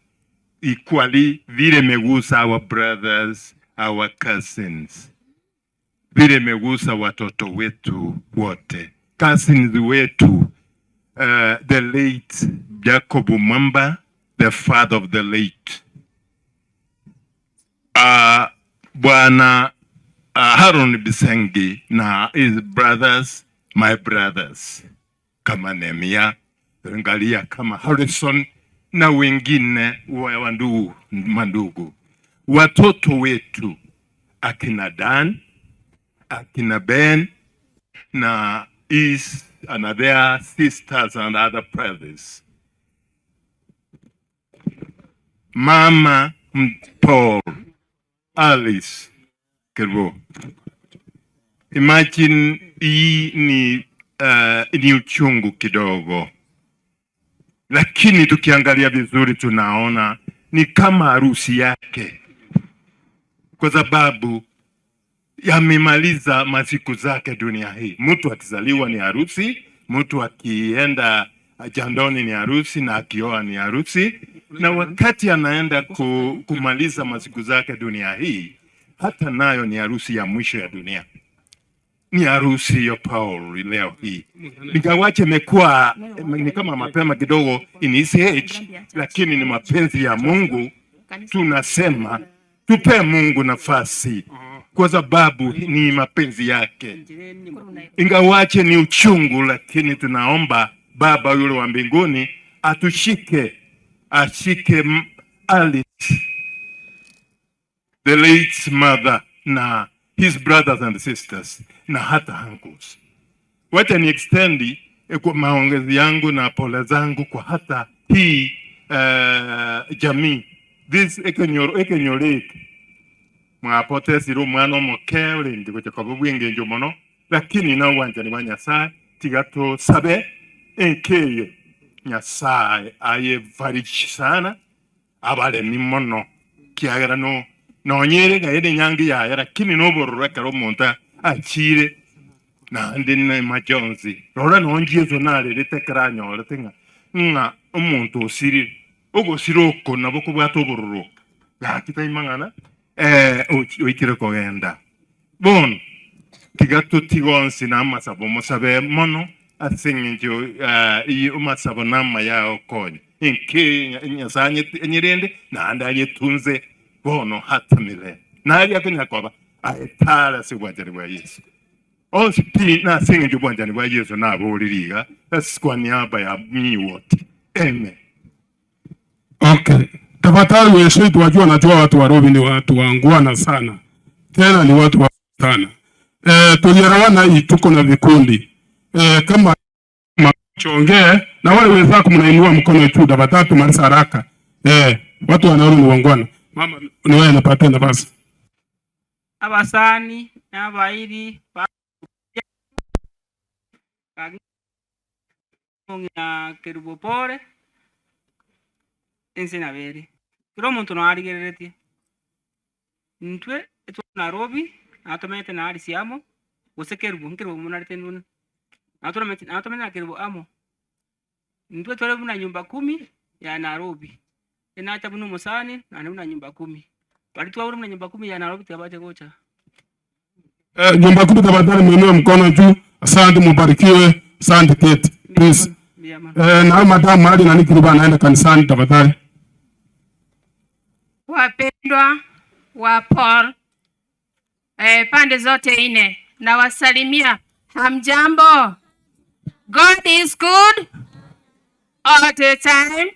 equally vile imegusa our brothers, our cousins, vile imegusa watoto wetu wote, cousins wetu, the late Jacob Mwamba, the father of the late Bwana Haron Bisengi na his brothers, my brothers kama Nehemia, angalia kama Harrison na wengine wa wandugu, mandugu, watoto wetu akina Dan, akina Ben na his and their sisters and other brothers. Mama Paul, Alice Kerubo. Imagine hii ni uchungu kidogo, lakini tukiangalia vizuri tunaona ni kama harusi yake, kwa sababu yamemaliza masiku zake dunia hii. Mtu akizaliwa ni harusi, mtu akienda jandoni ni harusi, na akioa ni harusi, na wakati anaenda kumaliza masiku zake dunia hii, hata nayo ni harusi ya mwisho ya dunia. Ni harusi ya Paul leo hii. Ingawaje imekuwa ni kama mapema kidogo in his age, lakini ni mapenzi ya Mungu. Tunasema tupe Mungu nafasi kwa sababu ni mapenzi yake. Ingawaje ni uchungu, lakini tunaomba Baba yule wa mbinguni atushike, ashike Alice. the late mother na his brothers and sisters na hata uncles. Wacha ni extend kwa maongezi yangu na pole zangu kwa hata hii jamii this ekenyoro ekenyoro eke mwapotesire omwana omoke orenge gocha koba bw'engencho mono lakini na obwanchani bwa Nyasaye tiga tosabe enka eye Nyasaye ayefariji sana abaremi mono kiagera no nonya ere ng'a ere enyangi yaye lakini nobororo ekero omonto achiire naende nemache onsi. Rora nonye Yeso narerete ekero anyorete ng'a ng'a omonto osirire, ogosira oko nabo kobwate obororo oka, gaki tai mang'ana oikire kogenda. Bono tiga totige onsi na amasabo mosabe mono ase eng'encho amasabo namaya agokonya inki Nyasaye anyerende naende ayetunze bono hata milele. Naria akonya koba aye tare ase obwanchani bwa Yeso. Onsi pi nase eng'encho obwanchani bwa Yeso naborire iga ase kwa niaba ya nyinyi wote. Amen. Okay. Tafadhali wenzetu wajua, najua watu wa Nairobi ni watu waungwana sana, tena ni watu wa sana. Tulielewana hii, tuko na vikundi kama chongee na wale wenzako mnainua mkono juu, tafadhali tumalize haraka. Watu wa Nairobi ni waungwana. Mama, ni wewe napatia nafasi. Abasani n'abairi ba ng'ina Kerubo pore ense nabere kera omonto noarigereretie intwe etwa Nairobi natomanyete na Alice amo gose Kerubo nkerubo monarete buna natorometi natomanyete na Kerubo amo intwe tore buna nyumba kumi ya Nairobi enacha buna omosani naende buna nyumba kumi baria twaure buna nyumba kumi ya Nairobi tibache gocha. Nyumba kumi tafadhali muinue mkono juu. Asante, mubarikiwe. Asante Kate. Please. Na madam mahali nani Kiruba anaenda kanisani tafadhali. Wapendwa wa Paul pande zote nne nawasalimia, hamjambo? God is good all the time.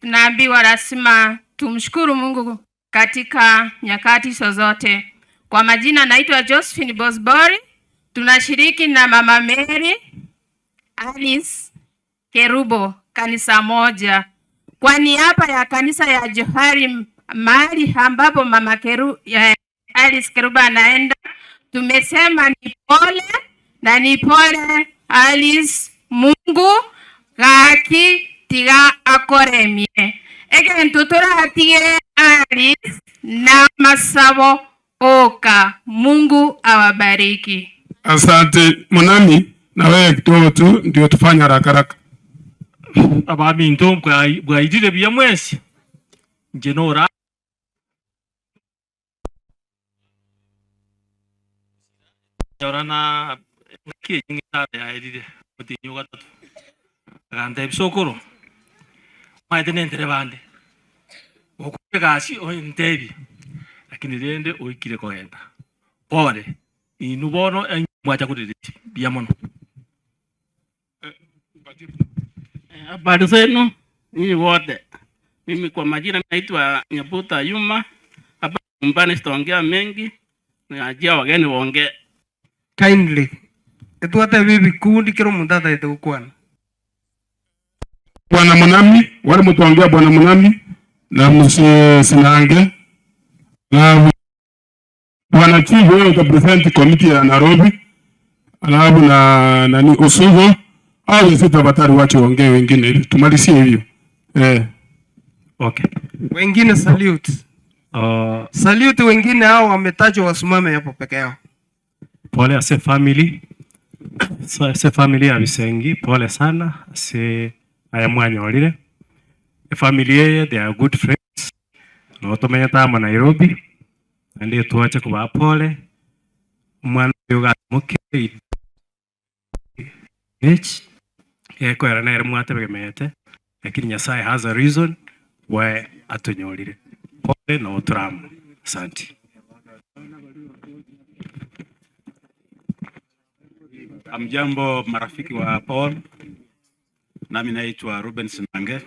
Tunaambiwa lazima tumshukuru Mungu katika nyakati zozote. Kwa majina naitwa Josephine Bosbori, tunashiriki na Mama Mary Alice Kerubo kanisa moja. Kwa niaba ya kanisa ya Johari mahali ambapo Mama Alice Kerubo anaenda, tumesema ni pole na ni pole Alice, Mungu gaki tiga akoremie egento toratige Alice na masabo oka. Mungu awabariki. Asante Munami, na wewe kidogo tu ndio tufanye haraka haraka. Abaminto bwairire buya mwesi nje nora nyora ng'aki ng'itara yaerire omotienyi ogatatu agantebia sokoro omanyete nentere bande gokora egasi ontebie lakini rende oikire kogenda pore inwe bono mwacha korereti mbuya mono. Habari zenu nyinyi wote. Mimi kwa majina naitwa Nyabuta Yuma. Hapa nyumbani sitaongea mengi, naachia wageni waongee. Kindly etwate bikundi kira omonto ataete gokwana. Bwana Munami, wale mtuongea Bwana Munami na msisinange na Bwana Chief, wewe utapresent committee ya Nairobi, alafu na nani Usugo au wenzetu tafadhali wache waongee wengine ili tumalizie hiyo. Okay. Wengine salute. Salute wengine hao wametajwa wasimame hapo peke yao. Pole ase family. So, ase family ya Bisengi, pole sana ase aya mwanyorire. Family yeye they are good friends. No tumenyete amo Nairobi. Naende twache kuba pole. Omwana oyo gamoke H ekwera nere mwategemete lakini Nyasaye has a reason why atunyorire. Pole na uturamu. Asante. Amjambo marafiki wa Paul, nami naitwa Ruben Sinange,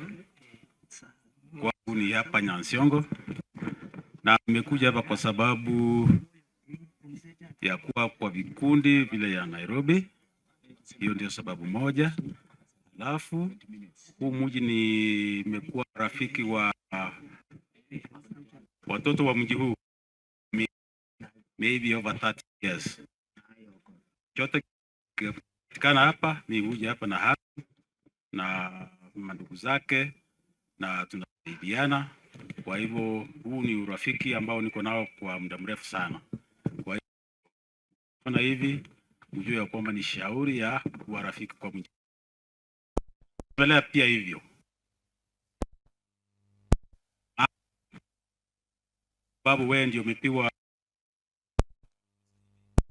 kwangu ni hapa Nyansiongo. Na nimekuja hapa kwa sababu ya kuwa kwa vikundi vile ya Nairobi. Hiyo ndio sababu moja. Alafu huu mji nimekuwa rafiki wa watoto wa mji huu maybe over 30 years. Chote kipatikana hapa, mi huja hapa na hapa na mandugu zake na tunasaidiana. Kwa hivyo huu ni urafiki ambao niko nao kwa muda mrefu sana. Kwa hivyo na hivi mjue ya kwamba ni shauri ya kuwa rafiki kwa mji. Endelea pia hivyo sababu wewe ndio umepewa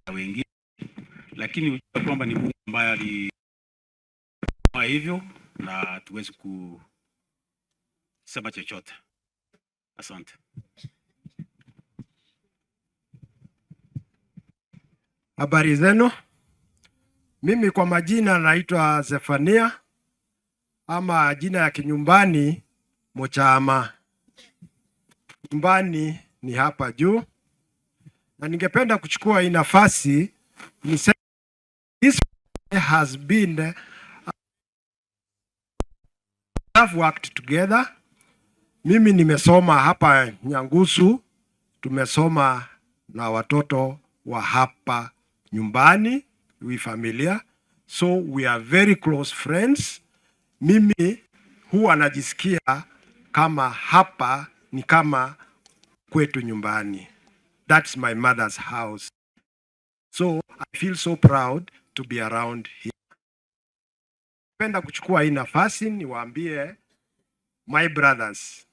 na wengine, lakini ujue kwamba ni Mungu ambaye ali hivyo na hatuwezi kusema chochote. Asante. Habari zenu. Mimi kwa majina naitwa Zefania ama jina ya kinyumbani Mochama. Nyumbani ni hapa juu, na ningependa kuchukua hii nafasi niseme this has been have worked together. Mimi nimesoma hapa Nyangusu, tumesoma na watoto wa hapa nyumbani, we familia, so we are very close friends. Mimi huwa najisikia kama hapa ni kama kwetu nyumbani. That's my mother's house. So I feel so proud to be around here. Napenda kuchukua hii nafasi niwaambie my brothers,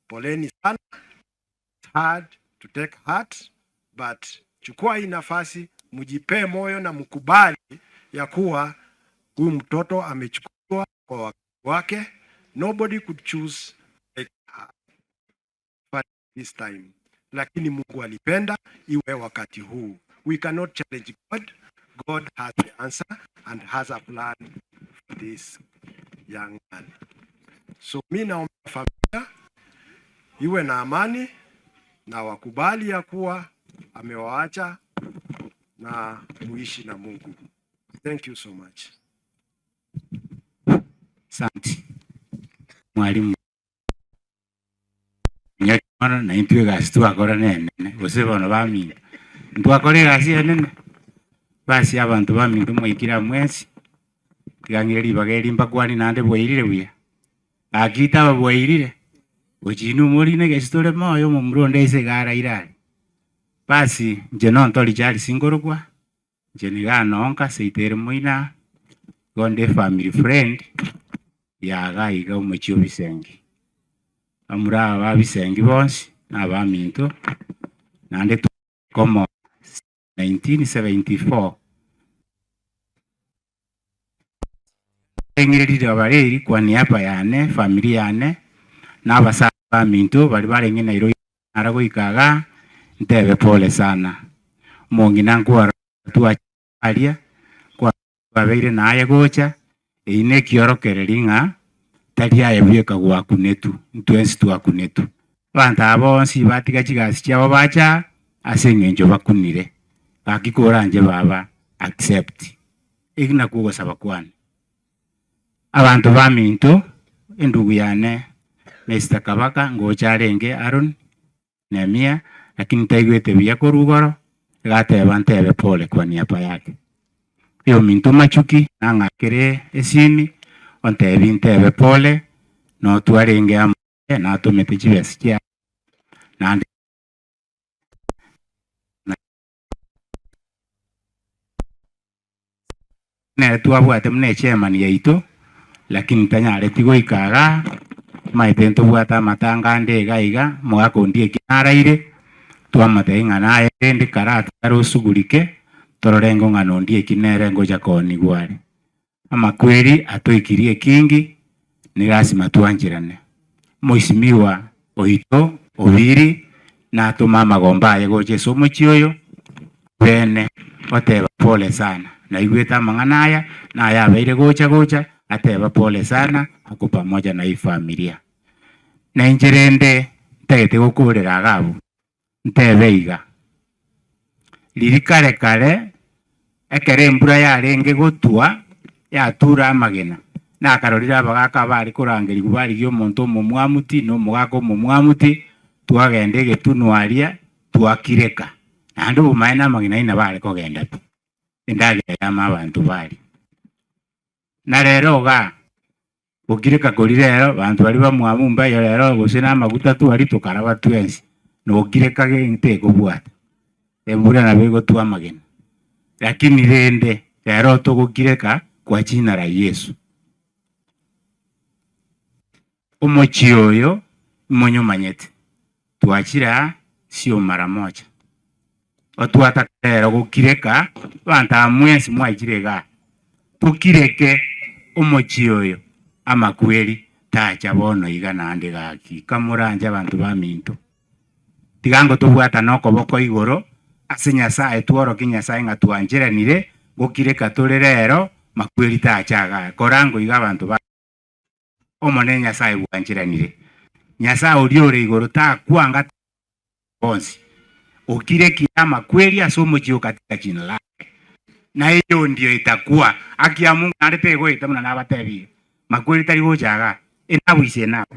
poleni sana. It's hard to take heart, but chukua hii nafasi mjipee moyo na mkubali ya kuwa huyu mtoto amechukuliwa kwa wakati wake. Nobody could choose like her this time, lakini Mungu alipenda iwe wakati huu. We cannot challenge God. God has the answer and has a plan for this young man. So mi naomba familia iwe na amani na wakubali ya kuwa amewaacha na muishi na Mungu. Thank you so much. Asante mwalimu Nyakimana na intwe egasi twakora nenene gose bono baminto ntwakora egasi enene basi abanto baminto mwaikire amo mwensi tiga ng'ire ribaga eri mbakwani naende bwairire buya gaki taba bwairire gochia inwe morine egesi tore moyo omomura onde ase iga araire aria. Basi inche nontori Charles nkorokwa inche niga nonka seito ere moino aa, igo nde efamily friend ya iga iga omochie o Bisengi. Bamura aba ba Bisengi bonsi na abaminto, naende komo 1974. Ng'ire riroba reri kwa niaba yane, efamiri yane, na abasani baminto baria barenge Nairobi nara goika igaa, ntebe pole sana. Omong'ina nkwarora twacha aria, kwabeire naye gocha, eyio na ekiorokereri ng'a tari aye bweka gwakunetwe, intwe twakunetwe. Abanto aba bonsi batiga chigasi chiabo bacha aa, ase eng'encho bakunire. Gaki koranche baba accept. Eki nakwo ogosaba kwane. Abanto baminto, endugu yane Mister Kabaka ngocha arenge Aaron, Nehemia, lakini taigwete buya korwa igoro, igateba ntebe pole kwa niaba yake. Oyominto Machuki nang'akere esimi, ontebie ntebe pole, notwarenge amo natomete chibesa chiaye, naende Nere twabwate buna echairman yaito, lakini tanyareti goika igaa, omanyete ntobwate amatanga ande iga iga, omogaka onde eki naraire, twamotebia ng'a naye rende karatare osugurike, torore ng'o ng'a nonde eki nere ngocha koonigwa are. Amakweri atoikirie ekingi, ni lasima twancherane. Omoisimigwa oito Obiri natome amagomba aye gocha ase omochie oyo, bene oteba pole sana, naigwete amang'ana aya, naye abeire gocha gocha, ateba pole sana, ako pamoja na hii familia. Na inche rende Ntagete gokoorera iga abwo, ntebe iga, riria kare kare, ekero embura yarenge gotwa, yatura amagena, nakarorire abagaaka abare korangerigwa barigia omonto omomwamuti na omogaka omomwamuti, twagenda egetunwa aria, twakireka. Naende obomaene amagena aye nabo are kogenda pi, endagera yama abanto baria. Na rero igaa, Gokireka koria rero, banto baria bamwabo mbayo rero, gose namaguta twaria tokaraba twensi, nokireka gento ekobwata. Embura nabo egotwa amagena. Lakini rende rero togokireka kwa jina la Yesu. Omochie oyo imonyomanyete, twachire aa sio mara moja. Otwataka rero gokireka abanto aba mwensi mwaichire igaa, tokireke omochie oyo amakweri tacha bono iga naende gaki kamoranche abanto baminto. Tiga ngotobwatane okoboko igoro ase Nyasae tworokie Nyasae ng'a twancheranire gokireka tore rero makweri tacha igaa. Kora ngoiga abanto ba. Omonene Nyasae bwancheranire. Nyasae oria ore igoro takwanga bonsi. Okire ki amakweri ase omochie o katika jina lake, na eyondio etakwa. Haki ya Mungu naende tegoeta buna nabatebirie. Makweri tari gocha igaa. Enabu is enabu.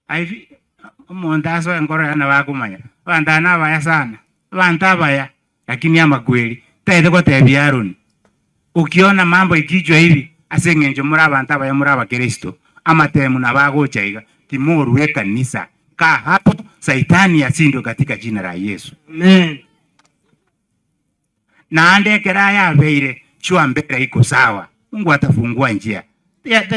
Aibi omonto asoe enkoro yaye nabo akomanya, abanto aba nabaya sana, abanto abaya, lakini amakweri. Tagete gotebia Aroni, ukiona mambo ikichwa hivi, ase eng'encho more abanto abaya more abakristo, amatemu nabo agocha iga, timorua ekanisa, kaa hapo, saitani asindwe katika jina la Yesu. Amen. Naende ekero aya abeire, chua mbere iko sawa, Mungu atafungua njia.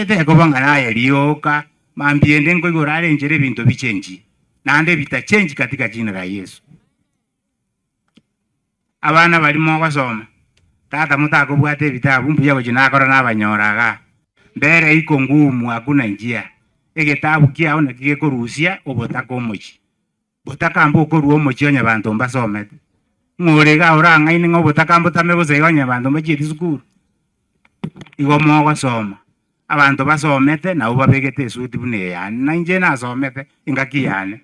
Tekoba ng'a naye rioka, mambia ende nkoigora are enchera ebinto bichenchie, naende bitachenchi katika jina la Yesu. Abana baria mogosoma, tata motakobwata ebitabu mbuya gochia nakora nabanyora igaa. Mbere iko ngumu hakuna njia, egetabu kiao naki gekorusia obotaka omochie. Botakambe okorua omochie onye banto mbasomete. Ng'o ore igaa orang'aine ng'a obotakambe botame bosa iga onye banto mbachieti sukuru? Igo mogosoma, abanto basomete nabwo babegete esuti buna eye yane, na inche nasomete engaki yane.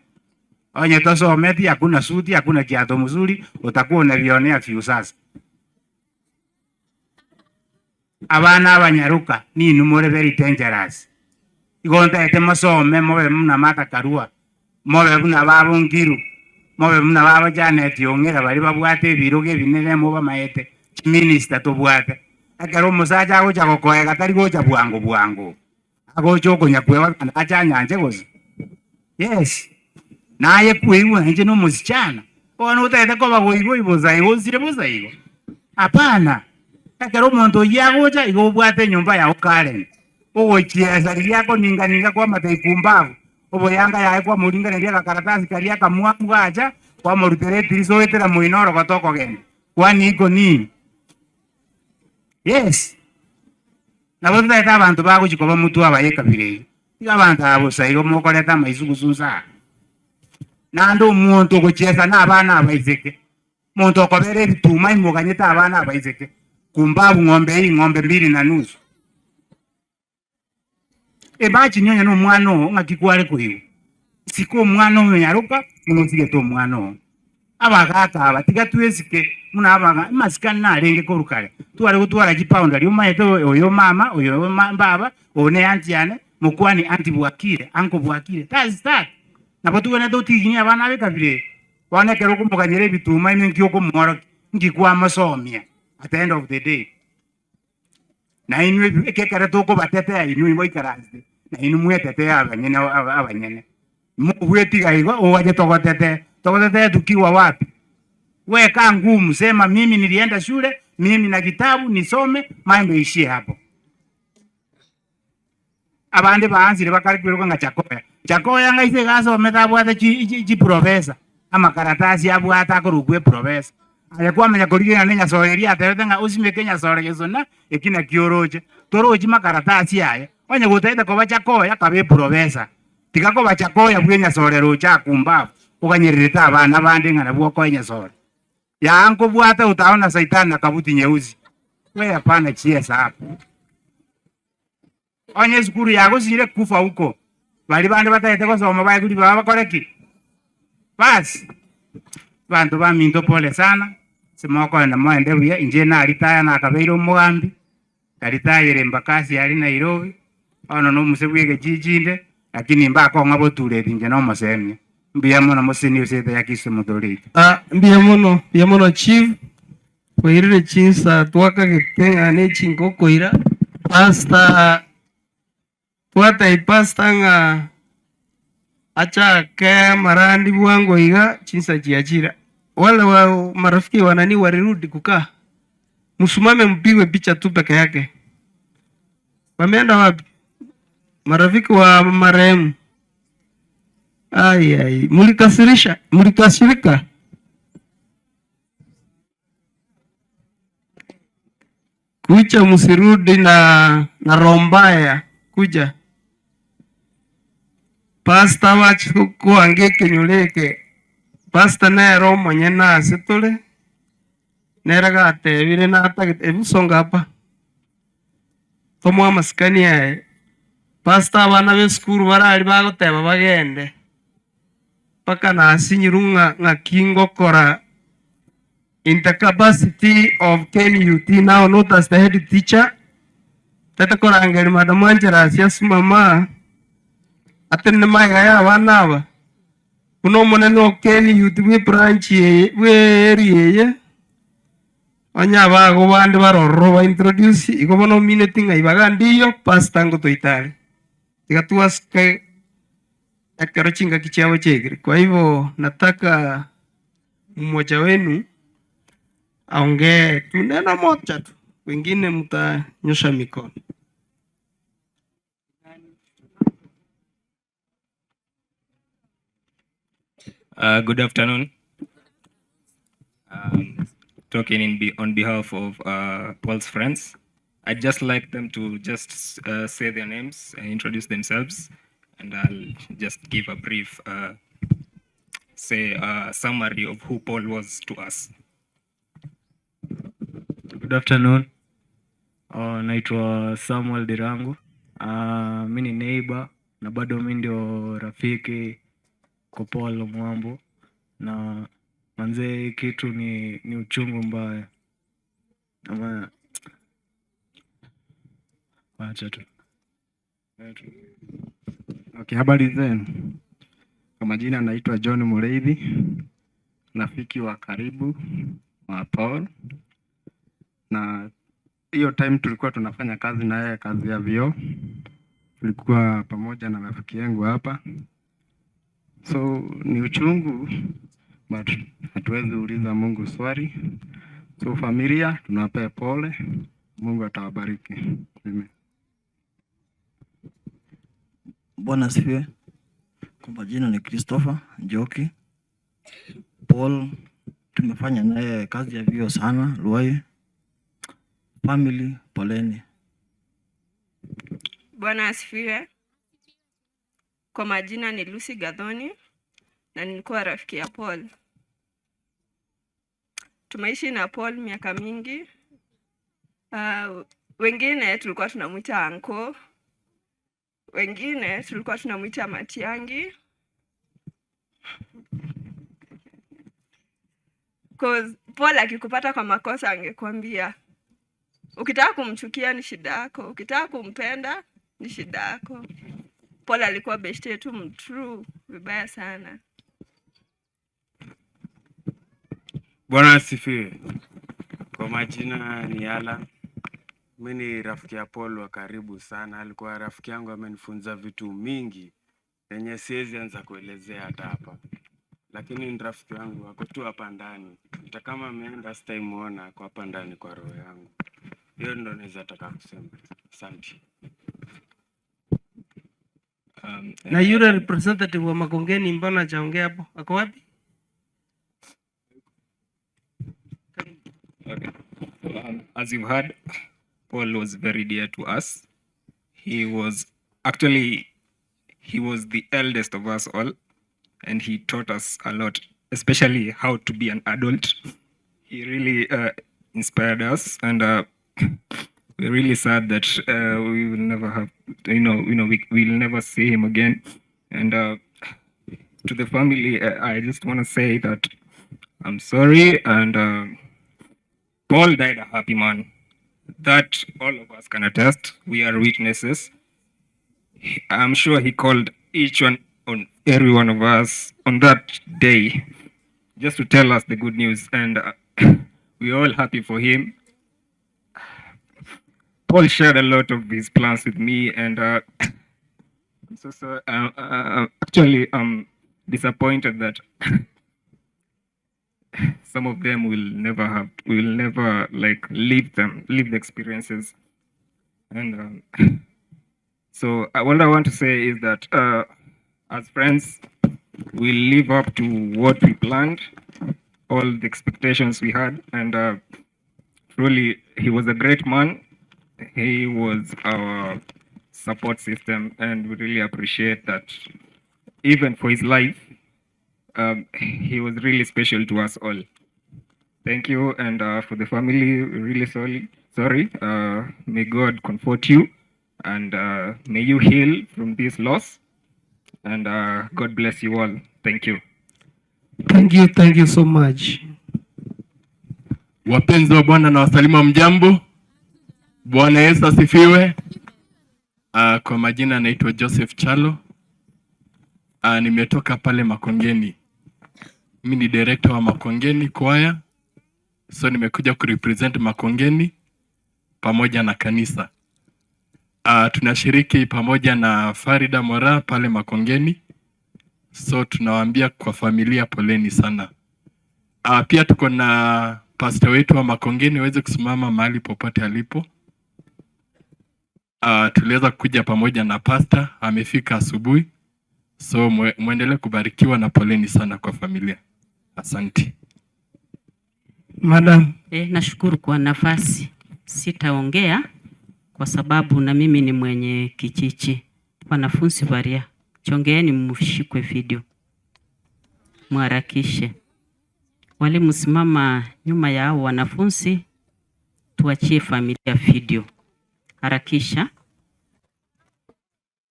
Onye tosometi hakuna suti, hakuna kiato mzuri, utakuwa unavionea viusasa. Abana abanyaroka, ninwe more very dangerous. Igo ntagete mosome mobe buna Martha Karua, mobe buna babo Ngiru, mobe buna babo Janet Ong'era baria babwate ebirogo ebinene mobamaete, chiminister tobwate. Ekero omosacha agocha gokoega tari gocha bwango bwango, agocha okonya kwegwa ng'a nache anyanche gose? Yes, naye kweigwa inche na omosichana, bono otagete koba goigwa bosa igo osire bosa igo? Hapana, ekero omonto oyio agocha igo obwate enyomba yao Karen, ogochiesa riria akoninganinga kwamata ikumbavu, oboyanga yaye kwamoringaneria agakaratasi karia akamwamu gacha, kwamorutera etirisa oetera moino orogote okogenda, kwani iko nini? Yes, nabo totagete abanto bagochia koba motwe abaye ekabira eyio. Tiga abanto aba bosa igo mokoreta amaisugusu nse aa. Naende omonto ogochiesa na abana abaiseke, omonto okobera ebituma imoganyete abana abaiseke, kumbabu ng'ombe hii ng'ombe mbili na nusu. Imagine onye na omwana oo ng'aki kware koigwa. Sika omwana omonyaroka buna osigete omwana oo. Abagaka aba tiga twesike buna abaga amasikani narenge korwa kare. Tware gotwara chiboundary omanyete oyo mama oyo baba oyo ne aunty yane mokwanie aunty bwakire uncle bwakire that's that. Nabo togwenerete gotiginia abana abe ekabira eye. Bono ekero okomoganyera ebituma ime nki okomworokia nki kwamosomia at the end of the day. Na inwe ekero tokobatetea inwe moikaransete, na inwe mwetetee abanyene abanyene. Mobwetiga igo ogache togotetee, togotetee tukiwa wapi? Weka ngumu, sema mimi nilienda shule, mimi na kitabu nisome, mambo ishie hapo. Abande baansire bakare kwiroka ng'a Chakoya. Chakoya ng'a ise iga asomete abwate chi chi chiprofesa, amakaratasi abwate akorokwa eprofesa. Aye kwamanya korigereria naende enyasore eria atebete ng'a osimeke enyasore gesona, eki nakio oroche. Torochi makaratasi aye. Onye gotagete koba Chakoya, kaba eprofesa. Tiga koba Chakoya bwa enyasore roche akumbafu, oganyererete abana bande ng'a nabwo okoa enyasore. Yaa nkobwate utaona saitani na kabuti nyeusi. We hapana chiesa hapo. Onye esukuru yagosire kufa huko. Baria bande batagete gosoma baegwe ribaga bakore ki? Basi, abanto baminto pole sana, ase mokoenda moende buya, inche naritaya nakabeire omogambi, nkaritayera Embakasi aria Nairobi, bono nomuse bw'egechiji inde, lakini mbakong'a botureti inche nomosemia. Mbuya mono moseseniwe ase erieta ria Kristo Omotoori oito. Mbuya mono, mbuya mono chief, twairire chinsa twakagete ng'a ne chingoko ira, pastor Twatebia pastor ng'a achake amarandi bwango iga chinsa chiachire. Wale wa marafiki wa nani walirudi kukaa, msimame mpigwe picha tu peke yake. Wameenda wapi? Marafiki wa marehemu. Ai ai, mulikasirisha, mulikasirika. Kuja msirudi na na roho mbaya kuja Pastor bachi koanga ekenyoro eke pastor nere omonyene ase tore nere gatebire natagete ebu songa hapa tomoe amasikani aye pastor abana ba esukuru bare aria bagoteba bagende mpaka nasinyirwe ng'a ng'aki ngokora. In the capacity of KNUT now not as the head teacher, tete korangeria Madam Angela ase asimama atenene magega ya abana aba buna omonene o KNUT bwe branch eye bwe area eye onye abago bande bare ororo ba introduce igo bono omineti ng'a ibaga ndiyo pastor ngotoita are tiga twasuke ekero chingaki chiabo chiaikire. Kwa hivyo nataka Mmoja wenu aongee tu neno moja tu, wengine mtanyosha mikono. Good afternoon. Talking on behalf of Paul's friends, I'd just like them to just say their names and introduce themselves, and I'll just give a brief, say, summary of who Paul was to us. Good afternoon. Naitwa Samuel Dirango. Mi ni neighbor na bado mi ndio rafiki kwa Paul Mwambo, na manzee hii kitu ni uchungu mbaya. Ama wacha tu. Okay, habari zenu. Kwa majina naitwa John Mureithi, rafiki wa karibu wa Paul, na hiyo time tulikuwa tunafanya kazi na yeye, kazi ya vioo. Tulikuwa pamoja na rafiki yangu hapa, so ni uchungu but hatuwezi uliza Mungu swali. So familia tunawapea pole, Mungu atawabariki. Amen. Bwana asifiwe. Kwa majina ni Christopher Njoki. Paul tumefanya naye kazi ya vio sana Ruai. Family poleni. Bwana asifiwe. Kwa majina ni Lucy Gathoni na nilikuwa rafiki ya Paul. Tumeishi na Paul miaka mingi. Wengine tulikuwa tunamwita anko, wengine tulikuwa tunamwita Matiangi. Cause Paul akikupata kwa makosa angekuambia. Ukitaka kumchukia ni shida yako, ukitaka kumpenda ni shida yako. Paul alikuwa beshte yetu mtrue vibaya sana. Bwana asifiwe. Kwa majina ni Alan. Mi ni rafiki ya Paul wa karibu sana. Alikuwa rafiki yangu, amenifunza vitu mingi yenye siwezi anza kuelezea hata hapa, lakini ni rafiki yangu, ako tu hapa ndani. Hata kama ameenda sitaimuona, ako hapa ndani kwa roho yangu. Hiyo ndo naweza taka kusema. Asante. Na yule representative wa Makongeni mbona hajaongea hapo? Ako wapi? Okay. As you've heard, Paul was very dear to us. He was actually, he was the eldest of us all, and he taught us a lot, especially how to be an adult. He really inspired us, and we're really sad that we will never have, you know, we will never see him again. And to the family, I just want to say that I'm sorry. And Paul died a happy man. That all of us can attest. We are witnesses. I'm sure he called each one on every one of us on that day just to tell us the good news. And we're all happy for him. Paul shared a lot of his plans with me, and I'm so sorry. Actually, I'm disappointed that some of them will never have, will never like live them, live the experiences. And so, what I want to say is that as friends, we live up to what we planned, all the expectations we had, and truly, he was a great man. He was our support system, and we really appreciate that. Even for his life, he was really special to us all. Thank you, and for the family, really sorry. Sorry. May God comfort you, and may you heal from this loss. And God bless you all. Thank you. Thank you, thank you so much. Wapenzi wa Bwana nawasalimu mjambo. Bwana Yesu asifiwe. Kwa majina naitwa Joseph Chalo. Nimetoka pale Makongeni. Mimi ni director wa Makongeni Choir. So nimekuja kurepresent Makongeni pamoja na kanisa. Tunashiriki pamoja na Farida Mora pale Makongeni. So tunawaambia kwa familia poleni sana. Pia tuko na pastor wetu wa Makongeni aweze kusimama mahali popote alipo. Tuliweza kuja pamoja na pastor, amefika asubuhi. So muendelee kubarikiwa na poleni sana kwa familia. Asante. Madam. Nashukuru kwa nafasi. Sitaongea kwa sababu na mimi ni mwenye kichichi. Wanafunzi varia, chongeeni mshikwe video, mharakishe. Walimu simama nyuma ya hao wanafunzi, tuachie familia video. Harakisha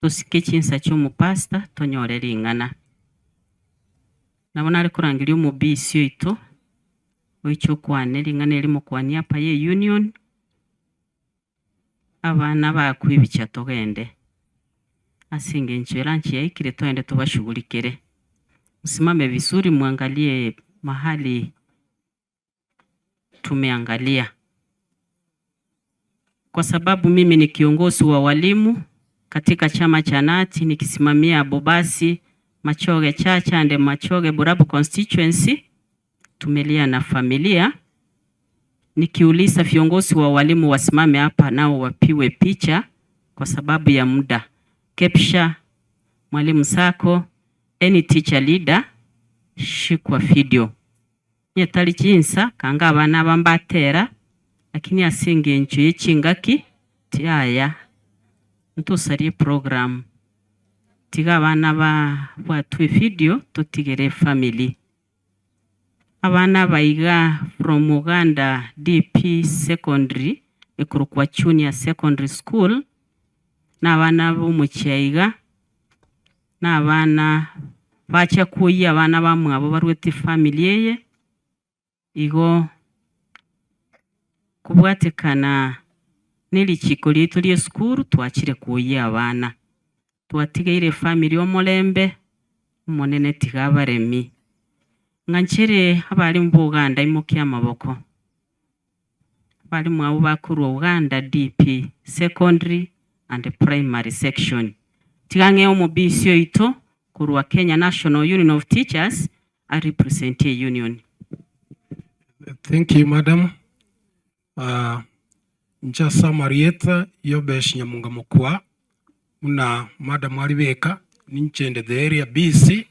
tusike chinsa ch'omupasta tonyore ring'ana. Nabo nare korangeria omobisi oito oiche okwane ring'ana erimo kwania apa ye union abana bakwibicha togende ase eng'encho eranchi yaikire twende tobashughulikere. Msimame vizuri muangalie mahali tumeangalia, kwa sababu mimi ni kiongozi wa walimu katika chama cha Nati nikisimamia Bobasi, Machoge Chacha and Machoge Borabu constituency. Tumelia na familia, nikiuliza viongozi wa walimu wasimame hapa nao wapiwe picha kwa sababu ya muda. Kepsha, mwalimu Sako, any teacher leader, shikwa video nyetali chinsa kanga abana bambatera lakini ase eng'encho ye chingaki tiaya ntosarie program tiga abana ba bwatwe video totigere family abana baiga from Uganda DP Secondary ekorokwa Junior Secondary School na abana bomochiaiga na abana bacha kuoyia abana bamwabo barwete family eye igo kobwatekana na erichiko riaitu ria esukuru twachire kuoyia abana twatigeire family omolembe omonene tiga abaremi ng'a nchere abarimu ba Uganda imokia amaboko abarimu abo bakorwa Uganda DP Secondary and Primary Section tiga ng'e omobisi oito korwa Kenya National Union of Teachers a represent a union. Thank you, madam. Nchasa Marietha Yobesh Nyamunga Mokwa muna madam alibeka ninchende the area BC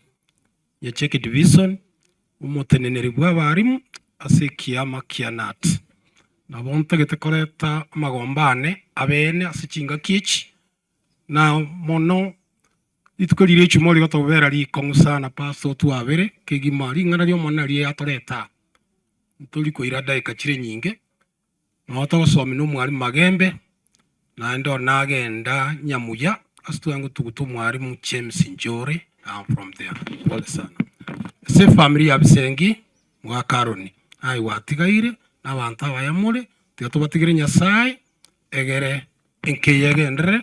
ya Cheke Division umuteneneri bwa abarimu ase ekiama kia KNUT nabo ntagete koreta amagombane abene ase chingaki echi na mono rituko riria echuma rigotobera rikong'u sana pastor twabere kegima ring'ana ria omwana riria atoreta ntori koira dakika chire nyinge nogo togosomia na omwarimu Magembe naende one nagenda Nyamuya Ase twango tuguta omwarimu James Njore am from there. Pole sana. Ase efamiri ya Bisengi mwaka Aaron aye gwatigaire na abanto abaya more tiga tobatigere Nyasaye egere enka eye egenderere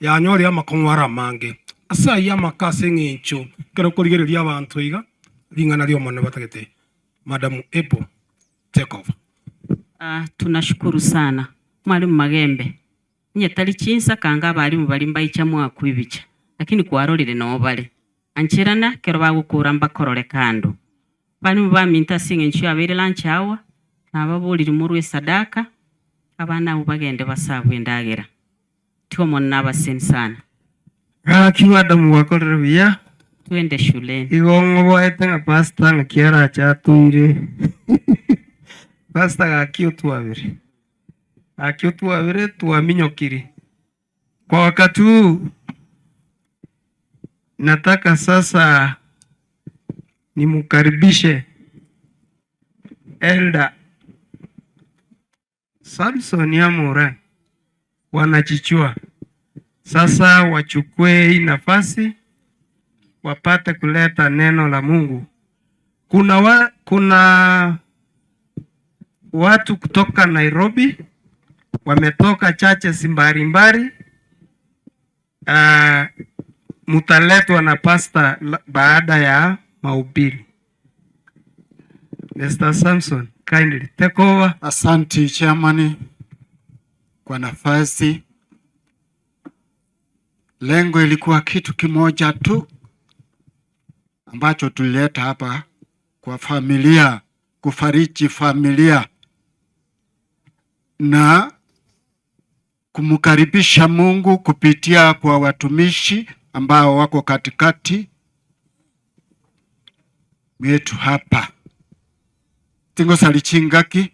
yanyorire amakong'u are amange. Ase ayio amaka ase eng'encho ekero okorigereria abanto iga ring'ana ri'Omonene batagete Madam Apple take over. Ah, tunashukuru sana Mwalimu Magembe. Onye tari chinsa kanga abalimu baria mbaicha mwakwibicha, lakini kwarorire noo bare. Ancherana ekero bagokora mbakorore kando. Abalimu baminto ase eng'encho yabeire lunch hour, nababorire morwe esadaka, abana abwo bagende basabwe endagera. Tiga Omonene abaseni sana. Gaki madam gwakorire buya. Twende shuleni. Igo ng'oboete ng'a pastor ng'aki arache atoire. Pastor gaki otwabere. Gaki otwabere twaminyokiri. Kwa wakati huu nataka sasa nimkaribishe Elder Samson Amura wanachichua sasa wachukue hii nafasi wapate kuleta neno la Mungu. Kuna, wa, kuna watu kutoka Nairobi wametoka churches mbalimbali. Uh, mutaletwa na pasta baada ya mahubiri. Mr. Samson, kindly take over. Asante chairman kwa nafasi. Lengo ilikuwa kitu kimoja tu ambacho tulileta hapa kwa familia, kufariji familia na kumkaribisha Mungu kupitia kwa watumishi ambao wako katikati mwetu hapa. Tingosari chingaki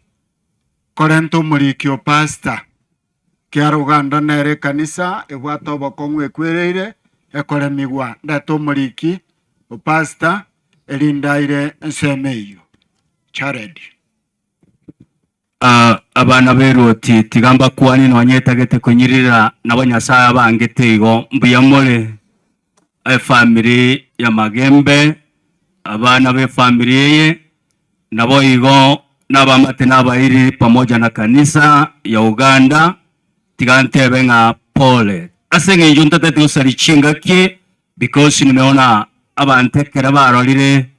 korenta omoriki o pastor kiara Uganda nere ekanisa ebwate obokong'u ekwereire ekoremigwa ndete omoriki o pastor erinde aire ensemo eyio. Jared. Abana b'erwoti, tiga mbakwanie nonya etagete konyirira, nabo Nyasae abangete igo. Mbuya more efamiri ya Magembe, abana b'efamiri eye, naboigo nabamate nabairi pamoja na kanisa ya Uganda, tiga ntebe ng'a pole. Ase eng'encho ntateti gosaria chingaki because nimeona abanto ekero barorire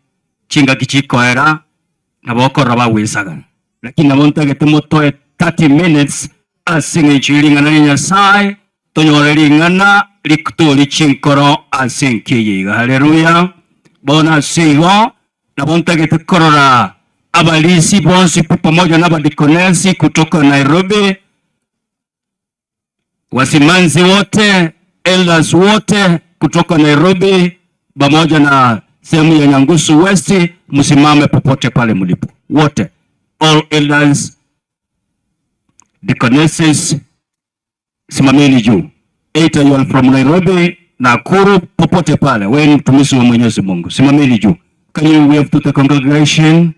chingaki chikoera, Nabo okorora bagwesagana. Lakini nabo ntagete motoe 30 minutes ase eng'encho ye ring'ana ria Nyasae, tonyore ring'ana riktorie chinkoro ase enka eye iga. Haleluya! Bono ase igo, nabo ntagete korora abarisia bonsi pi pamoja na abadikonesi kutoka Nairobi, Wasimanzi wote, elders wote kutoka Nairobi pamoja na sehemu ya Nyangusu West, msimame popote pale mlipo wote, all elders, deaconesses, simameni juu. Either you are from Nairobi, Nakuru, popote pale, wewe ni mtumishi wa Mwenyezi Mungu, simameni juu. Can you wave to the congregation?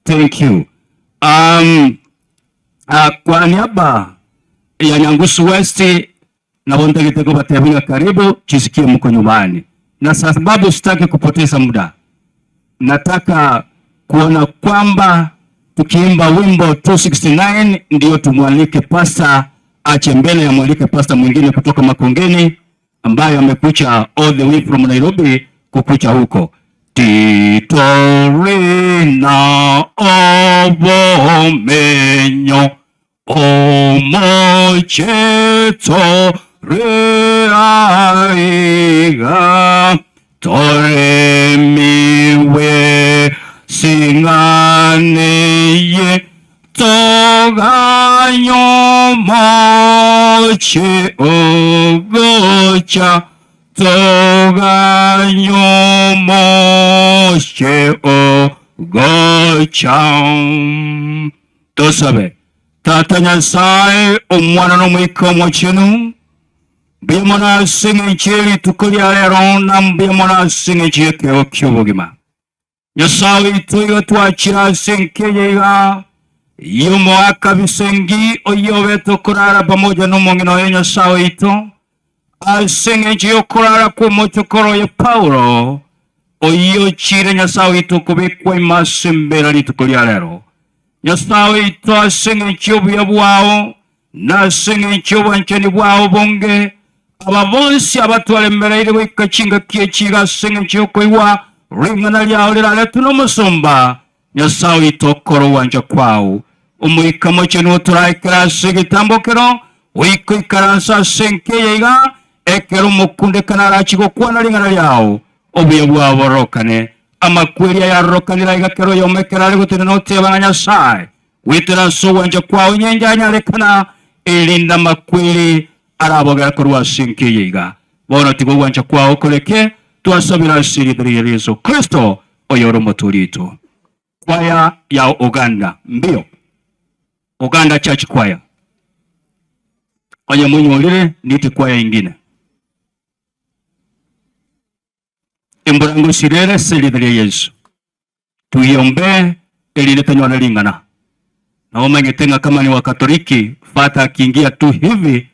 Thank you. Um, uh, kwa niaba ya Nyangusu West nabo ntagete kubatebia karibu chisikie mko nyumbani, na sababu sitaki kupoteza muda, nataka kuona kwamba tukiimba wimbo 269 ndio tumwalike pasta ache mbele ya mwalike pasta mwingine kutoka Makongeni ambaye amekucha all the way from Nairobi kukucha huko titorina obomenyo omocheto reaiga toremiwe sing'aneye Toganyomoche ogocha, toganyomoche ogocha. Tosabe. Tata Nyasae, Omwana na Omoika Omochenu, mbuya mono ase eng'encho ye rituko ria rero, na mbuya mono ase eng'encho y'ekeegwa ki'obogima. Nyasae oito igo twachire ase enka eye iga y'omoaka bisengi, oyio obete okorara pamoja nomong'ina oye Nyasae oito. Ase engencho y'okorara kw'omochokoro oye Paulo, oyio ochiire Nyasae oito kobekwa ime ase embeera rituko ria rero. Nyasae oito, ase engencho y'obuya bwao, na ase engencho y'obwanchani bwao obonge, aba bonsi abatwaremereire goika chingaki echi iga ase engencho y'okoigwa ring'ana riao riraretwe nomosomba, Nyasae oito, okore ogwancha kwao. Omoika Mochenu otoraekere ase egetambokero, goika oikaranse ase enka eye iga, ekero omokundekane arachie gokwana ring'ana riao, obuya bwao bororokane. Amakweri ayarorokanire aiga kera oyomo ekero are gotenena oteba ng'a Nyasae, goetera ase ogwancha kwao inyenje anyarekana, erinde amakweri arabogere korwa ase enka eye iga. Bono tiga ogwancha kwao koreke, twasabire ase erieta riria Yeso Kristo, oyore Omotoori oito. Kwaya ya Uganda mbio, Uganda Church Choir. Onye monyorire niti kwaya ingine. Embura ngosirere ase erieta ria Yeso. Tuiombe erinde tonyore ring'ana. Na omanyete ng'a kama ni wa Katoliki, Father akiingia tu hivi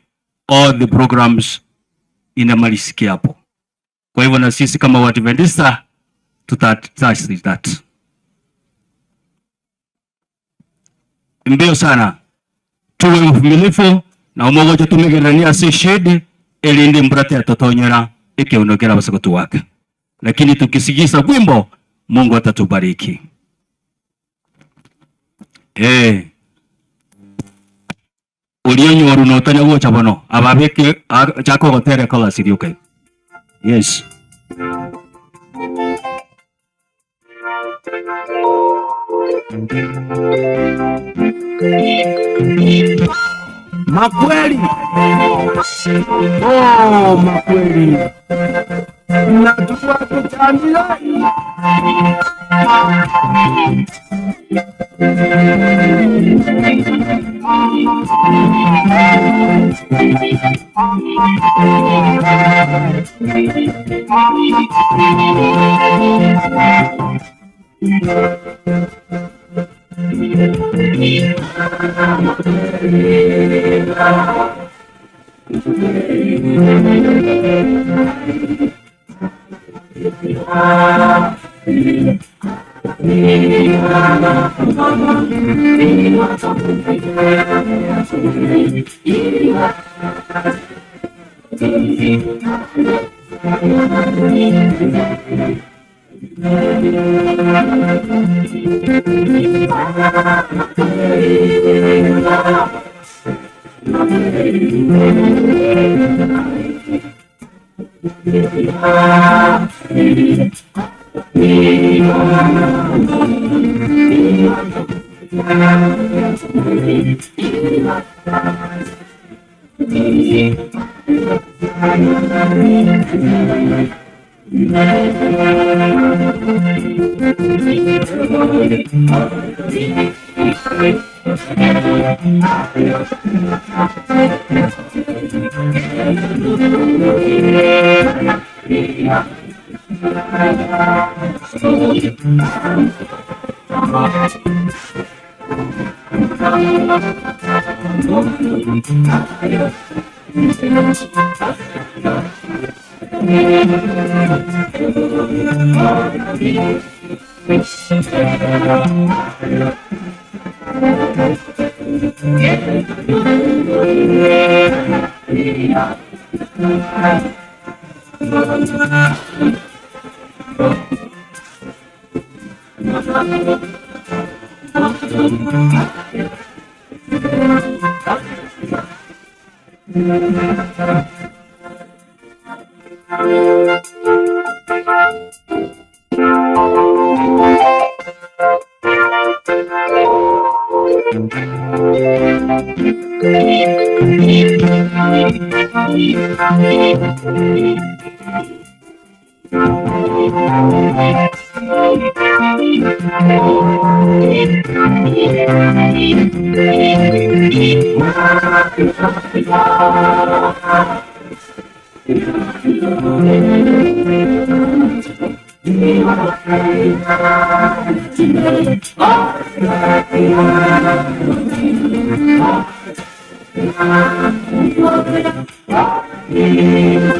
all the programs inamalisikia hapo. Kwa hivyo na sisi kama Waadventista tuta touch that. Mbio sana tuwe uvumilifu na omogocha tumegereranie ase eshade erinde embura tetotonyera ekeuno kerabase gotuwaka lakini tukisigisa bwimbo Mungu atatubariki. Eh. Oria onyoru notanya gocha bono ababeke chaka ogotera echorus rioka igo. Yes. Makweli oh, makweli natuwatuchandira Thank you.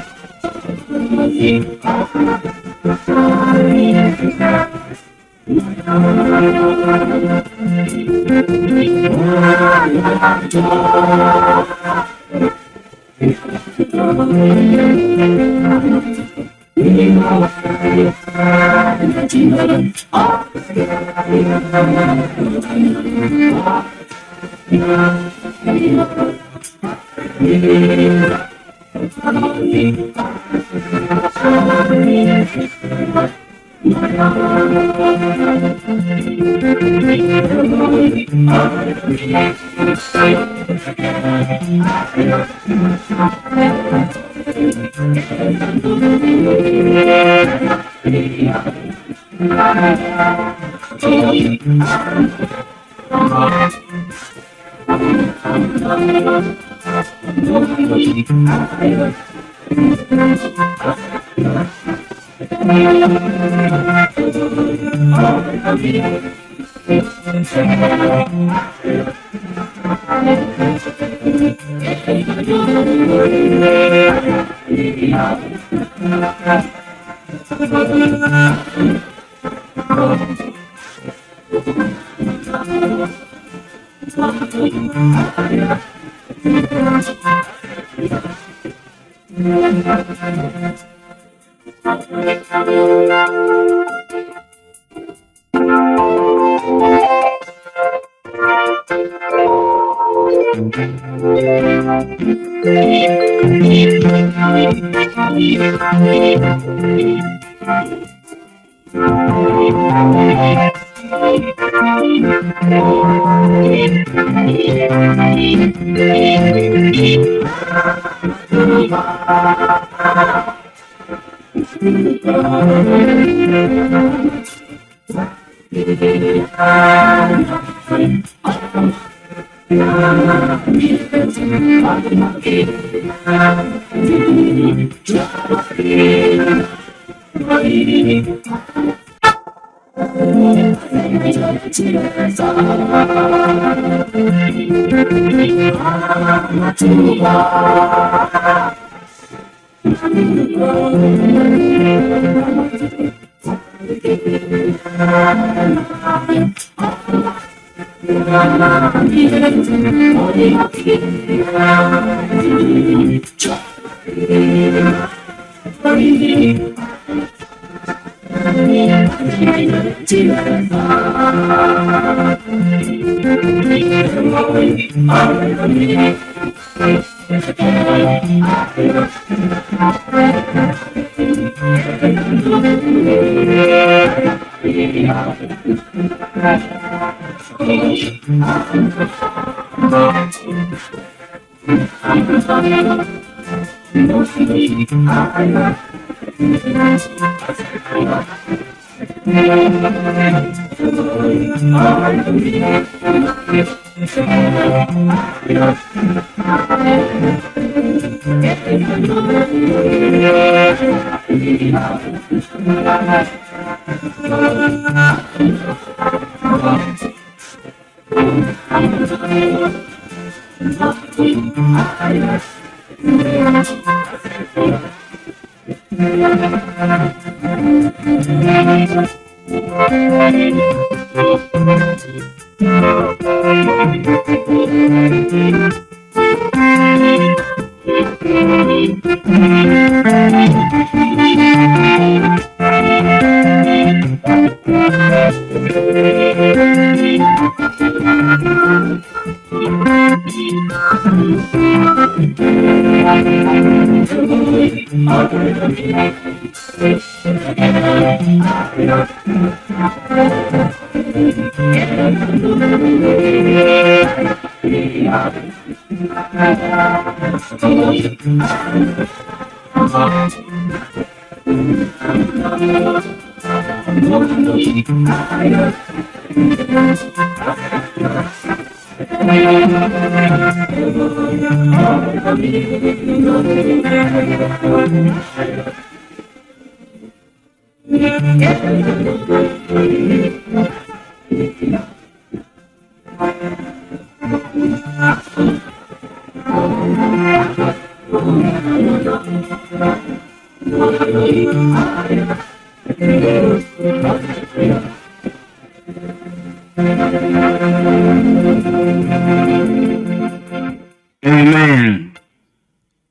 Amen.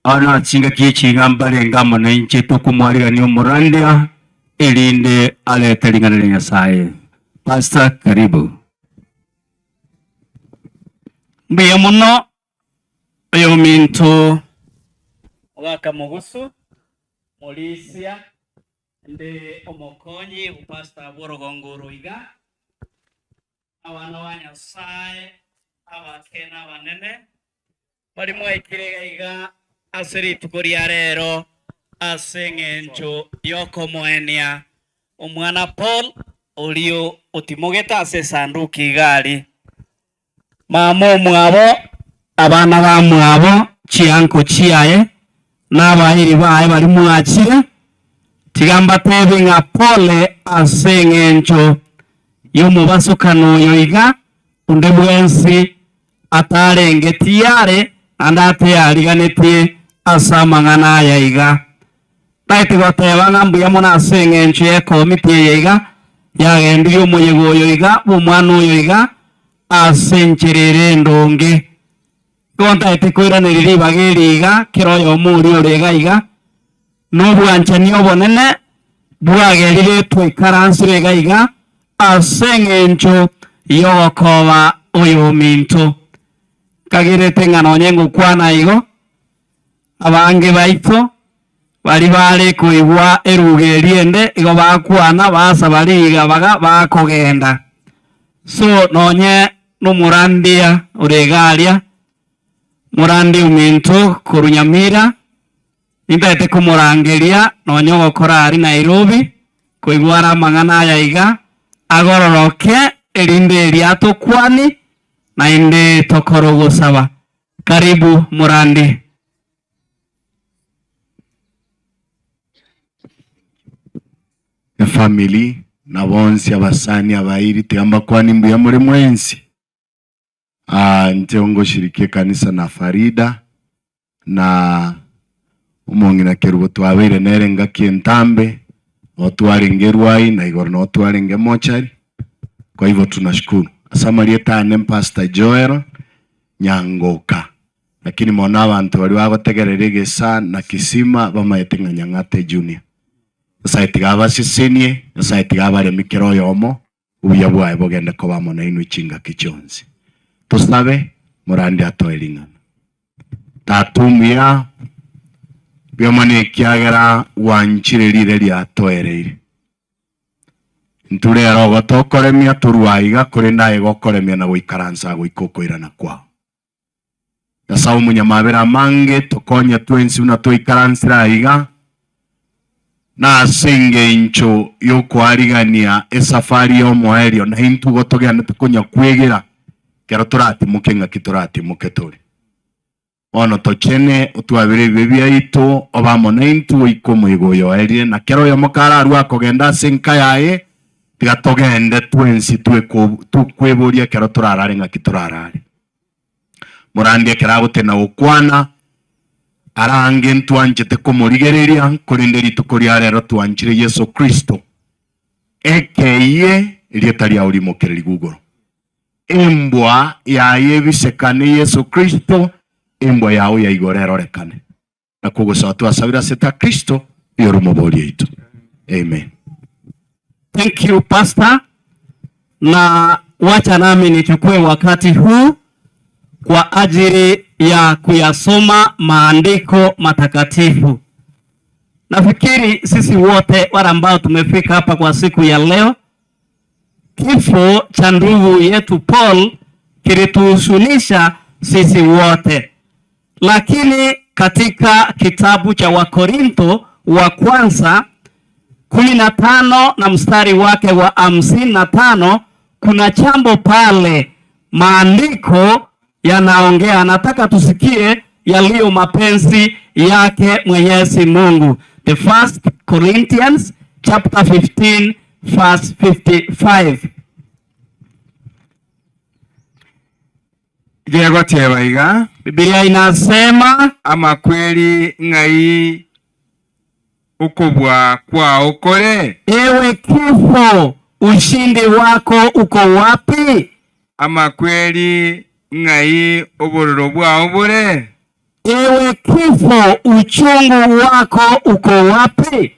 Ana chingaki echi iga mbarenge amo nainche tokomwarigania omorandia erinde arete ring'ana ria Nyasaye. Pastor karibu. Mbuya mono oyominto Mogaka Mogusu, Morisia, inde omokonyi o pastor bw'orogongo oro iga, abana ba Nyasae abake na abanene, baria mwaikire iga iga ase rituko ria rero ase engencho y'okomoenia omwana Paul oria otimogete ase esanduki iga aria. Mama omwabo, abana bamwabo, chianko chiaye, na abairi baye baria mwachire, tiga mbateebie ng'a pole ase engencho y'omobasokano oyo iga, onde bwensi atarenge tiyare naende ateyariganetie ase amang'ana aya iga. Taeti goteba ng'a mbuya mono ase engencho y'ekomiti eye iga yagendirie omoyega oyo iga bw'omwana oyo iga ase enchera ere endonge. Igo ntaete koiraneria ribaga eri iga kera oyomo oria ore iga iga, nobwanchani obonene bwagerire twaikaransire iga iga ase engencho y'ogokoba oyominto. Nkagerete ng'a nonye ngokwana igo, Abange baito baria bare koigwa eruga eria ende igo bakwana basaba riga baga bakogenda. So nonye nomorandia ore iga aria, morandia ominto korwa Nyamira, nintagete komorangeria nonye ogokora aria Nairobi, koigwa are amang'ana aya iga, agororoke erinde erio atokwanie, naende tokore ogosaba. Karibu Morandi. Efamiri na bonsi abasani abairi tiga mbakwanie mbuya more mwensi. Ah, inche ngoshiriki ekanisa na Farida na omong'ina Kerubo twabeire nere engaki entambe, noo twarenge Erwai na igoro noo twarenge mochari, kwa hivyo tunashukuru. Ase amarieta ane Pastor Joel Nyangoka, lakini mono abanto baria bagotegerera egesa na kisima bamaete ng'a Nyang'ate Junior. Nyasaye tiga abasesenie, Nyasaye tiga abaremie kera oyomo, obuya bwaye bogende koba amo nainwe chingaki chionsi. Tosabe, morande atoe ring'ana. Tata omuya, mbuya mono ekiagera gwanchire rire riatoereire. Intwe rero ogo tokoremia torue aiga, korende aye gokoremia na goikaransa goika okoirana kwao. Nyasae omonyamabera amange, tokonye twensi buna twaikaransire aiga, na ase engencho y'okoarigania esafari y'omoerio, na intwe igo togendete konya kwegera ekero toratimoke ng'aki toratimoke tore. Bono tochene, otwabere ebibe biaito, obe amo naintwe goika omoyega oyo oerire, na kera oyomo kararue akogenda ase enka yaye, tiga togende twensi twekoboria ekero torarare ng'aki torarare. Morande ekero agotena gokwana, arange ntwanchete komorigereria, korende rituko ria rero twanchire Yeso Kristo. Ekeyie erieta riao rimokererigwe igoro. Embwa yaye ebisekane Yeso Kristo, embwa yao ya igoro erorekane. Nakwo ogosaba twasabire ase ta Kristo, oyore Omoboori oito. Amen. Thank you pastor, na wacha nami nichukue wakati huu kwa ajili ya kuyasoma maandiko matakatifu. Nafikiri sisi wote wale ambao tumefika hapa kwa siku ya leo, kifo cha ndugu yetu Paul kilituhuzunisha sisi wote, lakini katika kitabu cha Wakorintho wa kwanza 15 na mstari wake wa 55 kuna jambo pale maandiko yanaongea. Nataka tusikie yaliyo mapenzi yake Mwenyezi Mungu. The First Corinthians chapter 15 verse 55. Gegoteba iga. Biblia inasema. Amakweri ng'ai okobua kwao kore? Ewe kifo, ushindi wako uko wapi? Amakweri ng'ai obororo bwao bore? Ewe kifo, uchungu wako uko wapi?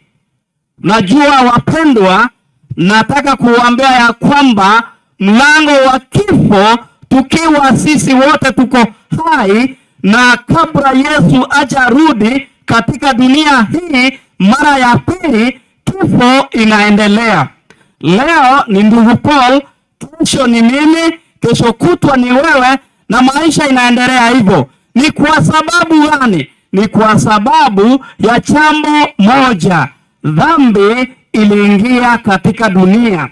Najua wapendwa, nataka kuwaambia ya kwamba mlango wa kifo, tukiwa sisi wote tuko hai, na kabla Yesu ajarudi katika dunia hii mara ya pili, kifo inaendelea. Leo ni ndugu Paul, kesho ni mimi, kesho kutwa ni wewe, na maisha inaendelea hivyo. Ni kwa sababu gani? Ni kwa sababu ya jambo moja, dhambi iliingia katika dunia,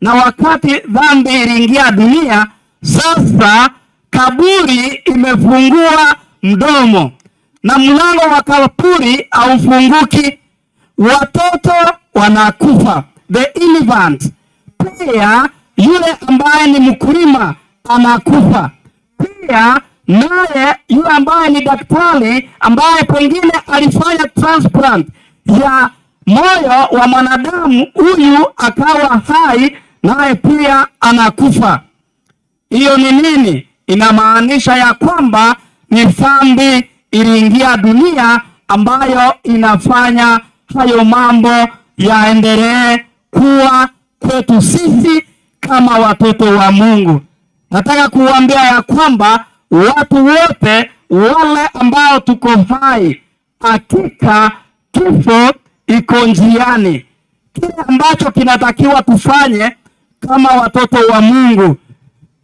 na wakati dhambi iliingia dunia, sasa kaburi imefungua mdomo na mlango wa kaburi haufunguki. Watoto wanakufa, the infant. Pia yule ambaye ni mkulima anakufa pia, naye yule ambaye ni daktari ambaye pengine alifanya transplant ya moyo wa mwanadamu huyu akawa hai, naye pia anakufa. Hiyo ni nini? Inamaanisha ya kwamba ni dhambi iliingia dunia ambayo inafanya hayo mambo yaendelee kuwa kwetu sisi kama watoto wa Mungu. Nataka kuambia ya kwamba watu wote wale ambao tuko hai, hakika kifo iko njiani. Kile ambacho kinatakiwa tufanye kama watoto wa Mungu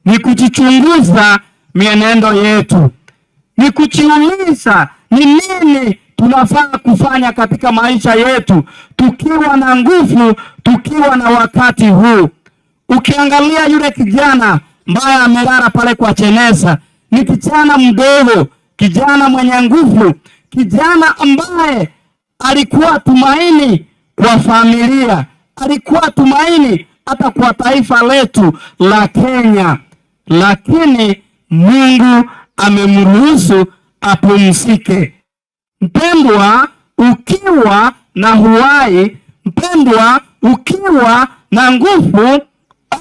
ni kujichunguza mienendo yetu, ni kujiuliza ni nini tunafaa kufanya katika maisha yetu tukiwa na nguvu, tukiwa na wakati huu. Ukiangalia yule kijana ambaye amelala pale kwa cheneza, ni kijana mdogo, kijana mwenye nguvu, kijana ambaye alikuwa tumaini kwa familia, alikuwa tumaini hata kwa taifa letu la Kenya, lakini Mungu amemruhusu apumzike. Mpendwa, ukiwa na uhai, mpendwa, ukiwa na nguvu,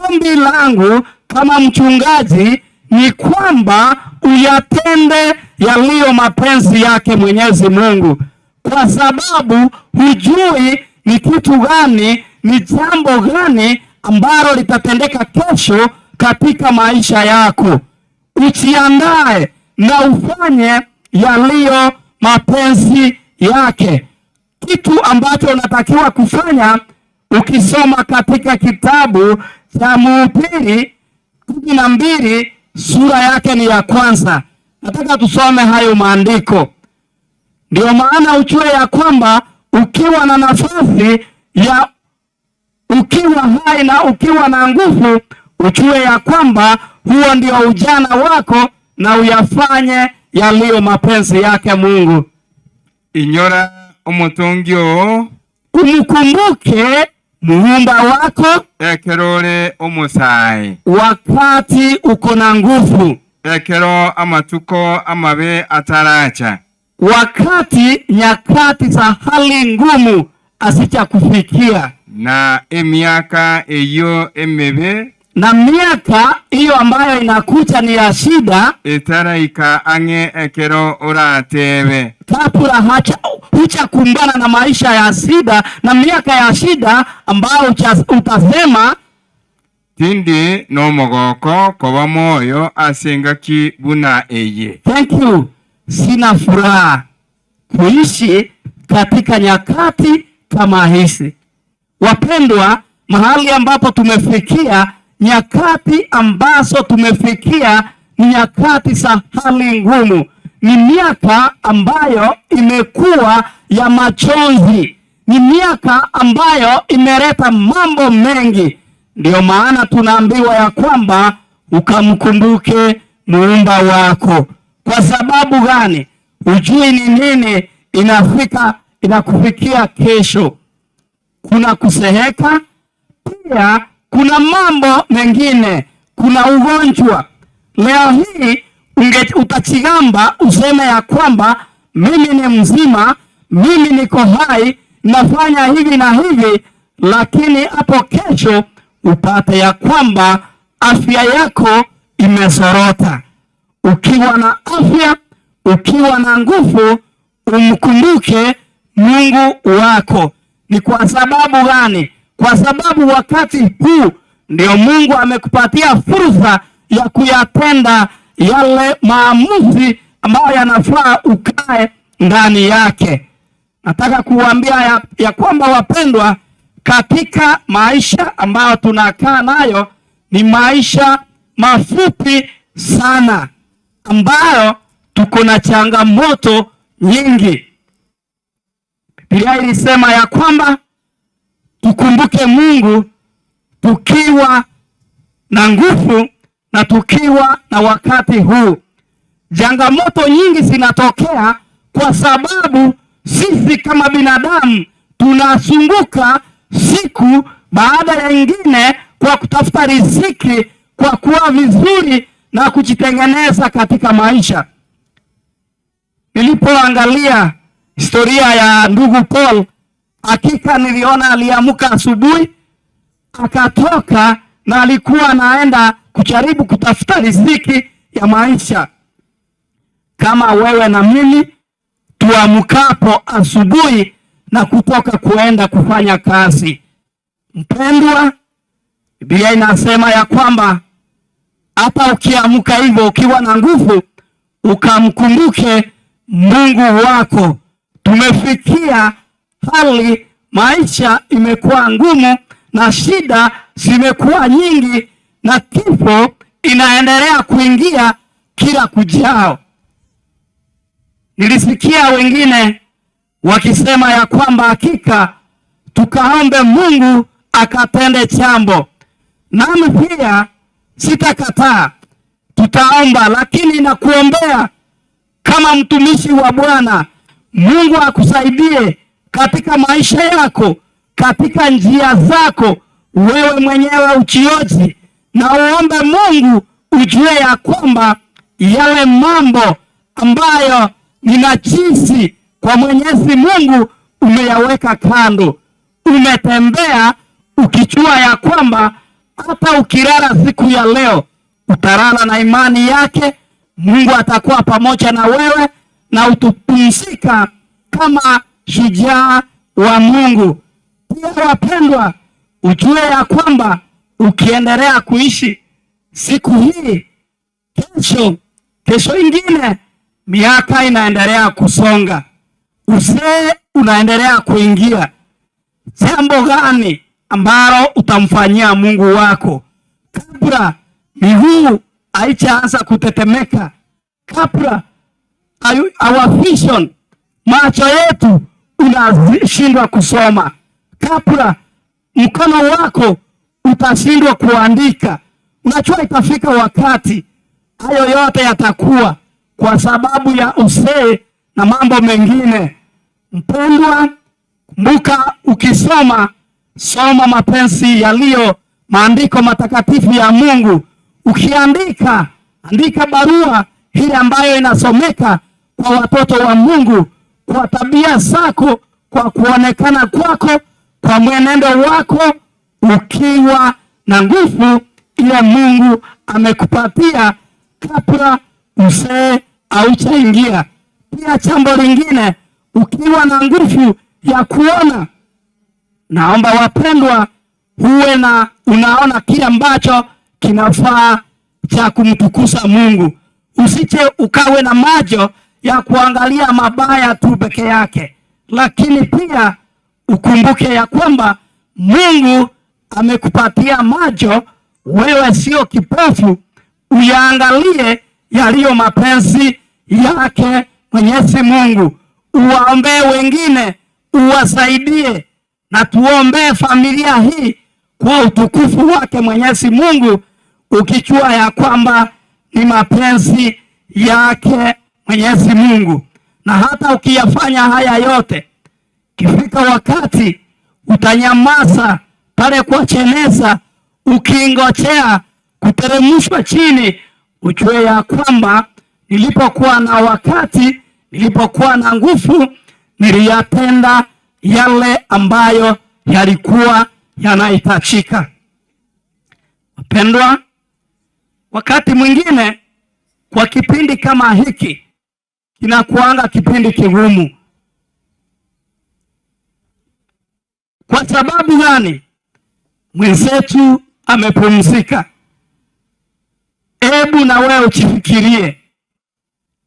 ombi langu kama mchungaji ni kwamba uyatende yaliyo mapenzi yake Mwenyezi Mungu, kwa sababu hujui ni kitu gani, ni jambo gani ambalo litatendeka kesho katika maisha yako. Ujiandae na ufanye yaliyo mapenzi yake. Kitu ambacho unatakiwa kufanya ukisoma katika kitabu cha Mhubiri 12 sura yake ni ya kwanza. Nataka tusome hayo maandiko. Ndio maana ujue ya kwamba ukiwa na nafasi ya ukiwa hai na ukiwa na nguvu, ujue ya kwamba huo ndio ujana wako na uyafanye yaliyo mapenzi yake Mungu. Inyora omotongi oo. Umkumbuke muumba wako ekero ore omosae, wakati uko na nguvu, ekero amatuko amabe ataracha, wakati nyakati za hali ngumu asichakufikia, na emiaka eyo emebe, na miaka hiyo ambayo inakuja ni ya shida, etaraika ang'e ekero oratebe, kabla hacha huchakumbana na maisha ya shida na miaka ya shida ambayo utasema tindi nomogoko koba moyo ase engaki buna eye. Thank you. Sina furaha kuishi katika nyakati kama hizi. Wapendwa, mahali ambapo tumefikia, nyakati ambazo tumefikia ni nyakati za hali ngumu, ni miaka ambayo imekuwa ya machozi, ni miaka ambayo imeleta mambo mengi. Ndiyo maana tunaambiwa ya kwamba ukamkumbuke muumba wako. Kwa sababu gani? Hujui ni nini inafika inakufikia kesho. Kuna kuseheka pia, kuna mambo mengine, kuna ugonjwa. Leo hii Unge, utachigamba useme ya kwamba mimi ni mzima, mimi niko hai, nafanya hivi na hivi, lakini hapo kesho upate ya kwamba afya yako imezorota. Ukiwa na afya, ukiwa na nguvu, umkumbuke Mungu wako. Ni kwa sababu gani? Kwa sababu wakati huu ndio Mungu amekupatia fursa ya kuyatenda yale maamuzi ambayo yanafaa ukae ndani yake. Nataka kuwaambia ya kwamba wapendwa, katika maisha ambayo tunakaa nayo ni maisha mafupi sana, ambayo tuko na changamoto nyingi. Biblia ilisema ya kwamba tukumbuke Mungu tukiwa na nguvu na tukiwa na wakati huu. Changamoto nyingi zinatokea kwa sababu sisi kama binadamu tunazunguka siku baada ya nyingine kwa kutafuta riziki, kwa kuwa vizuri na kujitengeneza katika maisha. Nilipoangalia historia ya ndugu Paul, hakika niliona aliamka asubuhi akatoka na alikuwa anaenda kujaribu kutafuta riziki ya maisha. Kama wewe na mimi tuamkapo asubuhi na kutoka kuenda kufanya kazi. Mpendwa, Biblia inasema ya kwamba hata ukiamka hivyo ukiwa na nguvu ukamkumbuke Mungu wako. Tumefikia hali maisha imekuwa ngumu na shida zimekuwa nyingi na kifo inaendelea kuingia kila kujao. Nilisikia wengine wakisema ya kwamba hakika tukaombe Mungu akatende chambo. Nami pia sitakataa, tutaomba, lakini nakuombea kama mtumishi wa Bwana, Mungu akusaidie katika maisha yako, katika njia zako, wewe mwenyewe uchioji na uombe Mungu ujue ya kwamba yale mambo ambayo ni najisi kwa Mwenyezi Mungu umeyaweka kando. Umetembea ukijua ya kwamba hata ukilala siku ya leo utalala na imani yake, Mungu atakuwa pamoja na wewe na utapumzika kama shujaa wa Mungu. Pia wapendwa, ujue ya kwamba ukiendelea kuishi siku hii, kesho, kesho ingine, miaka inaendelea kusonga, uzee unaendelea kuingia. Jambo gani ambalo utamfanyia Mungu wako kabla miguu haijaanza kutetemeka, kabla our vision, macho yetu unashindwa kusoma, kabla mkono wako utashindwa kuandika. Unajua itafika wakati hayo yote yatakuwa kwa sababu ya uzee na mambo mengine. Mpendwa, kumbuka ukisoma, soma mapenzi yaliyo maandiko matakatifu ya Mungu. Ukiandika, andika barua ile ambayo inasomeka kwa watoto wa Mungu, kwa tabia zako, kwa kuonekana kwako, kwa mwenendo wako, ukiwa na nguvu ile Mungu amekupatia kabla uzee haujaingia. Pia jambo lingine, ukiwa na nguvu ya kuona, naomba wapendwa, huwe na unaona kile ambacho kinafaa cha kumtukuza Mungu. Usije ukawe na macho ya kuangalia mabaya tu peke yake, lakini pia ukumbuke ya kwamba Mungu amekupatia macho, wewe sio kipofu, uyaangalie yaliyo mapenzi yake Mwenyezi Mungu, uwaombee wengine, uwasaidie, na tuombee familia hii kwa utukufu wake Mwenyezi Mungu, ukijua ya kwamba ni mapenzi yake Mwenyezi Mungu. Na hata ukiyafanya haya yote, kifika wakati utanyamaza pale kwa cheneza, ukingojea kuteremshwa chini, ujue ya kwamba Nilipokuwa na wakati, nilipokuwa na nguvu, niliyatenda yale ambayo yalikuwa yanahitajika. Wapendwa, wakati mwingine kwa kipindi kama hiki kinakuanga kipindi kigumu. Kwa sababu gani? Mwenzetu amepumzika. Hebu na wewe ujifikirie,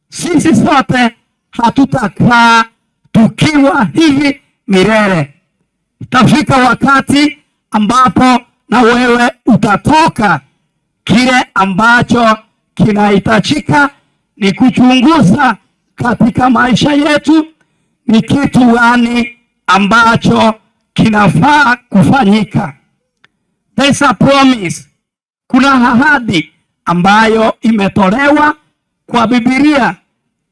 sisi sote hatutakaa tukiwa hivi milele. Itafika wakati ambapo na wewe utatoka. Kile ambacho kinahitajika ni kuchunguza katika maisha yetu ni kitu gani ambacho kinafaa kufanyika. There's a promise. Kuna ahadi ambayo imetolewa kwa Biblia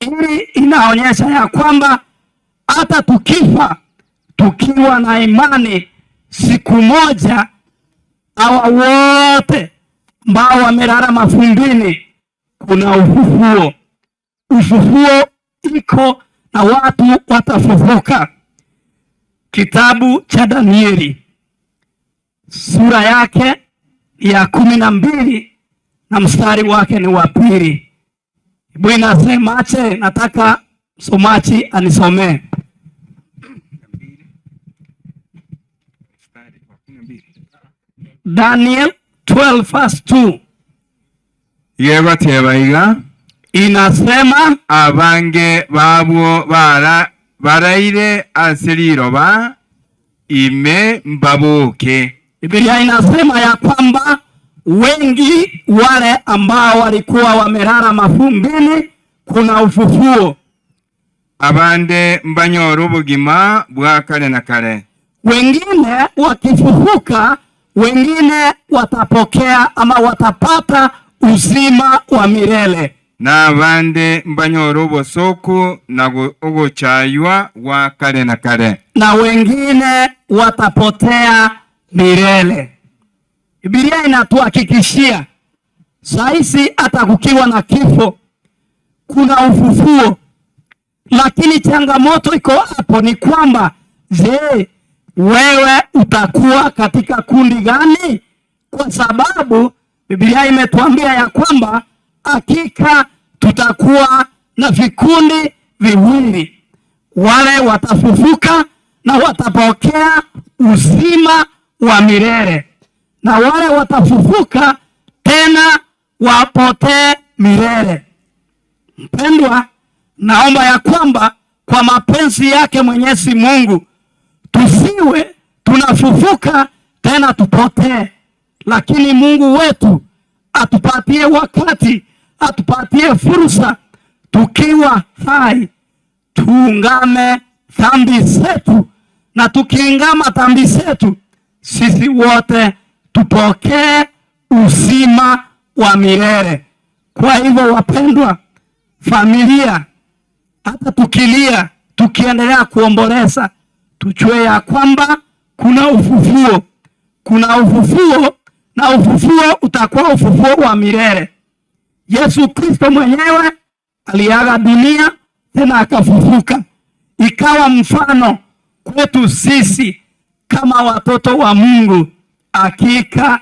ili inaonyesha ya kwamba hata tukifa tukiwa na imani, siku moja hawa wote ambao wamelala mafumbini, kuna ufufuo. Ufufuo iko na watu watafufuka. Kitabu cha Danieli sura yake ya 12 na mstari wake ni wa pili. Hebu inasemaje? Nataka msomaji anisomee. Daniel 12 verse 2. Yebateba iga inasema abange babwo bara baraire ase riroba ime mbaboke. Biblia inasema ya kwamba wengi wale ambao walikuwa wamelala mafumbini, kuna ufufuo. Abande mbanyora ubugima bwa kare na kare, Wengine wakifufuka, wengine watapokea ama watapata uzima wa milele, na abande mbanyora obosoku na ogochaywa gwa kare na kare, na wengine watapotea milele. Biblia inatuhakikishia saisi, hata kukiwa na kifo kuna ufufuo, lakini changamoto iko hapo ni kwamba, je, wewe utakuwa katika kundi gani? Kwa sababu Biblia imetuambia ya kwamba hakika tutakuwa na vikundi viwili, wale watafufuka na watapokea uzima wa milele, na wale watafufuka tena wapotee milele. Mpendwa, naomba ya kwamba kwa mapenzi yake Mwenyezi Mungu tusiwe tunafufuka tena tupotee, lakini Mungu wetu atupatie wakati, atupatie fursa, tukiwa hai tuungame dhambi zetu, na tukiungama dhambi zetu sisi wote tupokee uzima wa milele. Kwa hivyo, wapendwa familia, hata tukilia, tukiendelea kuomboleza, tujue ya kwamba kuna ufufuo, kuna ufufuo, na ufufuo utakuwa ufufuo wa milele. Yesu Kristo mwenyewe aliaga dunia tena akafufuka, ikawa mfano kwetu sisi kama watoto wa Mungu. Hakika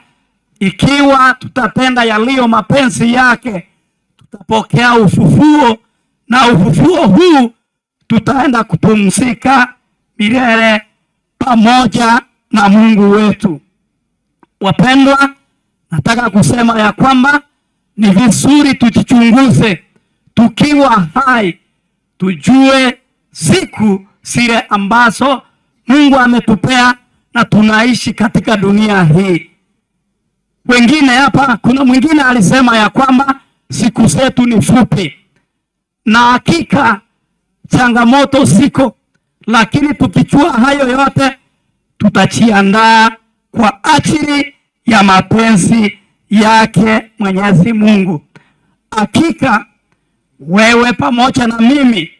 ikiwa tutatenda yaliyo mapenzi yake, tutapokea ufufuo, na ufufuo huu tutaenda kupumzika milele pamoja na Mungu wetu. Wapendwa, nataka kusema ya kwamba ni vizuri tujichunguze tukiwa hai, tujue siku zile ambazo Mungu ametupea na tunaishi katika dunia hii. Wengine hapa, kuna mwingine alisema ya kwamba siku zetu ni fupi, na hakika changamoto ziko, lakini tukichua hayo yote tutajiandaa kwa ajili ya mapenzi yake Mwenyezi Mungu. Hakika wewe pamoja na mimi,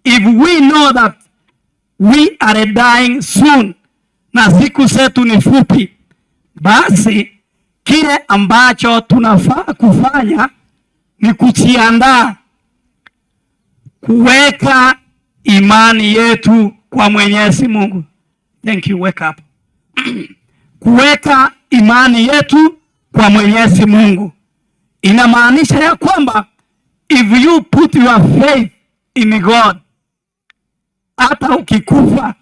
if we know that we are dying soon, na siku zetu ni fupi, basi kile ambacho tunafaa kufanya ni kujiandaa. Kuweka imani yetu kwa Mwenyezi Mungu. Thank you, wake up. Kuweka imani yetu kwa Mwenyezi Mungu inamaanisha ya kwamba if you put your faith in God, hata ukikufa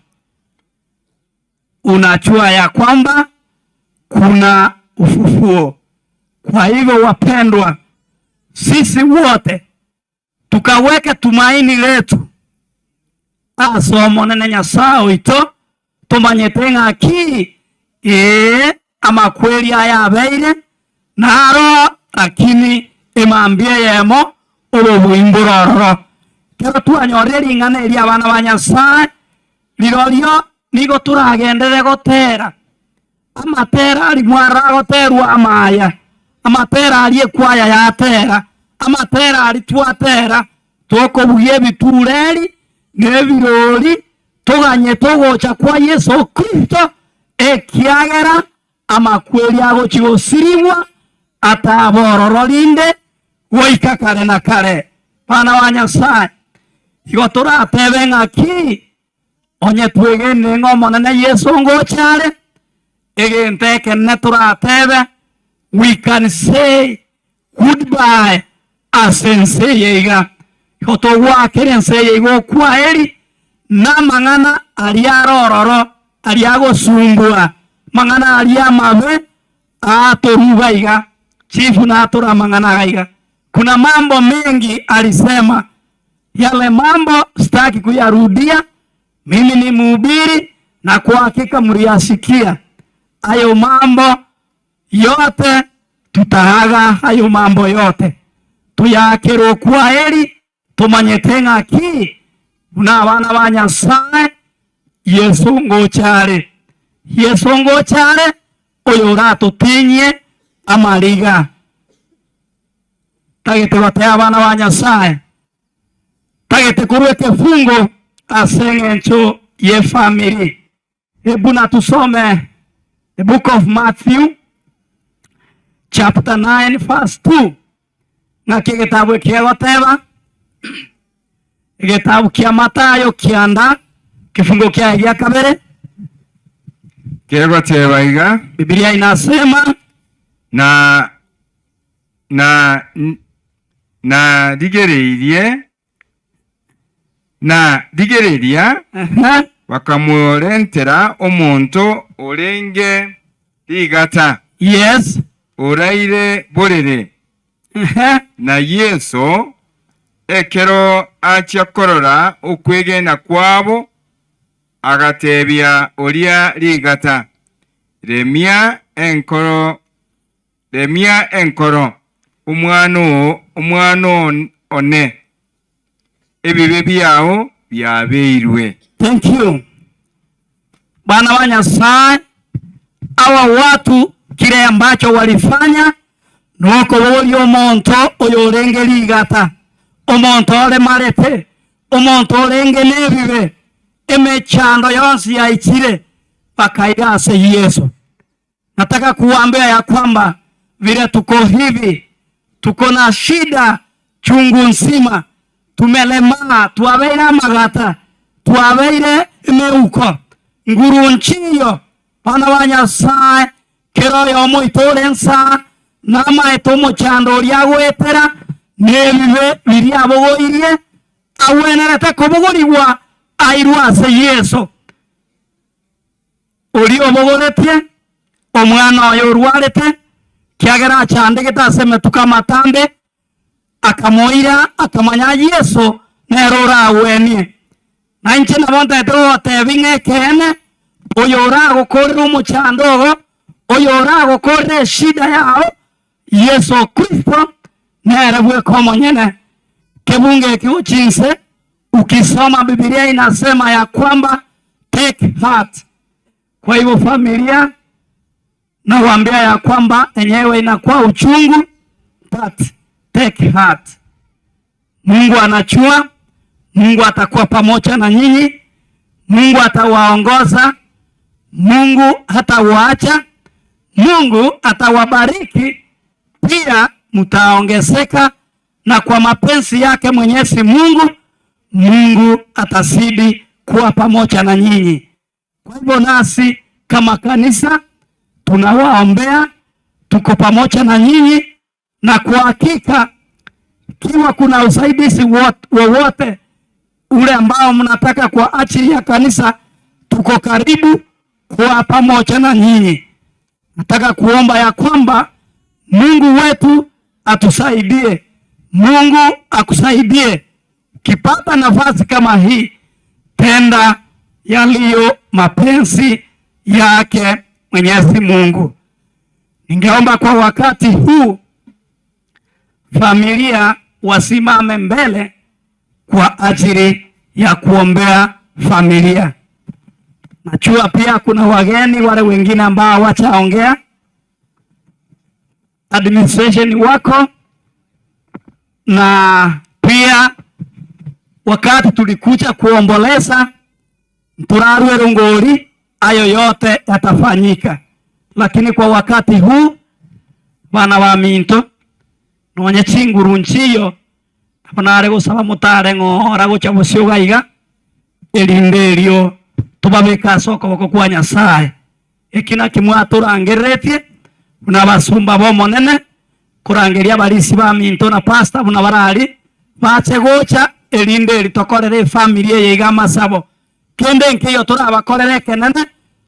unajua ya kwamba kuna ufufuo. Kwa hivyo wapendwa, sisi wote tukaweke tumaini letu ase Omonene Nyasae oito, tomanyete ng'aki ee amakweri aya abeire naro, lakini emambia eyemo obobui mbore ororo. Ekero twanyorire ring'ana eri abana ba Nyasae, rirorio nigo toragenderere gotera Amatera aria mwaragoterwa amaya, amatera aria ekwaya yatera, amatera aria twatera, tokobugia ebitureri na ebirori, toganyete ogocha kwa Yeso Kristo, ekiagera amakweri agochia gosirigwa ataba ororo rinde goika kare na kare. Bana ba Nyasae, igo toratebe ng'aki? Onye twegenire ng'a Omonene Yeso ngocha are, egento ekenene toratebe, we can say goodbye ase ense eye iga. Igo togoakera ense eye iga okwaeri na amang'ana aria are ororo, aria agosumbua, amang'ana aria amabe aatoruga iga. Chief natore amang'ana aya iga. Kuna mambo mengi alisema Yale mambo sitaki kuyarudia, mimi ni mhubiri na kwa hakika mliyasikia hayo mambo yote, tutaaga hayo mambo yote tuyakere okwaeri tomanyete ng'aki buna abana ba Nyasae Yeso ngocha are, Yeso ngocha are oyoratotinyie amariga. Tagete goteba abana ba Nyasae, tagete korwa ekefungo ase eng'encho y'efamiri. Hebu na tusome the book of Matthew chapter 9 verse 2. Ng'aki egetabu eki gegoteba? Egetabu kia Mathayo kianda kifungo kiaye gia kabere. Kegoteba iga. Biblia inasema na na narigereirie, na rigereria, bakamorentera omonto orenge rigata, Yes. oraire borere. Na Yeso, ekero achia korora okwegena kwabo, agatebia oria rigata, Remia enkoro Remia enkoro, omwana oo, omwana one, ebibe biao biabeirwe. Thank you. Bana wa Nyasaye, awa watu kile ambacho walifanya nokoboria omonto oyorenge rigata, omonto oremarete, omonto orenge nebibe, emechando yonsi yaichire, bakaira ase Yeso. Nataka kuwaambia ya kwamba vile tuko hivi, tuko na shida chungu nzima, tumelemaa, twabeire amagata, twabeire emeuko, nguru nchiyo. Bana ba Nyasae, kera oyomo oito ore nsa namaete omochando oria agoetera, nebibe biria abogoirie, agwenerete kobogorigwa airwe ase Yeso. Oria obogoretie omwana oye orwarete, ekiagera achandegete ase emetuko amatambe, akamoira, akamanya Yeso nere oragwenie. Na inche nabo ntagete gogotebia ng'a ekeene, oyo oragokorere omochando ogo, oyo oragokorere eshida yao, Yeso Kristo nere bweka omonyene. Kebungo eke gochia inse, ukisoma Bibilia inasema ya kwamba take heart. Kwa hivyo familia, nawaambia ya kwamba enyewe inakuwa uchungu but take heart. Mungu anachua, Mungu atakuwa pamoja na nyinyi, Mungu atawaongoza, Mungu hatawaacha, Mungu atawabariki pia, mtaongezeka na kwa mapenzi yake Mwenyezi Mungu Mungu atazidi kuwa pamoja na nyinyi. Kwa hivyo nasi kama kanisa tunawaombea, tuko pamoja na nyinyi, na kwa hakika kiwa kuna usaidizi wowote ule ambao mnataka kwa ajili ya kanisa, tuko karibu kuwa pamoja na nyinyi. Nataka kuomba ya kwamba Mungu wetu atusaidie, Mungu akusaidie. Ukipata nafasi kama hii, tenda yaliyo mapenzi yake Mwenyezi Mungu. Ningeomba kwa wakati huu familia wasimame mbele kwa ajili ya kuombea familia. Najua pia kuna wageni wale wengine ambao hawachaongea, administration wako na pia wakati tulikuja kuomboleza Nturarue Runguri, ayo yote yatafanyika, lakini kwa wakati huu bana ba minto nonye chinguru nchiyo nabo nare gosaba motare ng'ora gocha bosio iga erinde erio tobabeka ase okoboko kwa Nyasaye. Eki naki mwatorangereretie buna abasumba b'Omonene korangeria abarisi ba minto na pastor buna barari bache gocha erinde eri tokorere efamiri eye iga amasabo. Kende nkeiyo torabakorere ekenene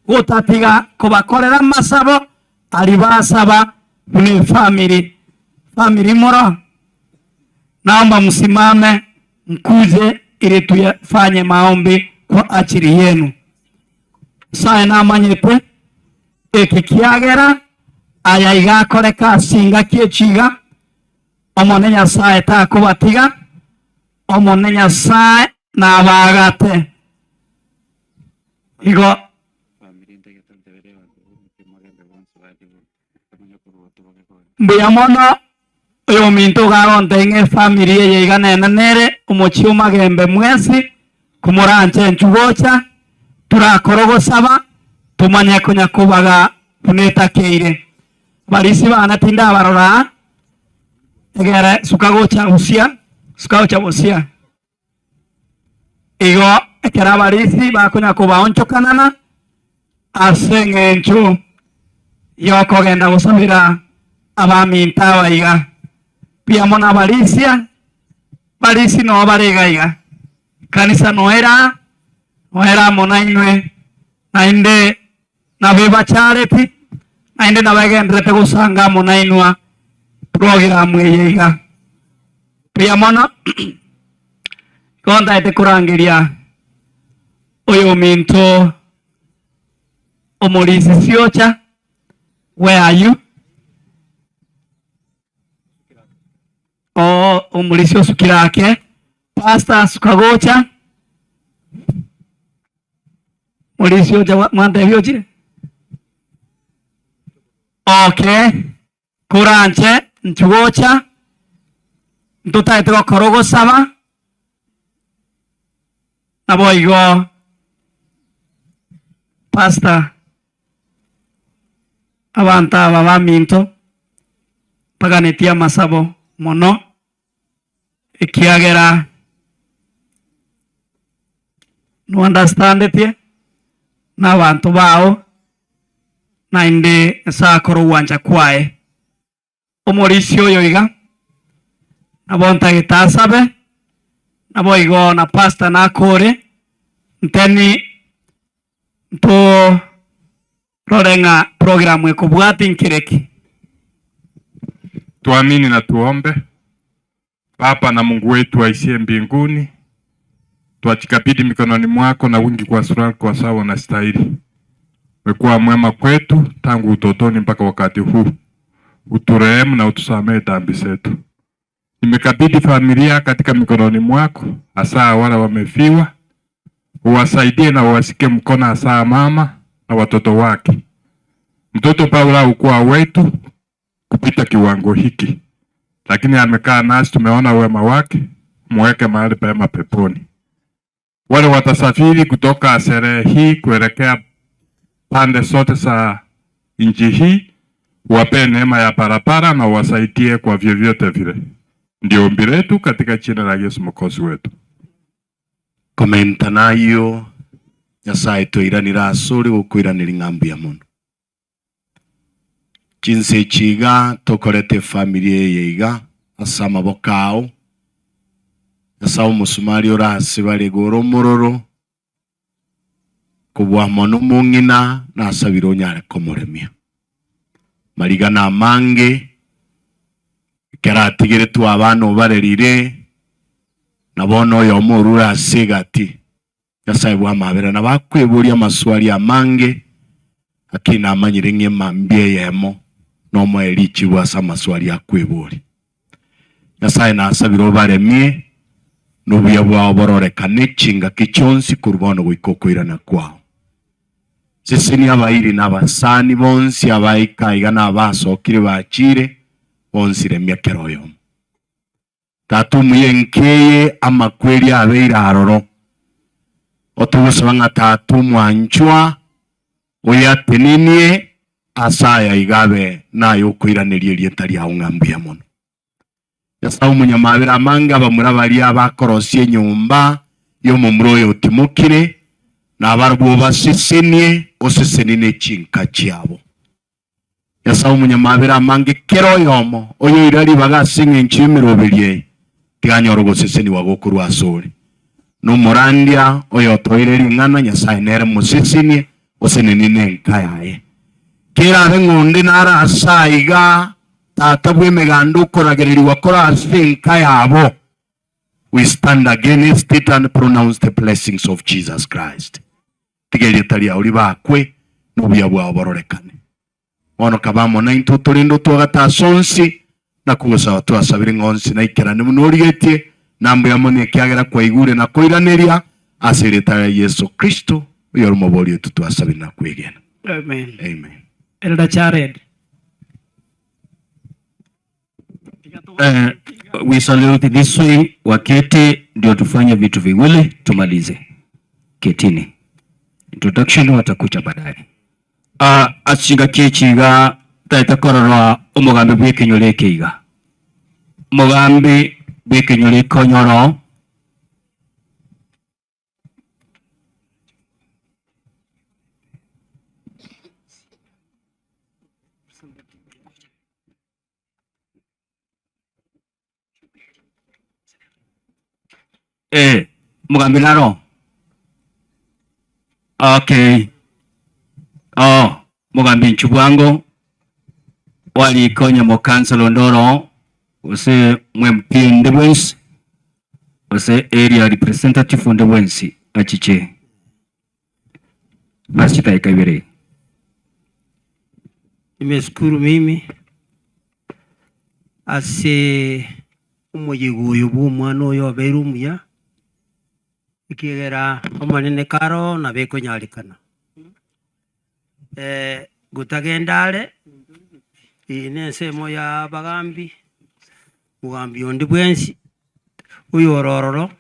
gotatiga kobakorera amasabo aria basaba buna efamiri. Famiri moro, naomba msimame mkuje ili tuyafanye maombi kwa ajili yenu. Nyasaye namanyete eki kiagera aya iga akoreka ase engaki echi iga, Omonene Nyasaye takobatiga, Omonene Nyasaye nabagate. Igo mbuya mono oyominto ogagontebia ng'a efamiri eye iga nene nere omochie o Magembe mwensi, komoranche inchuo gocha, torakore ogosaba, tomanye konya kobaga buna etakeire. Abarisia bane tindabarora aa, egere suka gocha gosia, suka gocha gosia. Igo ekero abarisia bakonya kobaonchokanana ase engencho y'okogenda gosabera abaminto aba iga, mbuya mono abarisia, barisia noo bare iga iga, ekanisa noo ere aa, noo ere amo nainwe, naende nabo ebachareti, naende nabo egendererete gosanga amo nainwe programu eye iga. Mbuya mono, igo ntaete korangeria oyominto omorisia Siocha, where are you? Oo omorisia osukire ake, pastor suka gocha. Morisia ocha mwantebia ochire? Okay, koranche inchuo gocha, ntotagete gokora ogosaba, naboigo pastor, abanto aba baminto mbaganetie amasabo mono. Ekiagera nounderstandetie na abanto bao, naende Nyasae akore ogwancha kwaye. Omorisia oyo iga nabo ntagete asabe, naboigo na pastor nakore, nteni ntorore ng'a program ekobwatia nkereki. Tuamini na tuombe. Baba na Mungu wetu aishie mbinguni, twajikabidhi mikononi mwako na wingi kwa sura kwa sawa na stahili. Umekuwa mwema kwetu tangu utotoni mpaka wakati huu, uturehemu na utusamehe dhambi zetu. Nimekabidhi familia katika mikononi mwako, hasa wale wamefiwa, uwasaidie na uwashike mkono, hasa mama na watoto wake. Mtoto Paula ukuwa wetu kupita kiwango hiki, lakini amekaa nasi, tumeona wema wake, muweke mahali pema peponi. Wale watasafiri kutoka sherehe hii kuelekea pande zote za nchi hii, wape neema ya barabara na wasaidie kwa vyovyote vile. Ndio ombi letu katika jina la Yesu Mwokozi wetu. Komenta nayio, Nyasae twairanire asore gokoiraneria ng'a mbuya mono. Chinsa echi iga tokoreta efamiri eye iga ase amaboko ao, Nyasae omosumari ore ase bare iga ore omororo, kobua mono omong'ina nasabire onyare komoremia. Marigana amange, ekero atigeretwe abana obarerire, na bono oyomo orure ase egati. Nyasae bw'amabera nabo akweboria amaswali amange, lakini namanyire ng'a emambia eyemo nomoe richibu ase amaswali akweboria. Nyasae nasabire obaremie, na obuya bwao bororekane chingaki chionsi korwa bono goika okoirana kwao. Sesenia abairi na abasani bonsi abaika aiga na abasokire bachire, bonsi remia kera oyomo. Tata omuya enka eye amakweri abeire aroro, otogosaba ng'a Tata omwanchwa oyatenenie ase aya iga abe naye okoiraneria erieta riao ng'a mbuya mono. Nyasae omonyamabera amange abamura baria abakorosia enyomba y'omomura oyo otimokire, na abarabwo obasesenie, osesenie ne chinka chiabo. Nyasae omonyamabera amange kera oyomo oyoira ribaga ase engencho y'emeroberio eye, tiga anyore ogosesenigwa gokorwa asore. Na omorandia oyotoire ring'ana, Nyasae nere mosesenie, osenenie nenka yaye. Kerabe ng'a onde nare ase aiga, tata bw'emeganda okoragererigwa kore ase enka yabo, we stand against it and pronounce the blessings of Jesus Christ. Tiga erieta riao ribakwe, na obuya bwao bororekane. Bono kaba amo naintwe otorende otwagate ase onsi, na kogosaba twasabire ng'a onsi naikerane buna origetie, na mbuya mono ekiagera kwaigure na koiraneria, ase erieta ria Yeso Kristo, oyore Omobori oito twasabire na kwegena. Amen. Amen. Elder Jared. Eh, we salute this way, waketi ndio tufanye vitu viwili tumalize. Ketini. Introduction watakuja baadaye. Ah, achinga kichiga taete kororwa omogambi bw'ekenyoro eke iga. Omogambi bw'ekenyoro ekonyoro Eh, omogambi naro? Okay. Oh, omogambi inchu bwango, warika onye mokansela onde oro, gose mp onde bwensi, gose area representative onde bwensi achiche ase chidakika ibere. Nimeshukuru mimi ase omoyega oyo bwa omwana oyo obeire omuya, ekiagera Omonene kare oo nabo ekonyarekana. Gotagenda are, eye nensemo ya abagambi, mogambi onde bwensi, oyore ororo,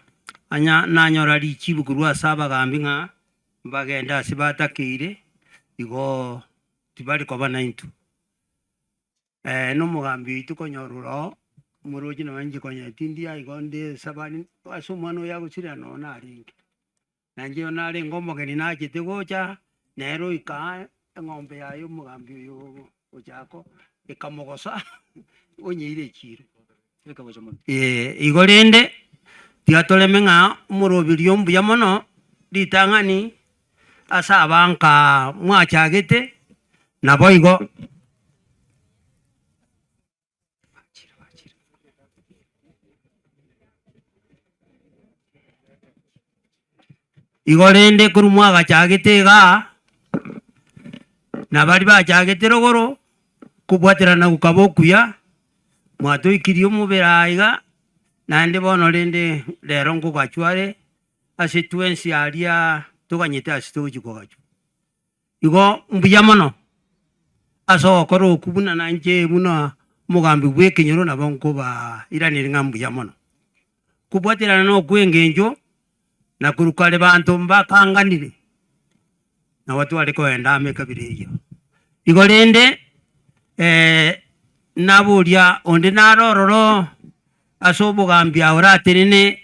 anya nanyora richibu korwa ase abagambi ng'a mbagende ase batakeire, igoo tibari koba naintwe. Na omogambi oito konyora ore oo, omoroche nonye inche konya tindi aiga onde esabari, ase omwana oyo agosira nonye narenge. Na inche narenge omogeni nachete gocha, nere oika aa eng'ombe yaye omogambi oyo gochaka ekamogosa onyeire echiro. Ee, igo rende tiga toreme ng'a omoroberio mbuya mono ritang'ani ase abanka mwachagete, naboigo. Igo rende korwa mwagachagete igaa, na baria bachagete rogoro, kobwaterana gokaba okuya, mwatoikirie omobere aa iga, naende bono rende rero nkogachwa are, ase twensi aria toganyete ase togochia kogachwa. Igo mbuya mono ase ogokora okwo buna nainche buna omogambi bw'ekenyoro nabo nkobairaneria ng'a mbuya mono. Kobwaterana na okw'engencho na korwa kare banto mbakanganire, nabo tware kogenda amo ekabira eyio. Igo rende naboria onde nare ororo ase obogambi aye oratenene.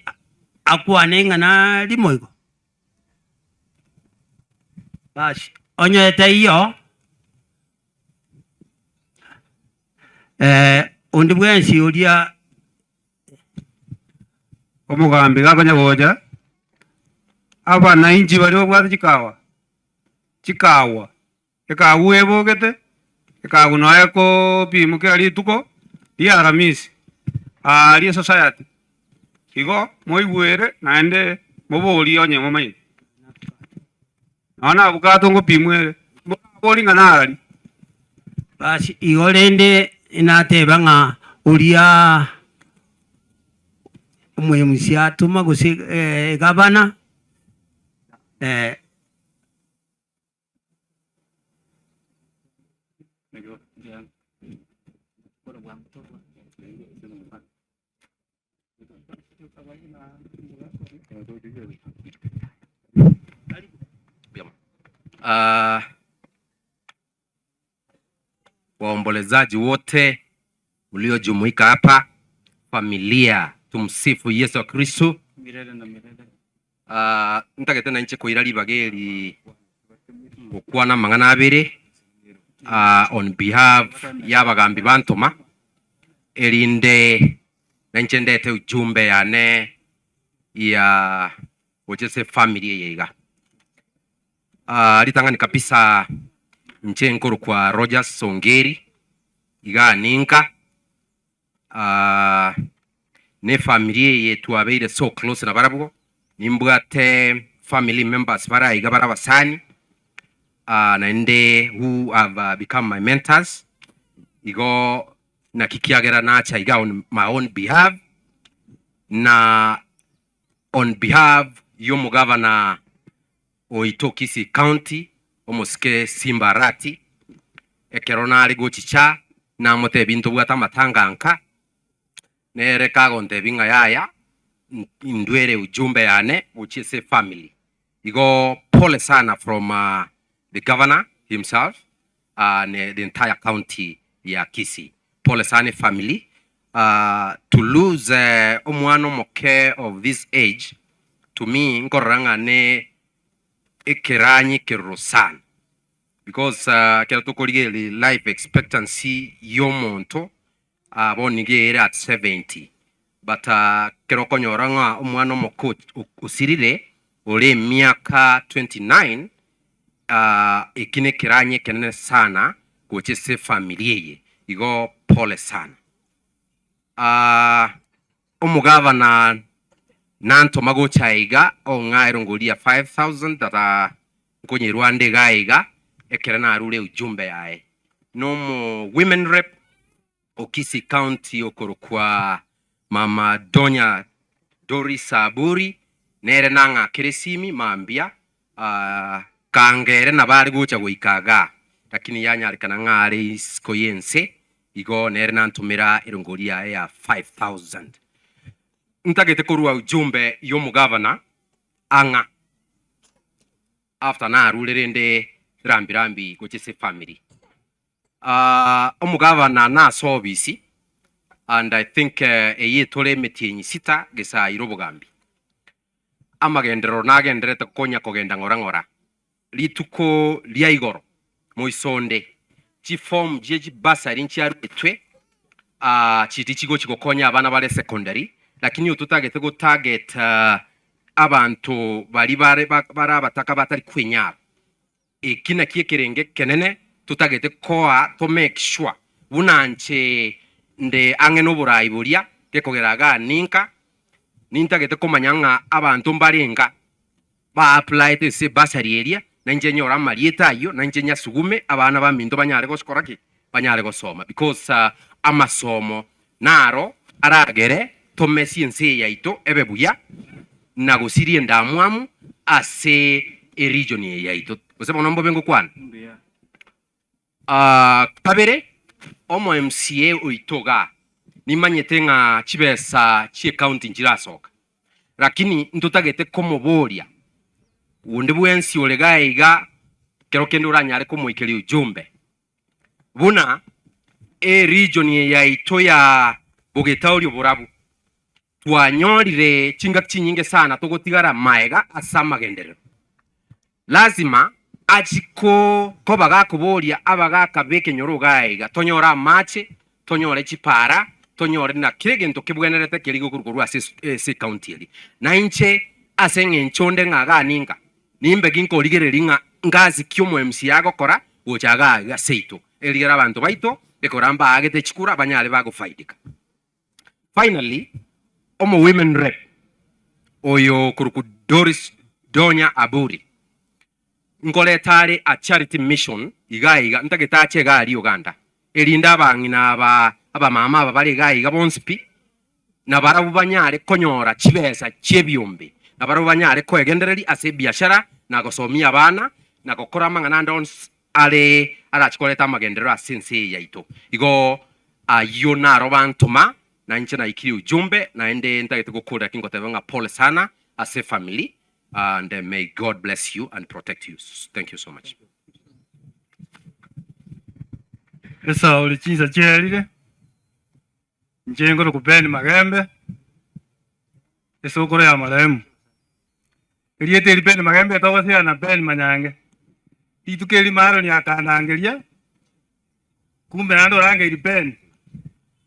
Akwane ing'ana rimo igo. Basi, onye taiyo, onde bwensi oria. Omogambi gakonya gocha, abanainchi baria babwate chikawa, chikawa, ekawa ebogete, ekawa nonya ekopimwa kera rituko ria Aramisi, aaria esociety. Igo moigwere naende moborie onye momanyete. Nonya na abukato ngopimwa ere, mborabori ng'a narari. Basi igo rende nateba ng'a oria omoemusi atoma gose egavana. Waombolezaji wote mliojumuika hapa, familia, tumsifu Yesu Kristo. Milele na milele. Ah, ntagete nainche koira ribaga eri gokwana amang'ana abere ah, on behalf y'abagambi bantoma erinde nainche ndete ujumbe yane ya gocha ase efamiri eye iga. Ah, ritang'ani kabisa inche nkorokwa Rogers Ongeri igaa ninka Ah, nefamiri eye twabeire so close nabarabwo, nimbwate family members bare aiga bare abasani, ah, naende who have ah, become my mentors, igo naki kiagera nacha iga on my own behalf na on behalf y'omogavana oito Kisii County omosike Simba Arati, ekero nare gochicha namotebia ntobwate amatanga nka, nere kagontebia ng'a yaya indwere ujumbe yane gochia ase efamily. Igo pole sana from the governor himself and the entire county ya Kisii. Pole sana efamily to lose omwana omoke of this age to me nkorora ng'a ne ekeranyi ekeroro sana because ekero tokorigereria life expectancy ya omonto bono nigo ere at 70 but ekero okonyora ng'a omwana omoke osirire ore emiaka 29 eki nekeranyi ekenene sana gocha ase efamiri eye igo pole sana. Omogavana nantoma gocha aiga ong'a erongori ya 5000 tata nkonyerwa ande iga iga ekere narure ujumbe yaye. Nomo women rep o Kisii County okorokwa Mama Donya Doris Aburi nere nang'akere esimi mambia kanga ere nabo are gocha goika igaa lakini yanyarekana ng'a are isiko y'ense igo nere nantomera erongori yaye ya 5000. Ntagete korua ujumbe y'omogavana ang'a after narure rende rambi rambi gocha ase efamiri. Omogavana nase obisi and I think eye etore emetienyi sita gesaire obogambi. Amagenderero nagendererete konya kogenda ng'ora ng'ora. Rituko ria igoro moisonde chiform chie chibursary nchiaruetwe chiria chigochi gokonya abana bare secondary lakini ototagete go target abanto baria bare bare abataka batari kwenyara. Eki nakio ekerenge ekenene totagete koa to make sure buna nche nde ang'e noborai boria gekogera igaa ninka nintagete komanya ng'a abanto mbare nka ba applyete ase ebursary eria na inche nyore amarieta ayio na inche nyasugume abana baminto banyare gokora ki? Banyare gosoma because amasomo naro aragere tomesie ense eye yaito ebe buya na gosiria endamwamu ase eregion eye yaito. Gose bono mbobe ngokwana? Kabere, omo MCA oito igaa, nimanyete ng'a chibesa chi'ecounty nchirasoka, lakini ntotagete komoboria onde bwensi ore igaa iga kero kende oranyare komoikeria ujumbe buna eregion eye yaito ya Bogetaoria oborabu. Twanyorire chingaki chinyinge sana togotigara maega ase amagenderero. Lazima achie koba gakoboria abagaka b'ekenyoro igaa iga, tonyore amache, tonyore chipara, tonyore na kera egento kebwenerete keria gekorwa korwa ase ase ecounty eria. Na inche ase eng'encho onde ng'a igaa ninka, nimbe ginkorigereria ng'a ngasi ki omo MCA agokora gocha igaa iga seito, erigere abanto baito ekora mbaagete chikura banyare bagofaidika. Finally, omo women rep oyo okorokwa Doris Donya Aburi nkoreta are a charity mission iga iga ntagete ache iga aria Uganda erinde abang'ina aba abamama aba bare iga iga bonsi pi nabarabwo banyare konyora chibesa chiebiombe nabarabwo banyare koegendereria ase ebiashara na gosomia abana na gokora amang'ana ande onsi are arache koreta amagenderero ase ense eye yaito. Igo ayio naro bantoma, na inche naikirie ujumbe, naende ntagete gokorera ki ngoteba ng'a pole sana ase efamily and may God bless you and protect you. Thank you so much. Esauri chinsa chiaerire, inche nkorokwa Ben Magembe, esokoro ya marehemu. Erieta eri Ben Magembe etogosea na Ben Manyange. Rituko erimo Aroni akandangeria, kumbe naende orangeiri Ben.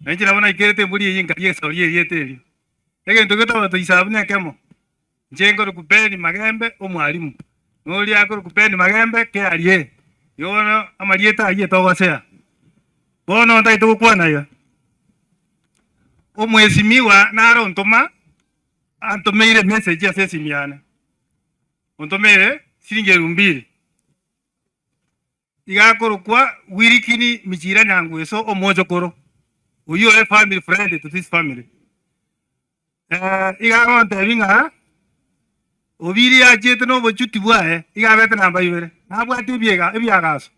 Na inche nabo naikerete embori eyio nkaria esauri y'erieta erio. Egento getogotoisa abwo nekemo, inche nkorokwa Ben Magembe omwalimu, na oria akorokwa Ben Magembe KRA. Igo bono amarieta ayio etogosea. Bono ntagete gokwana iga, omwesimiwa nare ontoma. Antomeire emessage ase esimi yane, ontomeire siringi elfu mbili, iga akorokwa Wilkini Michira Nyangweso omochokoro, oyio ore family friend to this family. Iga agontebia ng'a Obiri achiete na obochuti bwaye, iga abete namba ibere, nabwate ebiega ebiagaso.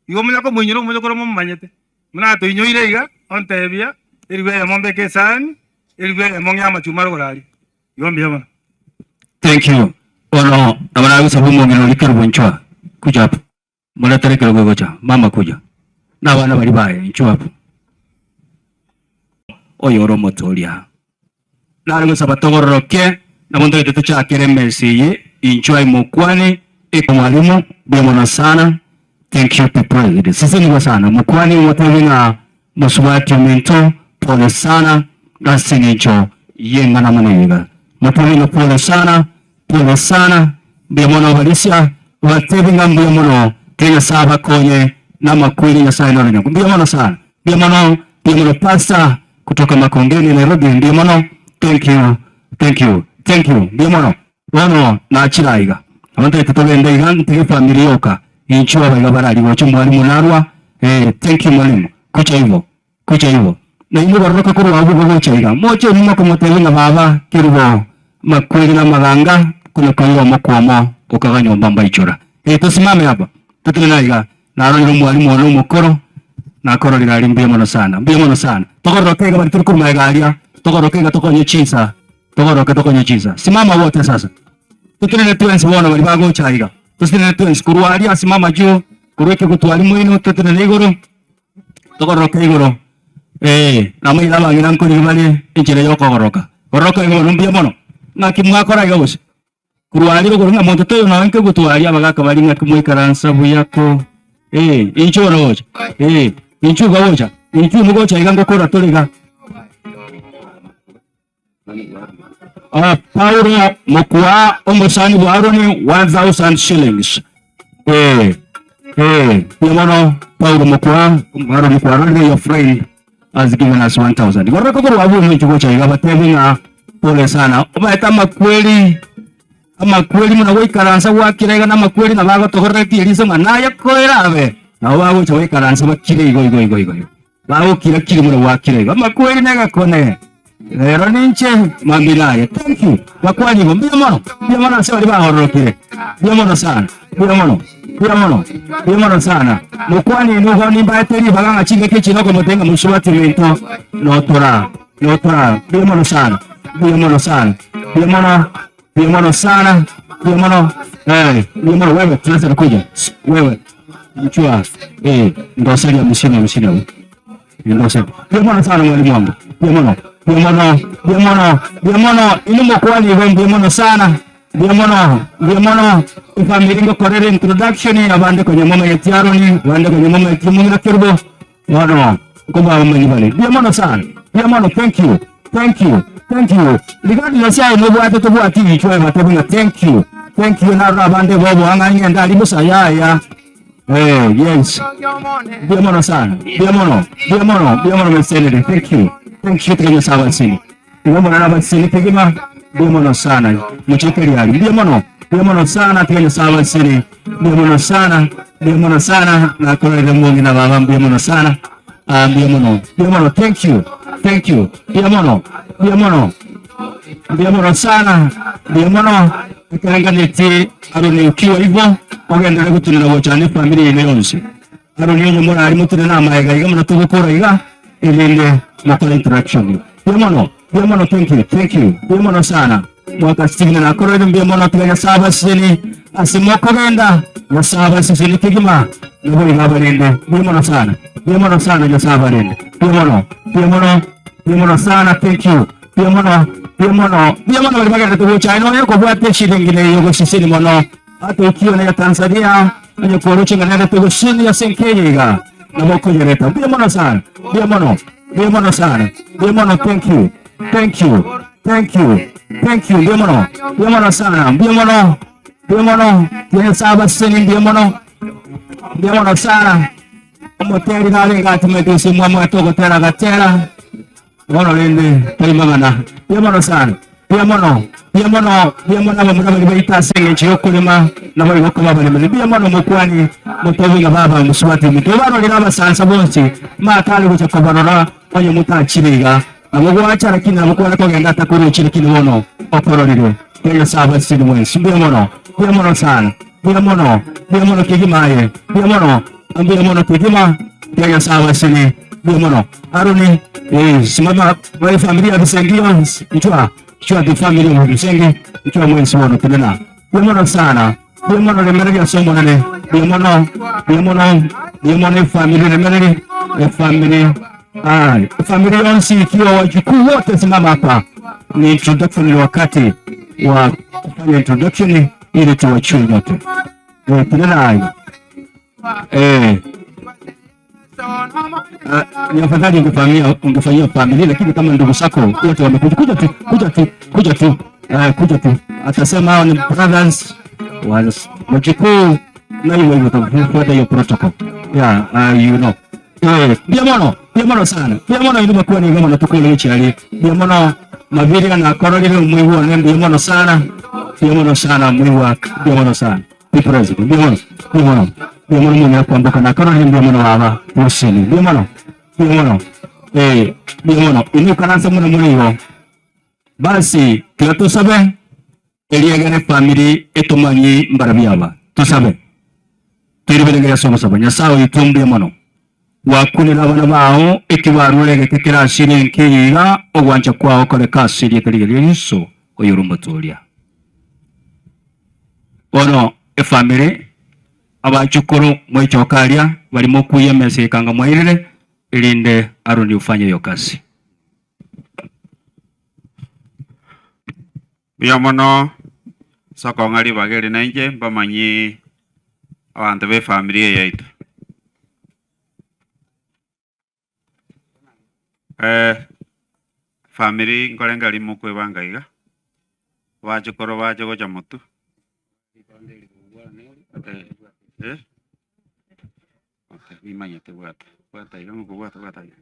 Igo omonye komoinyora omochokoro momomanyete, buna atoinyoire iga, ontebia, Eribu eyemo mbeke esani, eribu eyemo ng'e amachuma rogoro aria. Igo mbuya mono. Thank you. Bono nabo nagosaba omong'ina oria Kerubo inchuo kuja hapo. Moretere ekerogo gocha. Mama kuja. Na abana baria baye inchuo hapo. Oyo ore omotoria. Nare gosaba togororoke, nabo ntagete tochakere emesa eye, inchuo aye mokwane, eka mwalimu, mbuya mono sana, thank you be praised. Sesenigwa sana mokwane omotebie ng'a mosubati ominto pole sana ase eng'encho y'eng'ana mono eye iga. Motebie ng'a pole sana, pole sana, mbuya mono abarisia, batebie ng'a mbuya mono, tiga Nyasaye abakonye namakweri Nyasaye nore nyoko. Mbuya mono sana, mbuya mono, mbuya mono pastor. Kutoka Makongeni Nairobi mbuya mono thank you thank you thank you mbuya mono bono nachire aiga nabo ntagete togende iga ntige family yoka inchuo abaiga barari gocha omwalimu narwa eh thank you mwalimu kucha igo kucha igo na inwe gororoka korwa abwo igo gocha iga moche nyuma komotebia ng'a baba kerubo makweri na amaganga konya koira omokwa omo okaga nyomba mbaichora eh tosimame hapa totenene aiga Narorire omwalimu one omokoro, nakororire aria mbuya mono sana, mbuya mono sana. Togororoke iga baria tore korwa magega aria, togororoke iga tokonye chinsa, togororoke tokonye chinsa. Simama wote sasa. Totenene twensi bono baria bagocha aiga, totenene twensi korwa aria simama juu, korwa ekegutu aria moino totenene igoro, togororoke igoro eh, namanyire abang'ina nkorire bare enchera ya okogororoka. Gororoka iga bono mbuya mono, ng'aki mwakora iga gose? Korwa aria rogoro ng'a monto toiyo nonya nkegutwa aria abagaaka baria ng'aki mwaikaransa buya ko eh inchuo bono gocha eh inchuo iga gocha inchuo imo gocha iga ngokora tore iga. Ah, Paulo mokwa omosani bwa Aroni 1000 shillings eh eh buya mono Paulo mokwa Aroni kwarorire your friend has given us 1000 Igoro korwa abwo ominto gocha iga batebe ng'a pole sana omaete amakweri amakweri muna goikaransa gwakira iga namakweri nabo agotogoreretie eriso ng'a naye koera abe nabo bagocha goikaransa bakire igo igo igo igo igo bagokira kiri muna gwakira igo amakweri negakone rero ninche mambia naye thank you bakwani igo mbuya mono mbuya mono ase baria bagororokire mbuya mono sana mbuya mono Mbuya mono, mbuya mono sana. Mokwane inwe igo nimbaete ribaga ng'a chingaki echi nokomotebia ng'a mosubati ominto notora, notora. Mbuya mono sana, mbuya mono sana, mbuya mono, mbuya mono sana, mbuya mono. Eh, mbuya mono wewe, tunaweza kuja. Wewe, mchua, eh, ndoseria hamsini hamsini hapo. Ndoseria. Mbuya mono sana mwalimu wangu. Mbuya mono. Mbuya mono, mbuya mono, mbuya mono, inwe mokwane igo mbuya mono sana, mbuya mono, mbuya mono. Efamiri ngokorera introduction, abande konya momanyeti Aroni, abande konya momanyeti omong'ina Kerubo, bono nkobamanyi bare. Mbuya mono sana, mbuya mono, thank you, thank you, thank you. Regardless aye nobwate tobwati inchwe abatebi ng'a thank you, thank you, narora abande boboa ng'a ng'ende aria bosa yaya. Eh, yes. Mbuya mono sana. Mbuya mono. Mbuya mono. Mbuya mono mesenere. Thank you. Thank you tiga Nyasaye abasini. Tiga mono abasini kegima. Mbuya mono sana. Mucheke riari. Mbuya mono. Mbuya mono sana tiga Nyasaye abasini. Mbuya mono sana. Mbuya mono sana. Nakorere mwongi na baba mbuya mono sana. Ah, mbuya mono. Mbuya mono. Thank you. Thank you. Mbuya mono. Mbuya mono. Mbuya mono sana. Mbuya mono. Ekerenganeti Aroni ukiwa igo, ogenderere gotenena gocha nefamiri yaino yonsi. Aroni onye morari motenene amaega iga buna togokora iga, erinde mokore introduction. Mbuya mono, mbuya mono, thank you, thank you, mbuya mono sana. Mwaka Stephen nakoroire mbuya mono, tiga Nyasae abasesenie ase mokogenda, Nyasae abasesenie kegima, nabo iga abarende. Mbuya mono sana, mbuya mono sana, Nyasae abarende. Mbuya mono, mbuya mono, mbuya mono sana, thank you. Mbuya mono, mbuya mono, mbuya mono baria bagenderete gocha aye nonya kobwata eshiringi neye ogoseseni mono. Ata ekio neye Tanzania onye kworoche ng'a nere togoseseni ase enka eye iga nabo okoyereta. Mbuya mono sana, mbuya mono, mbuya mono sana, mbuya mono thank you, thank you, thank you, thank you mbuya mono, mbuya mono sana, mbuya mono, mbuya mono, Nyasaye abaseseni mbuya mono, mbuya mono sana. Omoteri narenge atimete ase omwamwete ogotera agatera. Bono rende tari mang'ana. Mbuya mono sana, mbuya mono, mbuya mono, mbuya mono abamura baria baito ase engencho y'okorema naboigo koba abaremeri. Mbuya mono omokuani motobi ng'a baba mosubati ominto. Obarorere abasansa bonsi matare gocha kobarora onye motachire iga. Nabo gwacha lakini nabo kware kogenda atakorochi lakini bono okororire. Mbuya Nyasae abasesenie mwensi. Mbuya mono, mbuya mono sana, mbuya mono, mbuya mono kegima aye, mbuya mono. Mbuya mono kegima kia Nyasae abasene. Mbuya mono. Aroni, eh, simama my family ya Bisengi yonsi. Nchwa, nchwa the family of Bisengi. Nchwa mwensi bono tenena. Mbuya mono sana. Mbuya mono remereria ase Omonene. Mbuya mono, mbuya mono, mbuya mono efamily remereri, efamily. Ah, familia yonsi ikiwa wajukuu wote simama hapa. Ni introduction, ni wakati wa kufanya introduction ili tuwachue nyote. Eh, tenena aye. Eh. Ah, ni afadhali ungefanyia ungefanyia familia, lakini kama ndugu zako wote wamekuja, kuja tu, kuja tu, kuja tu, eh, kuja tu. Atasema hao ni brothers wa wajukuu, na hivyo hivyo tufuate hiyo protocol. Yeah, you know. Eh, mbuya mono, mbuya mono sana. Mbuya mono inwe bakuani iga mono tokore gochia Mbuya mono Mabiria nakororire omoigwa one mbuya mono sana. Mbuya mono sana moigwa, mbuya mono sana. Be president, mbuya mono, mbuya mono. Mbuya mono monyare kwamboka nakororire mbuya mono baba Hussein. Mbuya mono, mbuya mono. Eh, mbuya mono. Inwe ikaransa mono more igo. Basi tiga tosabe eriegere family etomanye mbarabio aba. Tosabe. Toriberengeria ase ogosaba. Nyasae oito mbuya mono. Gwakunire abana bao eki barure egeke kerasire enka eye iga, ogwancha kwao koreke ase erieta riria ria Yeso oyore Omotoria. Bono efamiri, abachukuru mwechoke aria, baria mokuya emesa ekanga mwairire, erinde Aroni ufanye eyo kasi. Mbuya mono ase okong'a ribaga eri nainche mbamanyie abanto b'efamiri eye yaito. Efamiri nkorenge rimo okwebanga iga, abachokoro bache gocha motwe, okay nimanyete bwata, bwata iga ngokobwata bwata iga.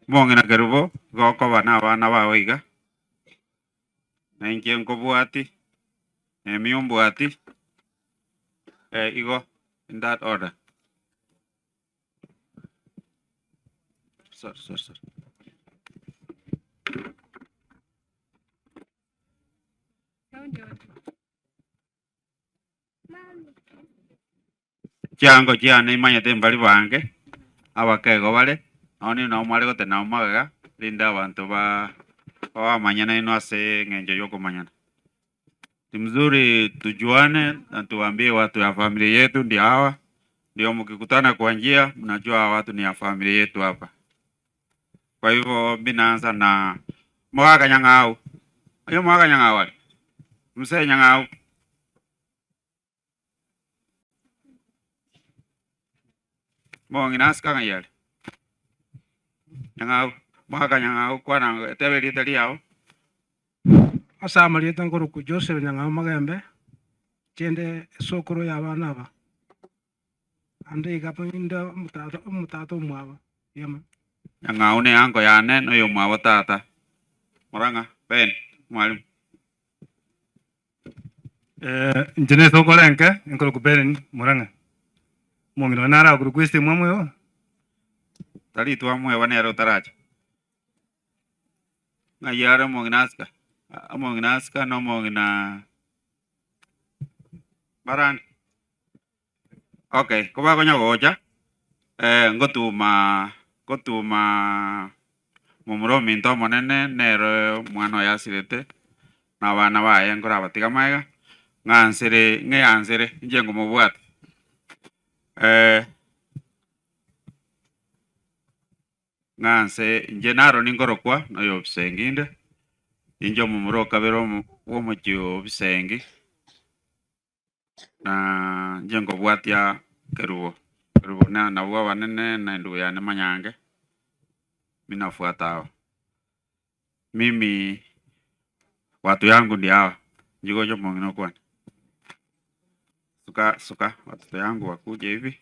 Omong'ina Kerubo igo okoba nabana bao iga, na inche nkobwati, Nehemia ombwati, igo in that order. Sorry, sorry, sorry. Chiango chiane imanyete mbari bange, abakegwa bare, nonya nao mware gotenena magega, rinde abanto bamanyane inwe ase eng'encho y'okomanyana. Ni mzuri tujuane na tuambie watu ya familia yetu ndio hawa, Ndio mkikutana kwa njia mnajua hawa watu ni ya familia yetu hapa. Kwa hivyo mimi naanza na Mogaka Nyang'au. Oyo Mogaka Nyang'au ari? Mzee Nyang'au. Mong'ina asika ng'ai are? Nyang'au, Mogaka Nyang'au kwana teba erieta riao. Ase amarieta nkorokwa Joseph Nyang'au Magembe, inche esokoro y'abana aba, naende iga inde omotata omotata omwabo yama. Nyang'au ne anko yane na oyomwabo tata. Morang'a, Ben, mwalimu. Inche nesokoro enke enkorokwa Ben Murang'a, omong'ina one nare akorokwa Esther mwamwewa. Tari twamwewa nere otaracha. Ng'ai are omong'ina Asika? Omong'ina Asika na omong'ina barande? Okay, kobakonya gocha, ngotuma ngotuma momura ominto omonene nere omwana oye asirete, na abana baye nkorabatiga magega, ng'ansere ng'eansere inche ngomobwate. Ng'a nse inche naro ninkorokwa noyo obisengi inde, inche omomura o kabere omo bw'omochie o obisengi, na inche nkobwatia kerubo, kerubo na nabwo abanene na endugu yane manyange, mi nafuata hawa. Mimi watu yangu ndio hawa, inche gocha omong'ina okwane. Suka suka watoto yangu wakuje hivi.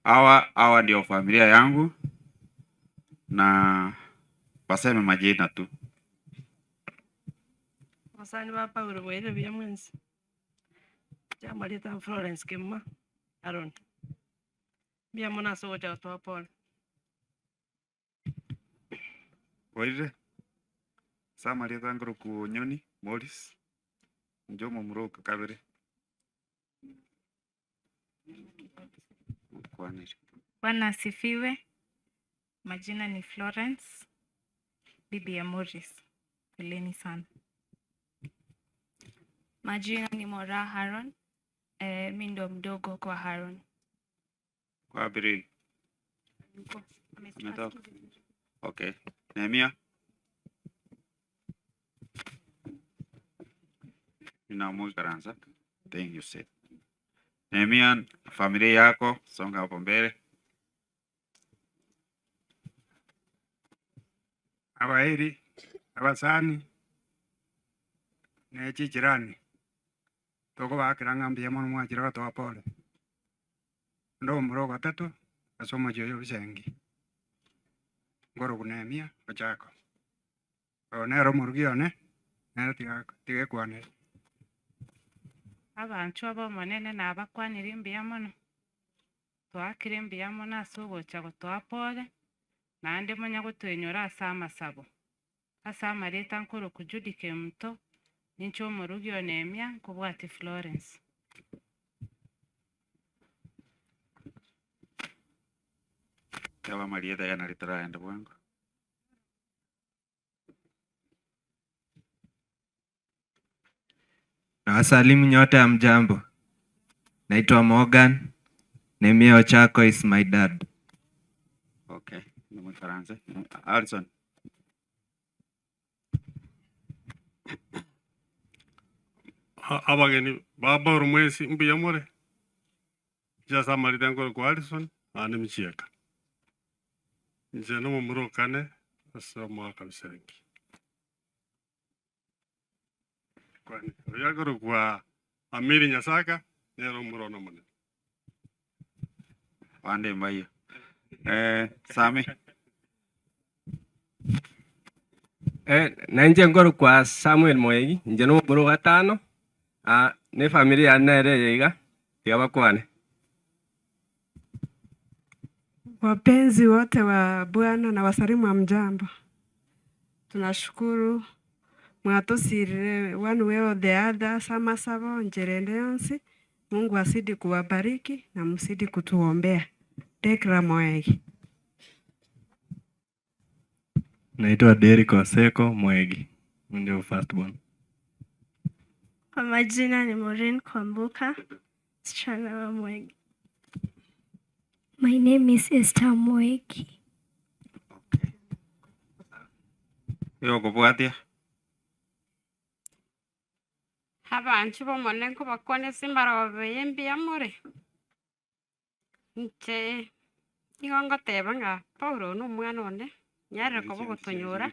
Hawa hawa ndio familia yangu na waseme majina tu. Abasani ba Paulo bwaire buya mwensi. Inche amarieta Florence Kemuma Aaron. Mbuya mono ase ogocha gotoa pole. Bwairire? Ase amarieta nkorokwa Onyoni Morris, inche omomura o kabere. Bwana asifiwe. Majina ni Florence, bibi ya Morris. Poleni sana. Majina ni Mora Haron. Eh, mi ndo mdogo kwa Haron. Kwa Birin. Yuko. Ametoka. Okay. Nehemia. Ninamuikaransa. Thank you, sir. Nehemia, familia yako, songa hapo mbele. Abairi, abasani, ne chichirani, tokobakera ng'a mbuya mono mwachire gotoa pole. Onde omomura ogatato ase omochie oyo obisengi, nkorokwa Nehemia Ochako. Oyo nere omorugi one, nere tiga tiga ekwanere. Abanchwa b'Omonene nabakwanirie mbuya mono, twaakire mbuya mono ase ogocha gotoa pole, naende monya gotoinyora ase amasabo. Ase amarieta nkorokwa Judy Kemunto, ninche omorugi o Nehemia, nkobwatia Florence. Teba amarieta aya nari toragende bwango. Nawasalimu nyote hamjambo. Naitwa Morgan. Nehemia Ochako is my dad. Okay, nimuikaranse. Alison. Abageni ba Paul mwensi mbuya more, inche ase amarita nkorokwa Alison naende Michieka. Inche nomomura o kane ase omwaka bisengi. Kwani oyo akorokwa Amiri Nyasaka nere omomura one omonene. Abande mbayio. Eh, Sami. Eh, na inche nkorokwa Samuel Moegi, inche nomomura o gatano, ah, na efamiri yane nere eye iga, tiga bakwane. Wapenzi wote wa Bwana na wasalimu hamjambo. Tunashukuru mwatosirire one way or the other ase amasabo nchera ende yonsi. Mungu azidi kuwabariki na mzidi kutuombea. Dekra Moegi. Naitwa Derrick Oseko Moegi, mimi ndio first born. Kwa majina ni Maureen Kwambuka, msichana wa Mwegi. My name is Esther Moeki. Oyokobwatia. Abanchwa b'Omonene nkobakwana ase emerobo eye mbuya more? Inche nigo ngoteba ng'a Paulo oyo nomwana one, nyarire koba ogotonyora,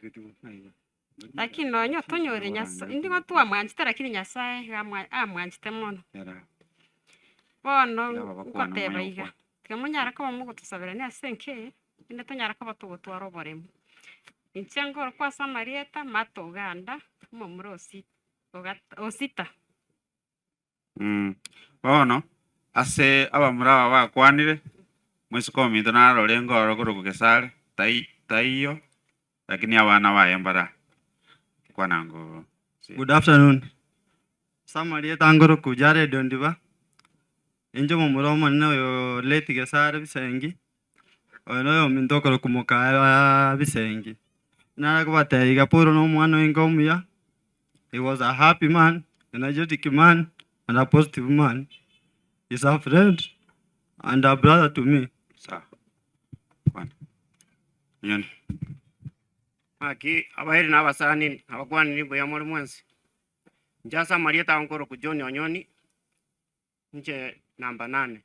lakini nonye otonyorire Nyasae, nigo twamwanchete lakini Nyasaye iga amwa- amwanchete mono. Bono ngoteba iga, tiga monyare koba mogotosaberania ase enka eye, rende tonyare koba togotwara oboremu. Inche nkorokwa ase amarieta Martha Oganda, omomura o si- o sita. Bono ase abamura aba bakwanire, moiseke ominto narorenge ororo korokwa Gesare, tai taiyo, lakini abana baye mbara kwana ngo Good afternoon. Ase amarieta ngoroku Jared Ondiba, inche omomura omonene oyo late Gesare Bisengi, oyo noyominto okorokwa Mokaya Bisengi. Nare kobatebia iga Paul nomwana oinge omuya, He was a happy man, energetic man, and a positive man. He's a friend and a brother to me. Sawa. Kwana. Nyoni. Naki abairi na abasani abakwaniri mbuya more mwensi. Inche ase amarieta ao nkorokwa John Onyoni, inche namba nane.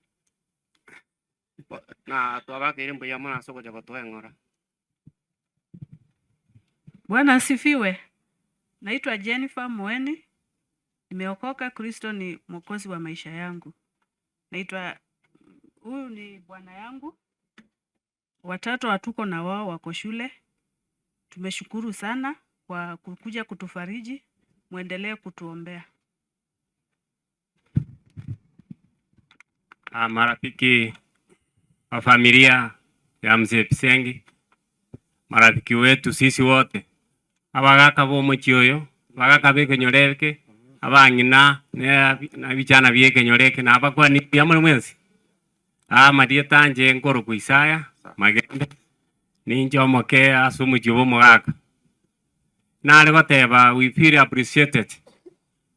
Na twabakeire mbuya mono ase ogocha gotoa eng'ora. Bwana asifiwe. Naitwa Jennifer Mueni, nimeokoka. Kristo ni mwokozi wa maisha yangu. Naitwa huyu ni bwana yangu, watoto hatuko na wao, wako shule. Tumeshukuru sana kwa kukuja kutufariji, mwendelee kutuombea. Ah, marafiki wa familia ya mzee Bisengi, marafiki wetu sisi wote abagaka bomochie oyo abagaka bekenyoro eke abang'ina na ebichana bia ekenyoro eke na abakwani mbuya more mwensi. Amarieta anche nkorokwa Isaya Magembe, ninche omoke ase omochie bwa omogaka. Nare goteba we feel appreciated,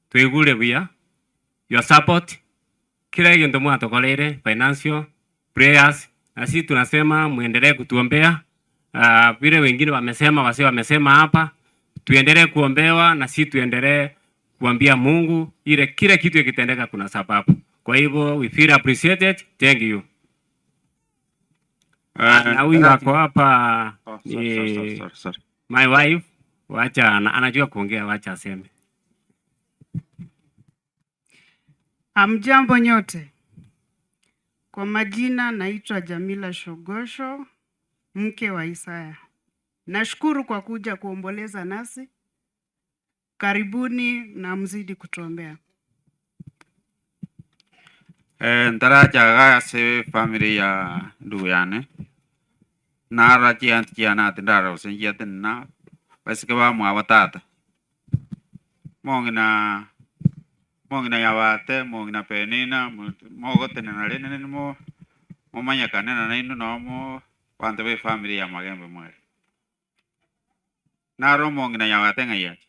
twaigure buya, your support, kila egento mwatokoreire, financial, prayers, na sisi tunasema muendelee kutuombea, vile wengine wamesema, wazee wamesema hapa, tuendelee kuombewa na sisi tuendelee kuambia Mungu ile kila kitu ikitendeka kuna sababu. Kwa hivyo we feel appreciated, thank you. Na huyu ako hapa Oh, sorry, sorry, sorry, ni sorry, sorry. my wife, wacha anajua kuongea, wacha aseme. Hamjambo nyote. Kwa majina naitwa Jamila Shogosho, mke wa Isaya. Nashukuru kwa kuja kuomboleza nasi. Karibuni na mzidi kutuombea. Eh, ntarachaga ase efamily ya ndugu yane, narora chianti chiane ati ndarora gose nchiate na basike bamwabo tata, mong'ina mong'ina Yabate, mong'ina Penina, mogotenena rende nimo momanyekane na nainwe noo mo abanto ba efamily ya Magembe mwere. Naro omong'ina Yabate ng'ai ache?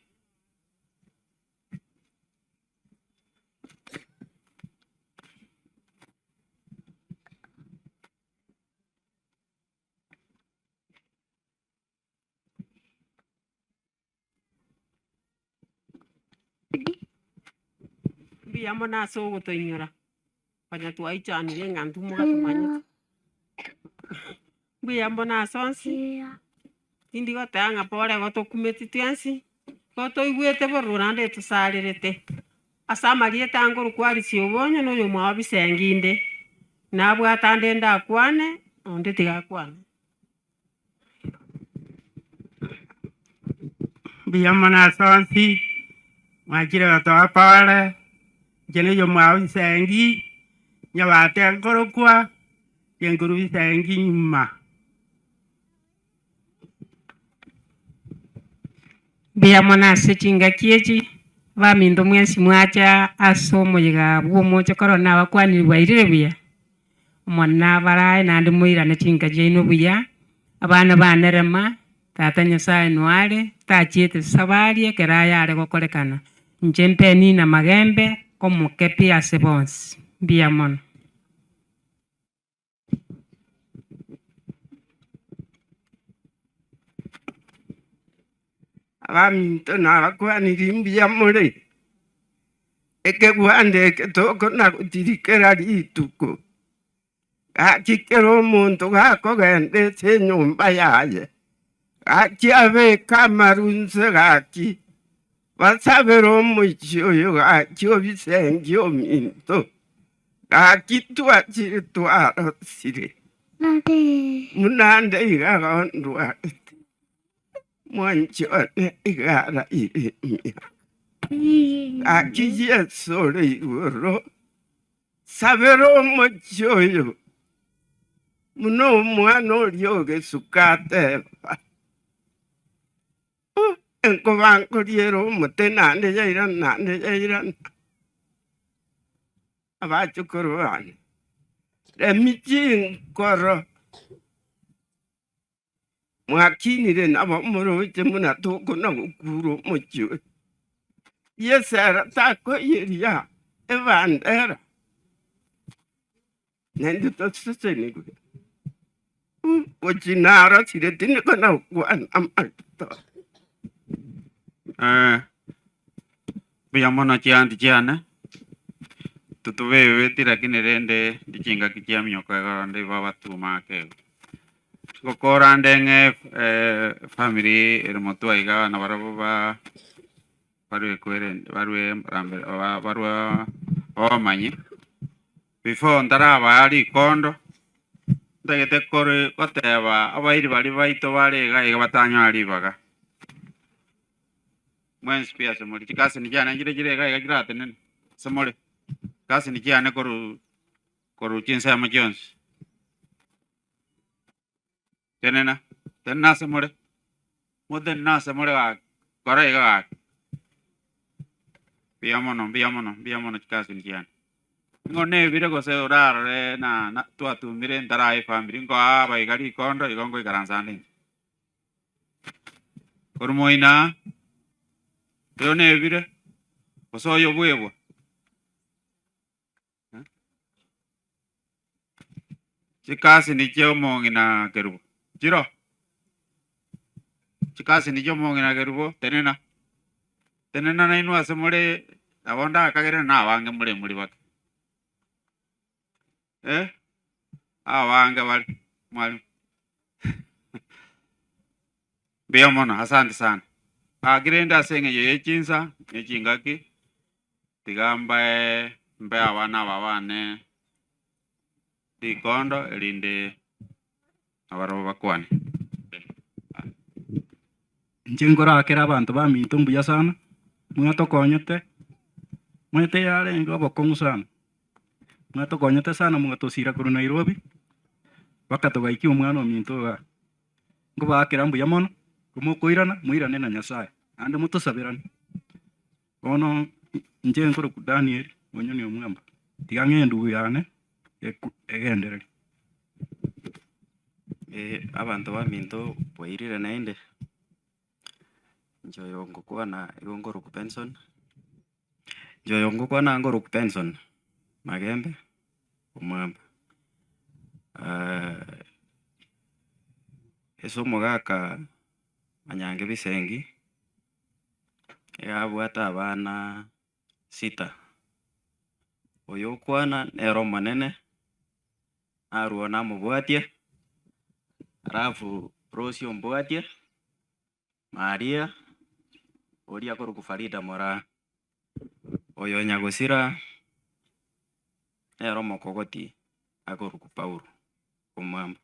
Mbuya mono ase ogotoinyora, konya twaichanire ng'a intwe mogatomanyete. Mbuya mono ase onsi, tindi goteba ng'a pore igo tokumeti twensi, igo toigwete bororo naende etosarerete. Ase amarieta nkorokwa Alice Obonyo na oyomwabo Bisengi inde, nabwate ande ndakwane, onde tiga akwane. Mbuya mono ase onsi, mwachire gotoa pole, inche noyo omwabo Bisengi, nyabate nkorokwa, inche nkorwa Bisengi nyuma. Mbuya mono ase chingaki echi, baminto mwensi mwacha ase omoyega bw'omochokoro nabakwanire bwairire buya. Omonene abarae naende moirane chinka chiaino buya, abana bane rema, Tata Nyasae noare, tachiete sabari ekero ayare gokorekana, inche Penina magembe, omoke pi ase bonsi. Mbuya mono. Abaminto nabakwanirie mbuya more, ekegwanda eke tokona gotirikera rituko. Gaki kera omonto gakogenda ase enyomba yaye, gaki abeke amaru inse gaki, basabere omochie oyo gaki obisengie ominto, gaki twachire twarosire, buna nde iga gondwarete. Mwanche one iga araire emiaka. Gaki Yeso ore igoro, sabera omochie oyo, buna omwana oria ogesuka ateba, Enkoba nkoriera omote naende yairana naende yairana. Abachukuru bane, remi chinkoro. Mwakinire nabo moroche buna tokona gokura omochie oyo. Yeso ere takoiyeria ebandera, naende tosesenigwe. Gochia narosire tindi kona gokwana amang'ana. Mbuya mono chianti chiane, totobebeti lakini rende chingaki chia mioko igoro ndi babatuma ake igo. Ngokora nde ng'e efamiri ere motwe aiga nabarabwo ba barwe ekwere barwe barwe babamanye, before ntarabaa rikondo, ntagete kore goteba abairi baria baito bare iga iga batanyora ribaga. Mwensi pi ase more, chikasini chiane nchire chire iga iga chiratenene ase more, chikasini chiane korwa korwa chinsemo chionsi. Tenena, tenena ase more, motenene ase more gaki, kora iga gaki. Mbuya mono, mbuya mono, mbuya mono chikasini chiane. Ng'o nebire gose orarore na na twatumire ntarae efamiri, nkoa abaiga rikondo igo ngoikaransa ande inche. Korwa moino aa, oyo nebire, gose oyo bwebwa. Chikasini chia omong'ina Kerubo, chiro? Chikasini chia omong'ina Kerubo, tenena, tenena nainwe ase more nabo ndakagere na abange more muri bake. Eh, abange bare mwalimu. Mbuya mono, asante sana. Gaki rende ase eng'encho ye chinsa ne chingaki, tiga mbae mbe abana aba bane rikondo erinde nabarabwo bakwane. Inche nkorakere abanto baminto mbuya sana, mwatokonyete, omanyete yarenge obokong'u sana, mwatokonyete sana mogatosira korwa Nairobi, mpaka togaikia omwana ominto igaa. Nkobaakera mbuya mono, komokoirana moirane na Nyasaye, naende motosaberane. Bono inche nkorokwa Daniel Onyoni Omwamba, tiga ng'e endugu yane egenderere. Abanto baminto bwairire naende, inche oyo ngokwana igo nkorokwa Benson, inche oyo ngokwana nkorokwa Benson Magembe Omwamba. Ase omogaka Manyange Bisengi. Iga abwate abana sita, oyo okwana nere omonene, narwo namobwatie, alafu Rose ombwatie, Maria, oria akorokwa Farida Moraa, oyo Nyagosira nere omokogoti akorokwa Paulo Omwamba.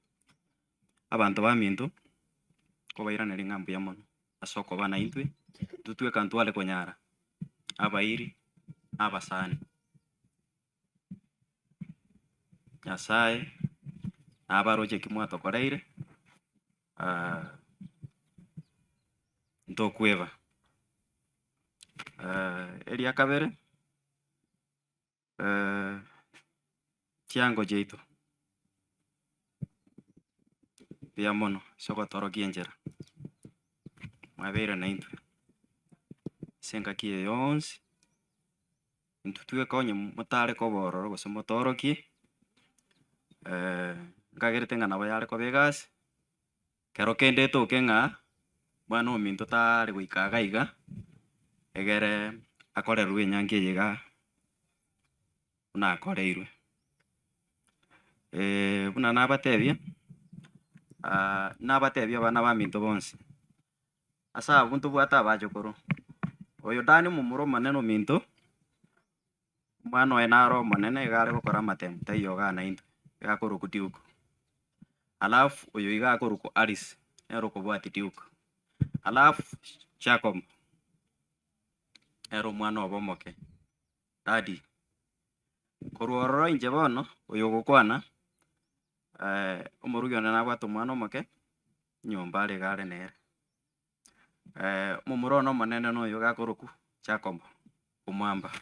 Abanto baminto, nkobairaneria ng'a mbuya mono. Ase okoba naintwe, intwe tweka ntware konyara, abairi na abasani. Nyasaye nabaroche eki mwatokoreire, ntokweba. Eria kabere, chiango chiaito, mbuya mono ase ogotorokia enchera, mwabeire naintwe ase engaki eye yonsi, intwe tweka onye motare koba ororo gose motorokie, nkagerete ng'a nabo yare koba egasi, kero kende etoke ng'a. Mwana ominto tare goika iga iga, egere akorerwe enyangi eye igaa buna akoreirwe. Buna nabatebia, nabatebia abana baminto bonsi, ase abwo ntobwate abachokoro, oyo Dani omomura omonene ominto, omwana oye naro omonene iga are gokora amatemo taiyo igaa naintwe, iga akorokwa Duke. Alafu oyo iga akorokwa Alice, nere okobwatia Duke. Alafu Jacob, nere omwana obo omoke, Daddy. Korwa ororo inche bono, oyo ogokwana, omorugi one nabwate omwana omoke, nyomba are iga are nere. Omomura one omonene noyo iga akorokwa Jacob Omwamba,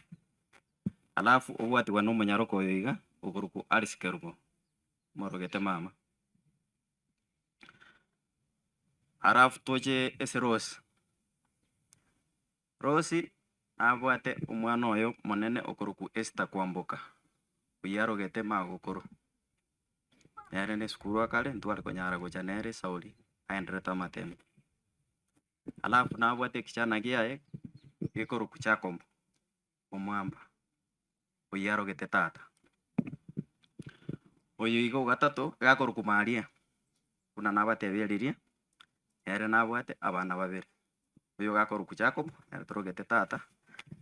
alafu obwatigwa na omonyaroka oyo iga okorokwa Alice Kerubo, morogete mama. Alafu toche ase Rose, Rose nabwate omwana oye omonene okorokwa Esther Kwamboka, oyio arogete magokoro. Nere na esukuru akare ntware konyara gocha nere esauri aenderete amatemo. Alafu nabwate ekichana kiaye gekorokwa Jacob Omwamba, oyio arogete tata. Oyo iga ogatato iga akorokwa Maria, buna nabatebia riria, nere nabwate abana babere, oyo iga akorokwa Jacob, nere torogete tata,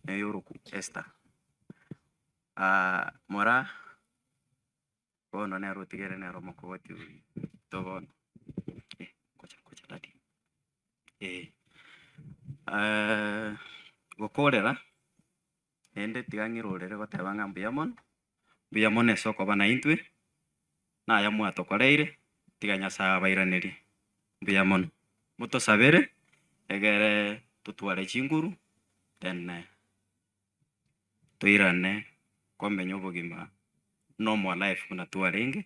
na oyo orokwa Esther. Moraa. Bono nere otigere nere omokogoti oito bono, eh ngocha ngocha daddy, eh. Gokorera, naende tiga ng'irorere goteba ng'a mbuya mono, mbuya mono ase okoba naintwe, naya mwatokoreire, tiga Nyasaye abairanerie, mbuya mono. Motosabere, egere totware chinguru, then toirane komenya obogima normal life buna twarenge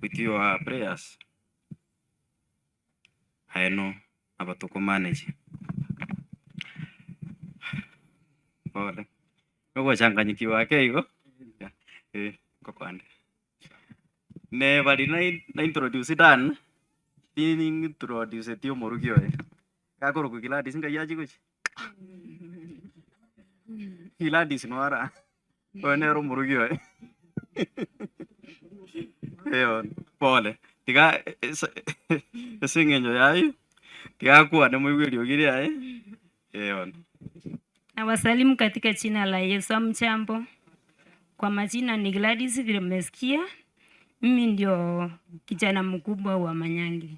with your prayers I know nabo tokomanage. Pole, nogochanganyikiwa ake igo ngokwande. Neba riria na introduce Dan, tintroduceti omorugi oye. Gakorokwa Gladys nkai achia gochia? Gladys nwara oyo nere omorugi oye eh bono pole tiga ase ase eng'encho yaye tiga akwane moigwe eriogi riaye eh bono. Nawasalimu katika jina la Yesu. Hamjambo, kwa majina ni Gladys vile mmesikia, mimi ndio kijana mkubwa wa Manyangi.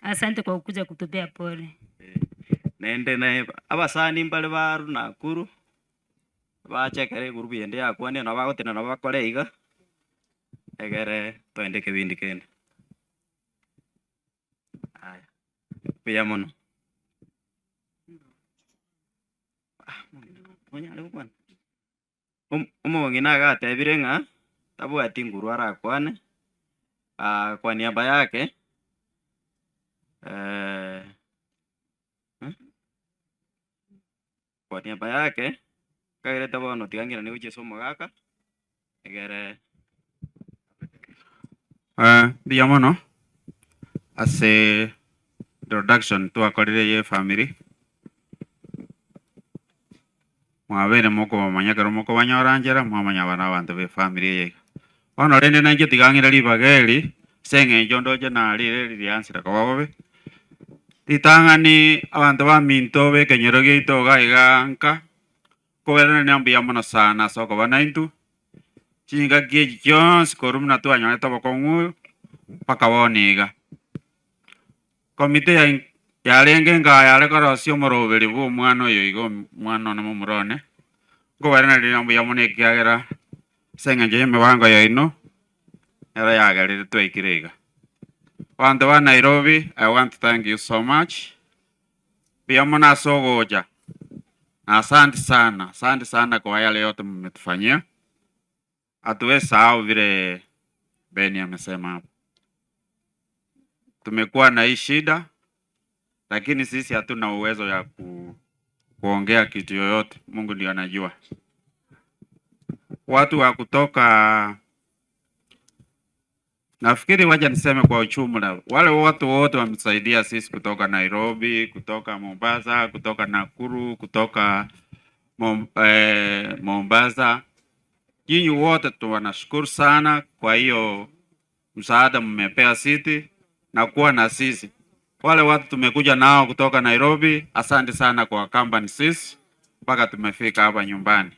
Asante kwa kukuja kutupea pole. Naende naye abasani mbare ba Nakuru, bachekere egroup yende yakwanire nabo bagotenena nabo bakore iga, egere toende ekebindi kende. Aya, mbuya mono. Onyare gokwana? Omong'ina agatebire ng'a tabwati nguru arakwane, kwa niaba yake kwa niaba yake, nkagerete bono tiga ng'irane gochia ase omogaka, egere. Mbuya mono ase introduction twakorire ye efamiri. Mwabeire mokobamanya ekero mokobanyora nchera, mwamanya aba nabanto b'efamiri eye iga. Bono rende nainche tiga ng'ire ribaga eri, ase eng'encho ndoche narire eri riansire koba bobe. Ritang'ani abanto baminto b'ekenyoro giaito iga iga nka, nkobairaneria mbuya mono sana ase okoba naintwe, chingaki echi chionsi korwa buna twanyorete obokong'u mpaka bono iga. Komiti ya yarenge engaa yare korosia omoroberi bw'omwana oyo iga omwana one momura one, nkobairaneria mbuya mono ekiagera ase eng'encho y'emebango yaino, nero yagerire twaikire iga. Abanto ba Nairobi, I want to thank you so much, mbuya mono ase ogocha, na asanti sana, asanti sana kwa yale yote mmetufanyia, hatuwezi sahau vile Benny amesema hapo. Tumekuwa na hii shida lakini sisi hatuna uwezo ya ku, kuongea kitu yoyote. Mungu ndio anajua. Watu wa kutoka Nafikiri wacha niseme kwa ujumla, wale watu wote wamesaidia sisi kutoka Nairobi, kutoka Mombasa, kutoka Nakuru, kutoka Mombasa. Nyinyi wote tunashukuru sana kwa hiyo msaada mmepea sisi na kuwa na sisi. Wale watu tumekuja nao kutoka Nairobi, asante sana kwa company sisi mpaka tumefika hapa nyumbani.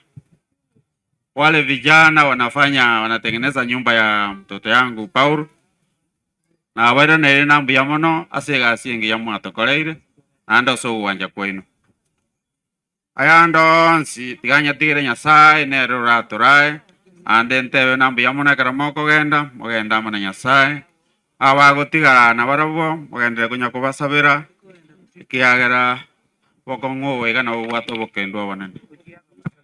Wale vijana wanafanya wanatengeneza nyumba ya mtoto yangu Paul na baira nere nambuya mono ase egasi enge yamwatokoreire naende ase ogwancha kwaino. Ayande onsi tiga nyatigere Nyasaye nere oratorae ande ntebe nambuya mono ekero mokogenda mogende amo na Nyasaye abagotigara nabarabwo mogendere konya kobasabera ekiagera bokong'u obo iga nabo bobwate obokendo obonene.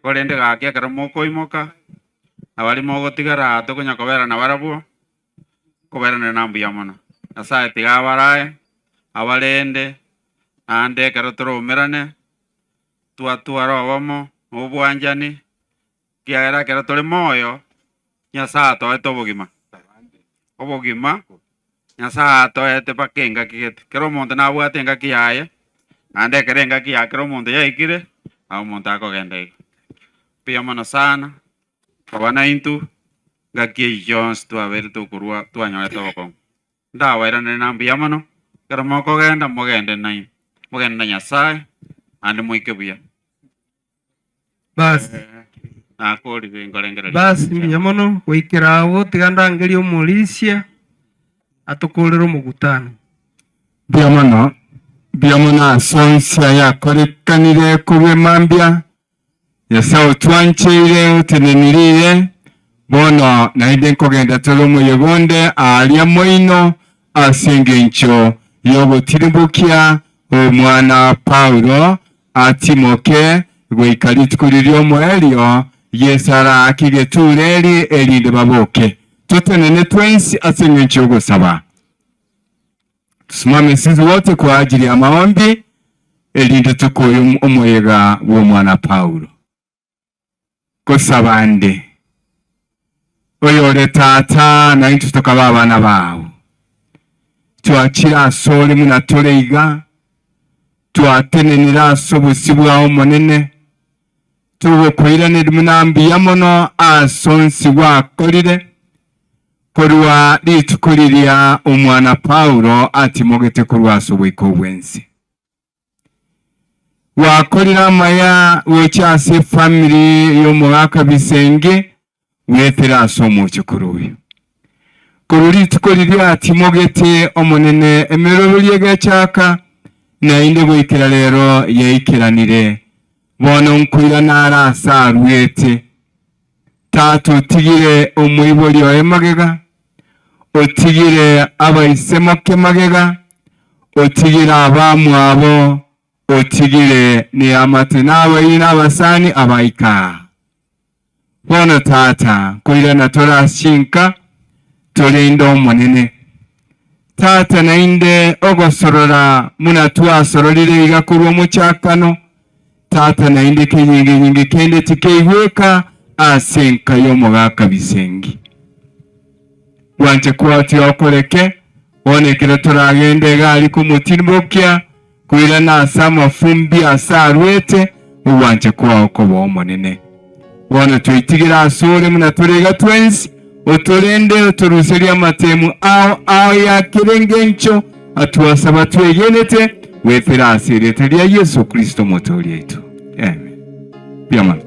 Korende gaki ekero mokoimoka nabari mogotigara tokonya kobera nabarabwo koberanera nambuya mono. Nyasaye tiga abarae abarende naende ekero toraumerane twatwara obomo na obwanchani ekiagera ekero tore moyo Nyasaye atoete obogima obogima Nyasaye atoete mpaka engaki gete. Kera omonto nabwate engaki yaye naende ekero engaki ya kera omonto yaikire nabo omonto akogenda igo. Mbuya mono sana koba naintwe ngaki eyio yonsi twabeire tokorwa twanyorete obokong'u. Ndabairanere na mbuya mono ekero mokogenda mogende naintwe, mogende na Nyasaye naende moike buya. Basi. Nakorire nkorengereria. Basi mbuya mono goikera agwo, tiga ndangerie omorisia atokorere omogutano. Mbuya mono, mbuya mono ase onsi ayakorekanire korwa emambia, Nyasae otwancheire otenenire, bono naende nkogenda tore omoyega onde aaria moino ase engencho y'ogotirimbokia omwana Paulo atimoke goika rituko riria omoerio Yeso araake egetuuro eri erinde baboke. Totenene twensi ase engencho y'ogosaba. Tusimame sisi wote kwa ajili ya maombi erinde tokoe omoyega bw'omwana Paulo. Gosaba nde, oyore Tata, naintwe tokaba abana bao. Twachire asore buna tore iga, twatenenire ase obosio bwao Omonene, togokoiraneria buna mbuya mono ase onsi gwakorire, korwa rituko riria omwana Paulo atimogete korwa ase oboiko bw'ense. Gwakorire amaya gocha ase efamiri y'omogaka Bisenge, goetera ase omochokoro oyo. Korwa rituko riria atimogete Omonene emeroberio egechaka, naende goikera rero yaikeranire. Bono nkoirana are ase aruete. Tata otigire omoibori oye magega, otigire abaise moke magega, otigire abamwabo, otigire neamate nabairi na abasani abaika aa. Bono tata, nkoirana tore ase chinka, torende Omonene. Tata naende ogosorora buna twasororire iga korwa omochakano, Tata naende kenyingenyinge kende tikeigweka ase enka y'omogaka Bisengi. Gwancha kwao tigokoreke, bono ekero toragende egari komotirimbokia koirana ase amafumbi ase arwete, ogwancha kwao kobe Omonene. Bono tweitigere asore buna tore iga twensi, otorende otoruserie amatemu ao ao ya kera engencho atwasaba twegenete, goetera ase erieta ria Yeso Kristo Omotooria oito. Amen. Mbuya mono.